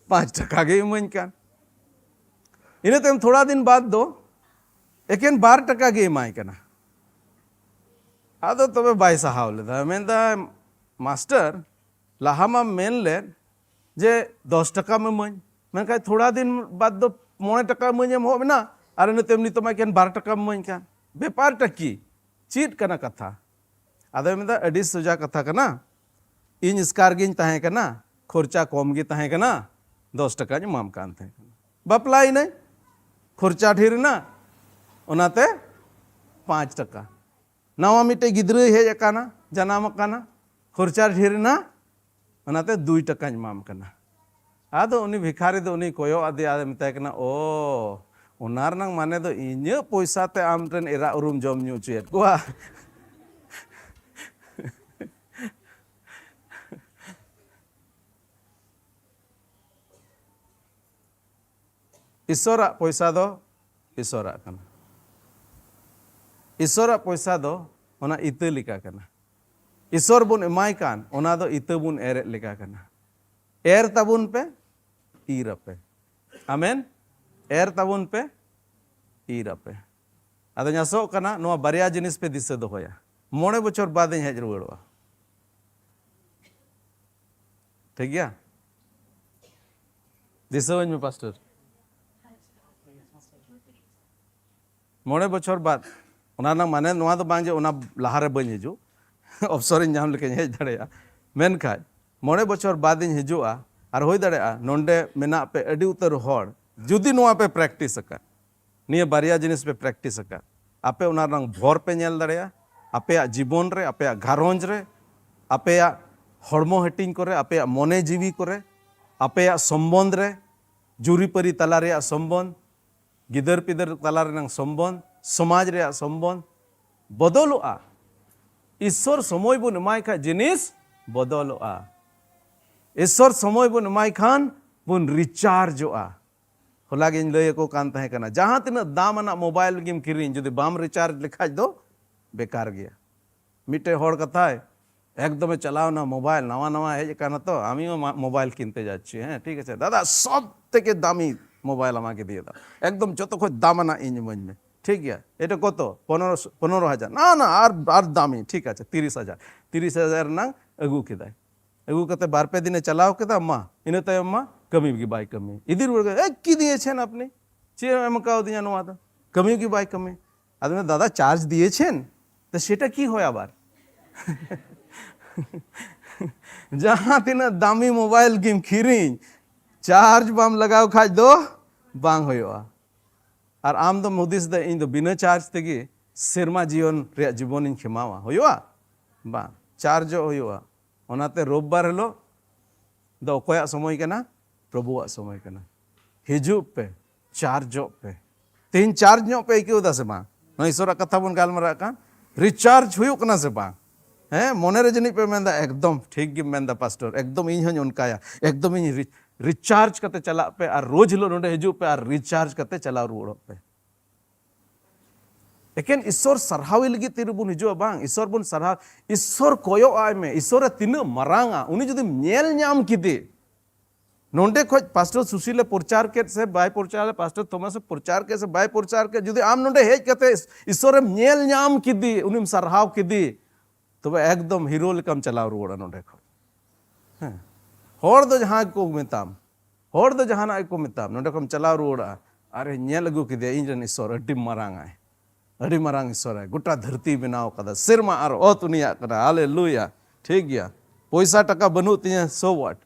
ᱯᱟᱸᱪ ᱴᱟᱠᱟ ᱜᱮ ᱤᱢᱟᱹᱧ ᱠᱟᱱ᱾ ᱤᱱᱟᱹ ᱛᱟᱭᱚᱢ ᱛᱷᱚᱲᱟ ᱫᱤᱱ ᱵᱟᱫ ᱫᱚ ᱮᱠᱮᱱ ᱵᱟᱨ ᱴᱟᱠᱟ ᱜᱮ ᱮᱢᱟᱭ ᱠᱟᱱᱟ᱾ ᱟᱫᱚ ᱛᱚᱵᱮ ᱵᱟᱭ ᱥᱟᱦᱟᱣ ᱞᱮᱫᱟ, ᱢᱮᱱᱫᱟ, "ᱢᱟᱥᱴᱟᱨ, ᱞᱟᱦᱟ ᱢᱟᱢ ᱢᱮᱱ ᱞᱮᱫ ᱡᱮ ᱫᱚᱥ ᱴᱟᱠᱟᱢ ᱤᱢᱟᱹᱧ, ᱢᱮᱱᱠᱷᱟᱱ ᱛᱷᱚᱲᱟ ᱫᱤᱱ ᱵᱟᱫ ᱫᱚ ᱢᱚᱬᱮ ᱴᱟᱠᱟ ᱤᱢᱟᱹᱧ ᱮᱢ ᱮᱦᱚᱵ ᱮᱱᱟ, ᱟᱨ ᱤᱱᱟᱹ ᱛᱟᱭᱚᱢ ᱱᱤᱛᱚᱜ ᱢᱟ ᱮᱠᱮᱱ ᱵᱟᱨ ᱴᱟᱠᱟᱢ ᱤᱢᱟᱹᱧ ᱠᱟᱱ᱾ ᱵᱮᱯᱟᱨ ᱴᱟ ᱠᱤ? ᱪᱮᱫ ᱠᱟᱱᱟ ᱠᱟᱛᱷᱟ?" ᱟᱫᱚᱭ ᱢᱮᱱᱫᱟ, "ᱟᱹᱰᱤ ᱥᱚᱡᱟ ᱠᱟᱛᱷᱟ ᱠᱟᱱᱟ, ᱤᱧ ᱮᱥᱠᱟᱨ ᱜᱤᱧ ᱛᱟᱦᱮᱸ ᱠᱟᱱᱟ, ᱠᱷᱚᱨᱪᱟ ᱠᱚᱢ ᱜᱮ ᱛᱟᱦᱮᱸ ᱠᱟᱱᱟ, ᱫᱚᱥ ᱴᱟᱠᱟᱧ ᱮᱢᱟᱢ ᱠᱟᱱ ᱛᱟᱦᱮᱸ ᱠᱟᱱᱟ᱾ ᱵᱟᱯᱞᱟᱭᱮᱱᱟᱹᱧ, ᱠᱷᱚᱨᱪᱟ ᱰᱷᱮᱨ ᱮᱱᱟ, ᱚᱱᱟᱛᱮ ᱯᱟᱸᱪ ᱴᱟᱠᱟ᱾ ᱱᱟᱣᱟ ᱢᱤᱫᱴᱮᱡ ᱜᱤᱫᱽᱨᱟᱹᱭ ᱦᱮᱡ ᱟᱠᱟᱱᱟ, ᱡᱟᱱᱟᱢ ᱟᱠᱟᱱᱟ, ᱠᱷᱚᱨᱪᱟ ᱰᱷᱮᱨ ᱮᱱᱟ, ᱚᱱᱟᱛᱮ ᱫᱩᱭ ᱴᱟᱠᱟᱧ ᱮᱢᱟᱢ ᱠᱟᱱᱟ᱾" ᱟᱫᱚ ᱩᱱᱤ ᱵᱷᱤᱠᱷᱟᱨᱤ ᱫᱚ ᱩᱱᱤ ᱠᱚᱭᱚᱜ ᱟᱫᱮᱭᱟ, ᱟᱫᱚ ᱢᱮᱛᱟᱭ ᱠᱟᱱᱟ, "ᱚ, ᱚᱱᱟ ᱨᱮᱱᱟᱝ ᱢᱟᱱᱮ ᱫᱚ ᱤᱧᱟᱹᱜ ᱯᱚᱭᱥᱟ ᱛᱮ ᱟᱢ ᱨᱮᱱ ᱮᱨᱟ ᱩᱨᱩᱢ ᱡᱚᱢ ᱧᱩ ᱦᱚᱪᱚᱭᱮᱫ ᱠᱚᱣᱟ?" ᱤᱥᱚᱨᱟᱜ ᱯᱚᱭᱥᱟ ᱫᱚ ᱤᱥᱚᱨᱟᱜ ᱠᱟᱱᱟ᱾ ᱤᱥᱚᱨᱟᱜ ᱯᱚᱭᱥᱟ ᱫᱚ ᱚᱱᱟ ᱤᱛᱟᱹ ᱞᱮᱠᱟ ᱠᱟᱱᱟ᱾ ᱤᱥᱚᱨ ᱵᱚᱱ ᱮᱢᱟᱭ ᱠᱟᱱ, ᱚᱱᱟ ᱫᱚ ᱤᱛᱟᱹ ᱵᱚᱱ ᱮᱨᱮᱫ ᱞᱮᱠᱟ ᱠᱟᱱᱟ᱾ ᱮᱨ ᱛᱟᱵᱚᱱ ᱯᱮ, ᱤᱨ ᱟᱯᱮ᱾ ᱟᱢᱮᱱ? ᱮᱨ ᱛᱟᱵᱚᱱ ᱯᱮ, ᱤᱨ ᱟᱯᱮ᱾ ᱟᱫᱚᱧ ᱟᱥᱚᱜ ᱠᱟᱱᱟ, ᱱᱚᱣᱟ ᱵᱟᱨᱭᱟ ᱡᱤᱱᱤᱥ ᱯᱮ ᱫᱤᱥᱟᱹ ᱫᱚᱦᱚᱭᱟ᱾ ᱢᱚᱬᱮ ᱵᱚᱪᱷᱚᱨ ᱵᱟᱫ ᱤᱧ ᱦᱮᱡ ᱨᱩᱣᱟᱹᱲᱚᱜᱼᱟ᱾ ᱴᱷᱤᱠ ᱜᱮᱭᱟ? ᱫᱤᱥᱟᱹᱣᱟᱹᱧ ᱢᱮ, ᱯᱟᱥᱴᱚᱨ᱾ ᱢᱚᱬᱮ ᱵᱚᱪᱷᱚᱨ ᱵᱟᱫ, ᱚᱱᱟ ᱨᱮᱱᱟᱜ ᱢᱟᱱᱮ ᱱᱚᱣᱟ ᱫᱚ ᱵᱟᱝ ᱡᱮ ᱚᱱᱟ ᱞᱟᱦᱟᱨᱮ ᱵᱟᱹᱧ ᱦᱤᱡᱩᱜ, ᱚᱯᱥᱚᱨᱤᱧ ᱧᱟᱢ ᱞᱮᱠᱷᱟᱧ ᱦᱮᱡ ᱫᱟᱲᱮᱭᱟᱜᱼᱟ᱾ ᱢᱮᱱᱠᱷᱟᱱ ᱢᱚᱬᱮ ᱵᱚᱪᱷᱚᱨ ᱵᱟᱫᱤᱧ ᱦᱤᱡᱩᱜᱼᱟ, ᱟᱨ ᱦᱩᱭ ᱫᱟᱲᱮᱭᱟᱜᱼᱟ ᱱᱚᱰᱮ ᱢᱮᱱᱟᱜ ᱯᱮ ᱟᱹᱰᱤ ᱩᱛᱟᱹᱨ ᱦᱚᱲ ᱡᱩᱫᱤ ᱱᱚᱣᱟ ᱯᱮ ᱯᱨᱮᱠᱴᱤᱥ ᱟᱠᱟᱫ, ᱱᱤᱭᱟᱹ ᱵᱟᱨᱭᱟ ᱡᱤᱱᱤᱥ ᱯᱮ ᱯᱨᱮᱠᱴᱤᱥ ᱟᱠᱟᱫ, ᱟᱯᱮ ᱚᱱᱟ ᱨᱮᱱᱟᱜ ᱵᱷᱚᱨ ᱯᱮ ᱧᱮᱞ ᱫᱟᱲᱮᱭᱟᱜᱼᱟ᱾ ᱟᱯᱮᱭᱟᱜ ᱡᱤᱵᱚᱱ ᱨᱮ, ᱟᱯᱮᱭᱟᱜ ᱜᱷᱟᱨᱚᱸᱡᱽ ᱨᱮ, ᱟᱯᱮᱭᱟᱜ ᱦᱚᱲᱢᱚ ᱦᱟᱹᱴᱤᱧ ᱠᱚᱨᱮ, ᱟᱯᱮᱭᱟᱜ ᱢᱚᱱᱮ ᱡᱤᱣᱤ ᱠᱚᱨᱮ, ᱟᱯᱮᱭᱟᱜ ᱥᱚᱢᱵᱚᱱᱫᱷ ᱨᱮ, ᱡᱩᱨᱤᱯᱟᱹᱨᱤ ᱛᱟᱞᱟ ᱨᱮᱭᱟᱜ ᱥᱚᱢᱵᱚᱱᱫᱷ, ᱜᱤᱫᱟᱹᱨ ᱯᱤᱫᱟᱹᱨ ᱛᱟᱞᱟ ᱨᱮᱱᱟᱜ ᱥᱚᱢᱵᱚᱱᱫᱷ, ᱥᱚᱢᱟᱡᱽ ᱨᱮᱭᱟᱜ ᱥᱚᱢᱵᱚᱱᱫᱷ ᱵᱚᱫᱚᱞᱚᱜᱼᱟ᱾ ᱤᱥᱥᱚᱨ ᱥᱚᱢᱚᱭ ᱵᱚᱱ ᱮᱢᱟᱭ ᱠᱷᱟᱱ ᱡᱤᱱᱤᱥ ᱵᱚᱫᱚᱞᱚᱜᱼᱟ᱾ ᱤᱥᱥᱚᱨ ᱥᱚᱢᱚᱭ ᱵᱚᱱ ᱮᱢᱟᱭ ᱠᱷᱟᱱ ᱵᱚᱱ ᱨᱤᱪᱟᱨᱡᱚᱜᱼᱟ᱾ ᱦᱚᱞᱟ ᱜᱤᱧ ᱞᱟᱹᱭ ᱟᱠᱚ ᱠᱟᱱ ᱛᱟᱦᱮᱸ ᱠᱟᱱᱟ, ᱡᱟᱦᱟᱸ ᱛᱤᱱᱟᱹᱜ ᱫᱟᱢ ᱟᱱᱟᱜ ᱢᱳᱵᱟᱭᱤᱞ ᱜᱮᱢ ᱠᱤᱨᱤᱧ, ᱡᱩᱫᱤ ᱵᱟᱢ ᱨᱤᱪᱟᱨᱡᱽ ᱞᱮᱠᱷᱟᱡ ᱫᱚ ᱵᱮᱠᱟᱨ ᱜᱮᱭᱟ᱾ ᱢᱤᱫᱴᱮᱡ ᱦᱚᱲ ᱠᱟᱛᱷᱟᱭ ᱮᱠᱫᱚᱢᱮ ᱪᱟᱞᱟᱣᱱᱟ, ᱢᱳᱵᱟᱭᱤᱞ ᱱᱟᱣᱟ ᱱᱟᱣᱟ ᱦᱮᱡ ᱟᱠᱟᱱᱟ, ᱛᱚ ᱟᱢᱤ ᱢᱟ ᱢᱳᱵᱟᱭᱤᱞ ᱠᱤᱱᱛᱮ ᱡᱟᱪᱪᱷᱤ, ᱦᱮᱸ ᱴᱷᱤᱠ ᱟᱪᱷᱮ ᱫᱟᱫᱟ, ᱥᱚᱵ ᱛᱷᱮᱠᱮ ᱫᱟᱢᱤ ᱢᱳᱵᱟᱭᱤᱞ ᱟᱢᱟᱠᱮ ᱫᱤᱭᱮ ᱫᱟ, ᱮᱠᱫᱚᱢ ᱡᱚᱛᱚ ᱠᱷᱚᱡ ᱫᱟᱢ ᱟᱱᱟᱜ ᱤᱧ ᱤᱢᱟᱹᱧ ᱢᱮ, ᱴᱷᱤᱠ ᱜᱮᱭᱟ, ᱮᱴᱟ ᱠᱚᱛᱚ ᱯᱚᱱᱮᱨᱚ ᱯᱚᱱᱮᱨᱚ ᱦᱟᱡᱟᱨ, ᱱᱟ ᱱᱟ ᱟᱨ ᱟᱨ ᱫᱟᱢᱤ, ᱴᱷᱤᱠ ᱟᱪᱷᱮ ᱛᱤᱨᱤᱥ ᱦᱟᱡᱟᱨ, ᱛᱤᱨᱤᱥ ᱦᱟᱡᱟᱨ ᱨᱮᱱᱟᱝ ᱟᱹᱜᱩ ᱠᱮᱫᱟᱭ᱾ ᱟᱹᱜᱩ ᱠᱟᱛᱮ ᱵᱟᱨ ᱯᱮ ᱫᱤᱱᱮ ᱪᱟᱞᱟᱣ ᱠᱮᱫᱟ, ᱢᱟ ᱤᱱᱟᱹ ᱛᱟᱭᱚᱢ ᱢᱟ ᱠᱟᱹᱢᱤ ᱜᱮ ᱵᱟᱭ ᱠᱟᱹᱢᱤ᱾ ᱤᱫᱤ ᱨᱩᱣᱟᱹᱲ ᱠᱮᱫᱟ, ᱮ ᱠᱤ ᱫᱤᱭᱮ ᱪᱷᱮᱱ ᱟᱯᱱᱤ, ᱪᱮᱫ ᱮᱢ ᱮᱢ ᱠᱟᱣᱫᱤᱧᱟ ᱱᱚᱣᱟ ᱫᱚ, ᱠᱟᱹᱢᱤ ᱜᱮ ᱵᱟᱭ ᱠᱟᱹᱢᱤ᱾ ᱟᱫᱚ ᱢᱮᱱᱫᱟ, ᱫᱟᱫᱟ ᱪᱟᱨᱡᱽ ᱫᱤᱭᱮ ᱪᱷᱮᱱ, ᱛᱚ ᱥᱮᱴᱟ ᱠᱤ ᱦᱚᱭ ᱟᱵᱟᱨ? ᱡᱟᱦᱟᱸ ᱛᱤᱱᱟᱹᱜ ᱫᱟᱢᱤ ᱢᱳᱵᱟᱭᱤᱞ ᱜᱮᱢ ᱠᱤᱨᱤᱧ, ᱪᱟᱨᱡᱽ ᱵᱟᱢ ᱞᱟᱜᱟᱣ ᱠᱷᱟᱡ ᱫᱚ ᱵᱟᱝ ᱦᱩᱭᱩᱜᱼᱟ᱾ ᱟᱨ ᱟᱢ ᱫᱚᱢ ᱦᱩᱫᱤᱥ ᱫᱟ, ᱤᱧ ᱫᱚ ᱵᱤᱱᱟᱹ ᱪᱟᱨᱡᱽ ᱛᱮᱜᱮ ᱥᱮᱨᱢᱟ ᱡᱤᱭᱚᱱ ᱨᱮᱭᱟᱜ ᱡᱤᱵᱚᱱᱤᱧ ᱠᱷᱮᱢᱟᱣᱟ, ᱦᱩᱭᱩᱜᱼᱟ? ᱵᱟᱝ, ᱪᱟᱨᱡᱚᱜ ᱦᱩᱭᱩᱜᱼᱟ᱾ ᱚᱱᱟᱛᱮ ᱨᱳᱵᱵᱟᱨ ᱦᱤᱞᱳᱜ ᱫᱚ ᱚᱠᱚᱭᱟᱜ ᱥᱚᱢᱚᱭ ᱠᱟᱱᱟ? ᱯᱨᱚᱵᱷᱩᱣᱟᱜ ᱥᱚᱢᱚᱭ ᱠᱟᱱᱟ᱾ ᱦᱤᱡᱩᱜ ᱯᱮ, ᱪᱟᱨᱡᱚᱜ ᱯᱮ᱾ ᱛᱮᱦᱮᱧ ᱪᱟᱨᱡᱽ ᱧᱚᱜ ᱯᱮ ᱟᱹᱭᱠᱟᱹᱣ ᱮᱫᱟ ᱥᱮ ᱵᱟᱝ? ᱱᱚᱣᱟ ᱤᱥᱚᱨᱟᱜ ᱠᱟᱛᱷᱟ ᱵᱚᱱ ᱜᱟᱞᱢᱟᱨᱟᱜ ᱠᱟᱱ, ᱨᱤᱪᱟᱨᱡᱽ ᱦᱩᱭᱩᱜ ᱠᱟᱱᱟ ᱥᱮ ᱵᱟᱝ? ᱦᱮᱸ, ᱢᱚᱱᱮᱨᱮ ᱡᱟᱹᱱᱤᱡ ᱯᱮ ᱢᱮᱱᱫᱟ, ᱮᱠᱫᱚᱢ ᱴᱷᱤᱠ ᱜᱮᱢ ᱢᱮᱱᱫᱟ ᱯᱟᱥᱴᱚᱨ, ᱮᱠᱫᱚᱢ ᱤᱧ ᱦᱚᱧ ᱚᱱᱠᱟᱭᱟ, ᱮᱠᱫᱚᱢ ᱤᱧ ᱨᱤ-, ᱨᱤᱪᱟᱨᱡᱽ ᱠᱟᱛᱮ ᱪᱟᱞᱟᱜ ᱯᱮ ᱟᱨ ᱨᱳᱡᱽ ᱦᱤᱞᱳᱜ ᱱᱚᱰᱮ ᱦᱤᱡᱩᱜ ᱯᱮ ᱟᱨ ᱨᱤᱪᱟᱨᱡᱽ ᱠᱟᱛᱮ ᱪᱟᱞᱟᱣ ᱨᱩᱣᱟᱹᱲᱚᱜ ᱯᱮ᱾ ᱮᱠᱮᱱ ᱤᱥᱚᱨ ᱥᱟᱨᱦᱟᱣᱤ ᱞᱟᱹᱜᱤᱫ ᱛᱤᱨᱮᱵᱚᱱ ᱦᱤᱡᱩᱜᱼᱟ? ᱵᱟᱝ, ᱤᱥᱚᱨ ᱵᱚᱱ ᱥᱟᱨᱦᱟᱣ, ᱤᱥᱚᱨ ᱠᱚᱭᱚᱜ ᱟᱭ ᱢᱮ, ᱤᱥᱚᱨᱮ ᱛᱤᱱᱟᱹᱜ ᱢᱟᱨᱟᱝᱟ, ᱩᱱᱤ ᱡᱩᱫᱤᱢ ᱧᱮᱞ ᱧᱟᱢ ᱠᱮᱫᱮ, ᱱᱚᱰᱮ ᱠᱷᱚᱡ ᱯᱟᱥᱴᱚᱨ ᱥᱩᱥᱤᱞᱮ ᱯᱨᱚᱪᱟᱨ ᱠᱮᱫ ᱥᱮ ᱵᱟᱭ ᱯᱨᱚᱪᱟᱨ, ᱯᱟᱥᱴᱚᱨ ᱛᱷᱚᱢᱟᱥᱮ ᱯᱨᱚᱪᱟᱨ ᱠᱮᱫ ᱥᱮ ᱵᱟᱭ ᱯᱨᱚᱪᱟᱨ ᱠᱮᱫ, ᱡᱩᱫᱤ ᱟᱢ ᱱᱚᱰᱮ ᱦᱮᱡ ᱠᱟᱛᱮ ᱤᱥᱚᱨᱮᱢ ᱧᱮᱞ ᱧᱟᱢ ᱠᱮᱫᱮ, ᱩᱱᱤᱢ ᱥᱟᱨᱦᱟᱣ ᱠᱮᱫᱮ, ᱛᱚᱵᱮ ᱮᱠᱫᱚᱢ ᱦᱤᱨᱳ ᱞᱮᱠᱟᱢ ᱪᱟᱞᱟᱣ ᱨᱩᱣᱟᱹᱲᱟ ᱱᱚᱰᱮ ᱠᱷᱚᱱ᱾ ᱦᱮᱸ, ᱦᱚᱲ ᱫᱚ ᱡᱟᱦᱟᱸ ᱜᱮᱠᱚ ᱢᱮᱛᱟᱢ, ᱦᱚᱲ ᱫᱚ ᱡᱟᱦᱟᱱᱟᱜ ᱜᱮᱠᱚ ᱢᱮᱛᱟᱢ, ᱱᱚᱰᱮ ᱠᱷᱚᱱ ᱪᱟᱞᱟᱣ ᱨᱩᱣᱟᱹᱲᱟ, ᱟᱨᱮ ᱧᱮᱞ ᱟᱹᱜᱩ ᱠᱮᱫᱮᱭᱟ ᱤᱧ ᱨᱮᱱ ᱤᱥᱚᱨ ᱟᱹᱰᱤ ᱢᱟᱨᱟᱝ ᱟᱭ᱾ ᱟᱹᱰᱤ ᱢᱟᱨᱟᱝ ᱤᱥᱚᱨᱟᱭ, ᱜᱚᱴᱟ ᱫᱷᱟᱹᱨᱛᱤ ᱵᱮᱱᱟᱣ ᱠᱟᱫᱟ, ᱥᱮᱨᱢᱟ ᱟᱨ ᱚᱛ ᱩᱱᱤᱭᱟᱜ ᱠᱟᱱᱟ᱾ ᱦᱟᱞᱮᱞᱩᱭᱟ᱾ ᱴᱷᱤᱠ ᱜᱮᱭᱟ, ᱯᱚᱭᱥᱟ ᱴᱟᱠᱟ ᱵᱟᱹᱱᱩᱜ ᱛᱤᱧᱟᱹ, so what?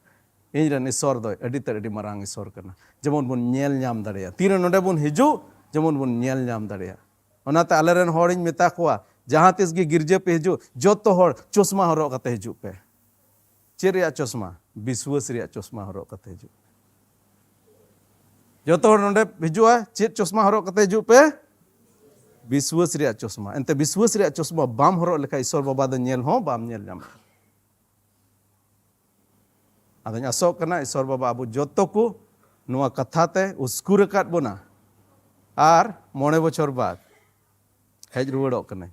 ᱤᱧ ᱨᱮᱱ ᱤᱥᱚᱨ ᱫᱚᱭ ᱟᱹᱰᱤ ᱛᱮᱫ ᱟᱹᱰᱤ ᱢᱟᱨᱟᱝ ᱤᱥᱚᱨ ᱠᱟᱱᱟ᱾ ᱡᱮᱢᱚᱱ ᱵᱚᱱ ᱧᱮᱞ ᱧᱟᱢ ᱫᱟᱲᱮᱭᱟᱜᱼᱟ, ᱛᱤᱨᱮ ᱱᱚᱰᱮ ᱵᱚᱱ ᱦᱤᱡᱩᱜ, ᱡᱮᱢᱚᱱ ᱵᱚᱱ ᱧᱮᱞ ᱧᱟᱢ ᱫᱟᱲᱮᱭᱟᱜᱼᱟ᱾ ᱚᱱᱟᱛᱮ ᱟᱞᱮᱨᱮᱱ ᱦᱚᱲᱤᱧ ᱢᱮᱛᱟ ᱠᱚᱣᱟ, ᱡᱟᱦᱟᱸ ᱛᱤᱥ ᱜᱮ ᱜᱤᱨᱡᱟᱹ ᱯᱮ ᱦᱤᱡᱩᱜ, ᱡᱚᱛᱚ ᱦᱚᱲ ᱪᱚᱥᱢᱟ ᱦᱚᱨᱚᱜ ᱠᱟᱛᱮ ᱦᱤᱡᱩᱜ ᱯᱮ᱾ ᱪᱮᱫ ᱨᱮᱭᱟᱜ ᱪᱚᱥᱢᱟ? ᱵᱤᱥᱣᱟᱹᱥ ᱨᱮᱭᱟᱜ ᱪᱚᱥᱢᱟ ᱦᱚᱨᱚᱜ ᱠᱟᱛᱮ ᱦᱤᱡᱩᱜ ᱯᱮ᱾ ᱡᱚᱛᱚ ᱦᱚᱲ ᱱᱚᱰᱮ ᱦᱤᱡᱩᱜᱼᱟ, ᱪᱮᱫ ᱪᱚᱥᱢᱟ ᱦᱚᱨᱚᱜ ᱠᱟᱛᱮ ᱦᱤᱡᱩᱜ ᱯᱮ? ᱵᱤᱥᱣᱟᱹᱥ ᱨᱮᱭᱟᱜ ᱪᱚᱥᱢᱟ᱾ ᱮᱱᱛᱮ ᱵᱤᱥᱣᱟᱹᱥ ᱨᱮᱭᱟᱜ ᱪᱚᱥᱢᱟ ᱵᱟᱢ ᱦᱚᱨᱚᱜ ᱞᱮᱠᱷᱟᱱ ᱤᱥᱚᱨ ᱵᱟᱵᱟ ᱫᱚ ᱧᱮᱞ ᱦᱚᱸ ᱵᱟᱢ ᱧᱮᱞ ᱧᱟᱢᱟ᱾ ᱟᱫᱚᱧ ᱟᱥᱚᱜ ᱠᱟᱱᱟ ᱤᱥᱚᱨ ᱵᱟᱵᱟ ᱟᱵᱚ ᱡᱚᱛᱚ ᱠᱚ ᱱᱚᱣᱟ ᱠᱟᱛᱷᱟ ᱛᱮ ᱩᱥᱠᱩᱨ ᱟᱠᱟᱫ ᱵᱚᱱᱟ, ᱟᱨ ᱢᱚᱬᱮ ᱵᱚᱪᱷᱚᱨ ᱵᱟᱫ ᱦᱮᱡ ᱨᱩᱣᱟᱹᱲᱚᱜ ᱠᱟᱱᱟᱭ᱾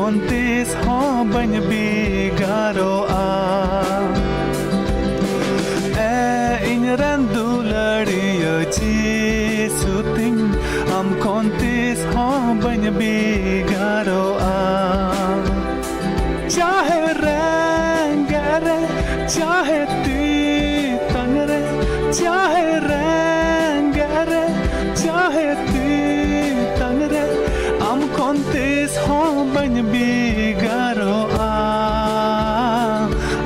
ᱠᱷᱚᱱ ᱛᱤᱥ ᱦᱚᱸ ᱵᱟᱹᱧ ᱵᱷᱮᱜᱟᱨᱚᱜᱼᱟ᱾ ᱮ ᱤᱧ ᱨᱮᱱ ᱫᱩᱞᱟᱹᱲᱤᱭᱟᱹ ᱡᱤᱥᱩ ᱛᱤᱧ, ᱟᱢ ᱠᱷᱚᱱ ᱛᱤᱥ ᱦᱚᱸ ᱵᱟᱹᱧ ᱵᱷᱮᱜᱟᱨᱚᱜᱼᱟ᱾ ᱪᱟᱦᱮ ᱨᱮᱸᱜᱮᱡ ᱨᱮ, ᱪᱟᱦᱮ ᱛᱮᱛᱟᱝ ᱨᱮ, ᱪᱟᱦᱮ ᱨᱮᱸᱜᱮᱡ ᱨᱮ, ᱪᱟᱦᱮ ᱛᱮᱛᱟᱝ ᱨᱮ, ᱟᱢ ᱠᱷᱚᱱ ᱛᱤᱥ ᱦᱚᱸ ᱵᱟᱹᱧ ᱵᱷᱮᱜᱟᱨᱚᱜᱼᱟ᱾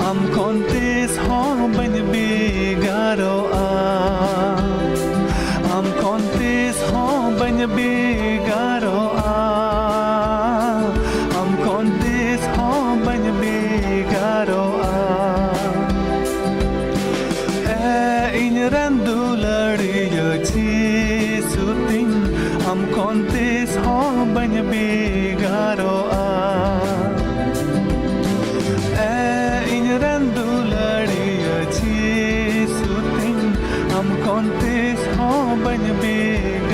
ᱟᱢ ᱠᱷᱚᱱ ᱛᱤᱥ ᱦᱚᱸ ᱵᱟᱹᱧ ᱵᱷᱮᱜᱟᱨᱚᱜᱼᱟ᱾ ᱟᱢ ᱠᱷᱚᱱ ᱛᱤᱥ ᱦᱚᱸ ᱵᱟᱹᱧ ᱵᱷᱮᱜᱟᱨᱚᱜᱼᱟ᱾ ᱟᱢ ᱠᱷᱚᱱ ᱛᱤᱥ ᱦᱚᱸ ᱵᱟᱹᱧ ᱵᱷᱮᱜᱟᱨᱚᱜᱼᱟ᱾ ᱮ ᱤᱧ ᱨᱮᱱ ᱫᱩᱞᱟᱹᱲᱤᱭᱟᱹ ᱡᱤᱥᱩ ᱛᱤᱧ, ᱟᱢ ᱠᱷᱚᱱ ᱛᱤᱥ ᱦᱚᱸ ᱵᱟᱹᱧ ᱵᱷᱮᱜᱟᱨᱚᱜᱼᱟ᱾ ᱮ ᱤᱧ ᱨᱮᱱ ᱫᱩᱞᱟᱹᱲᱤᱭᱟᱹ ᱡᱤᱥᱩ ᱛᱤᱧ, ᱟᱢ ᱠᱷᱚᱱ ᱛᱤᱥ ᱦᱚᱸ ᱵᱟᱹᱧ ᱵᱷᱮᱜᱟᱨᱚᱜᱼᱟ᱾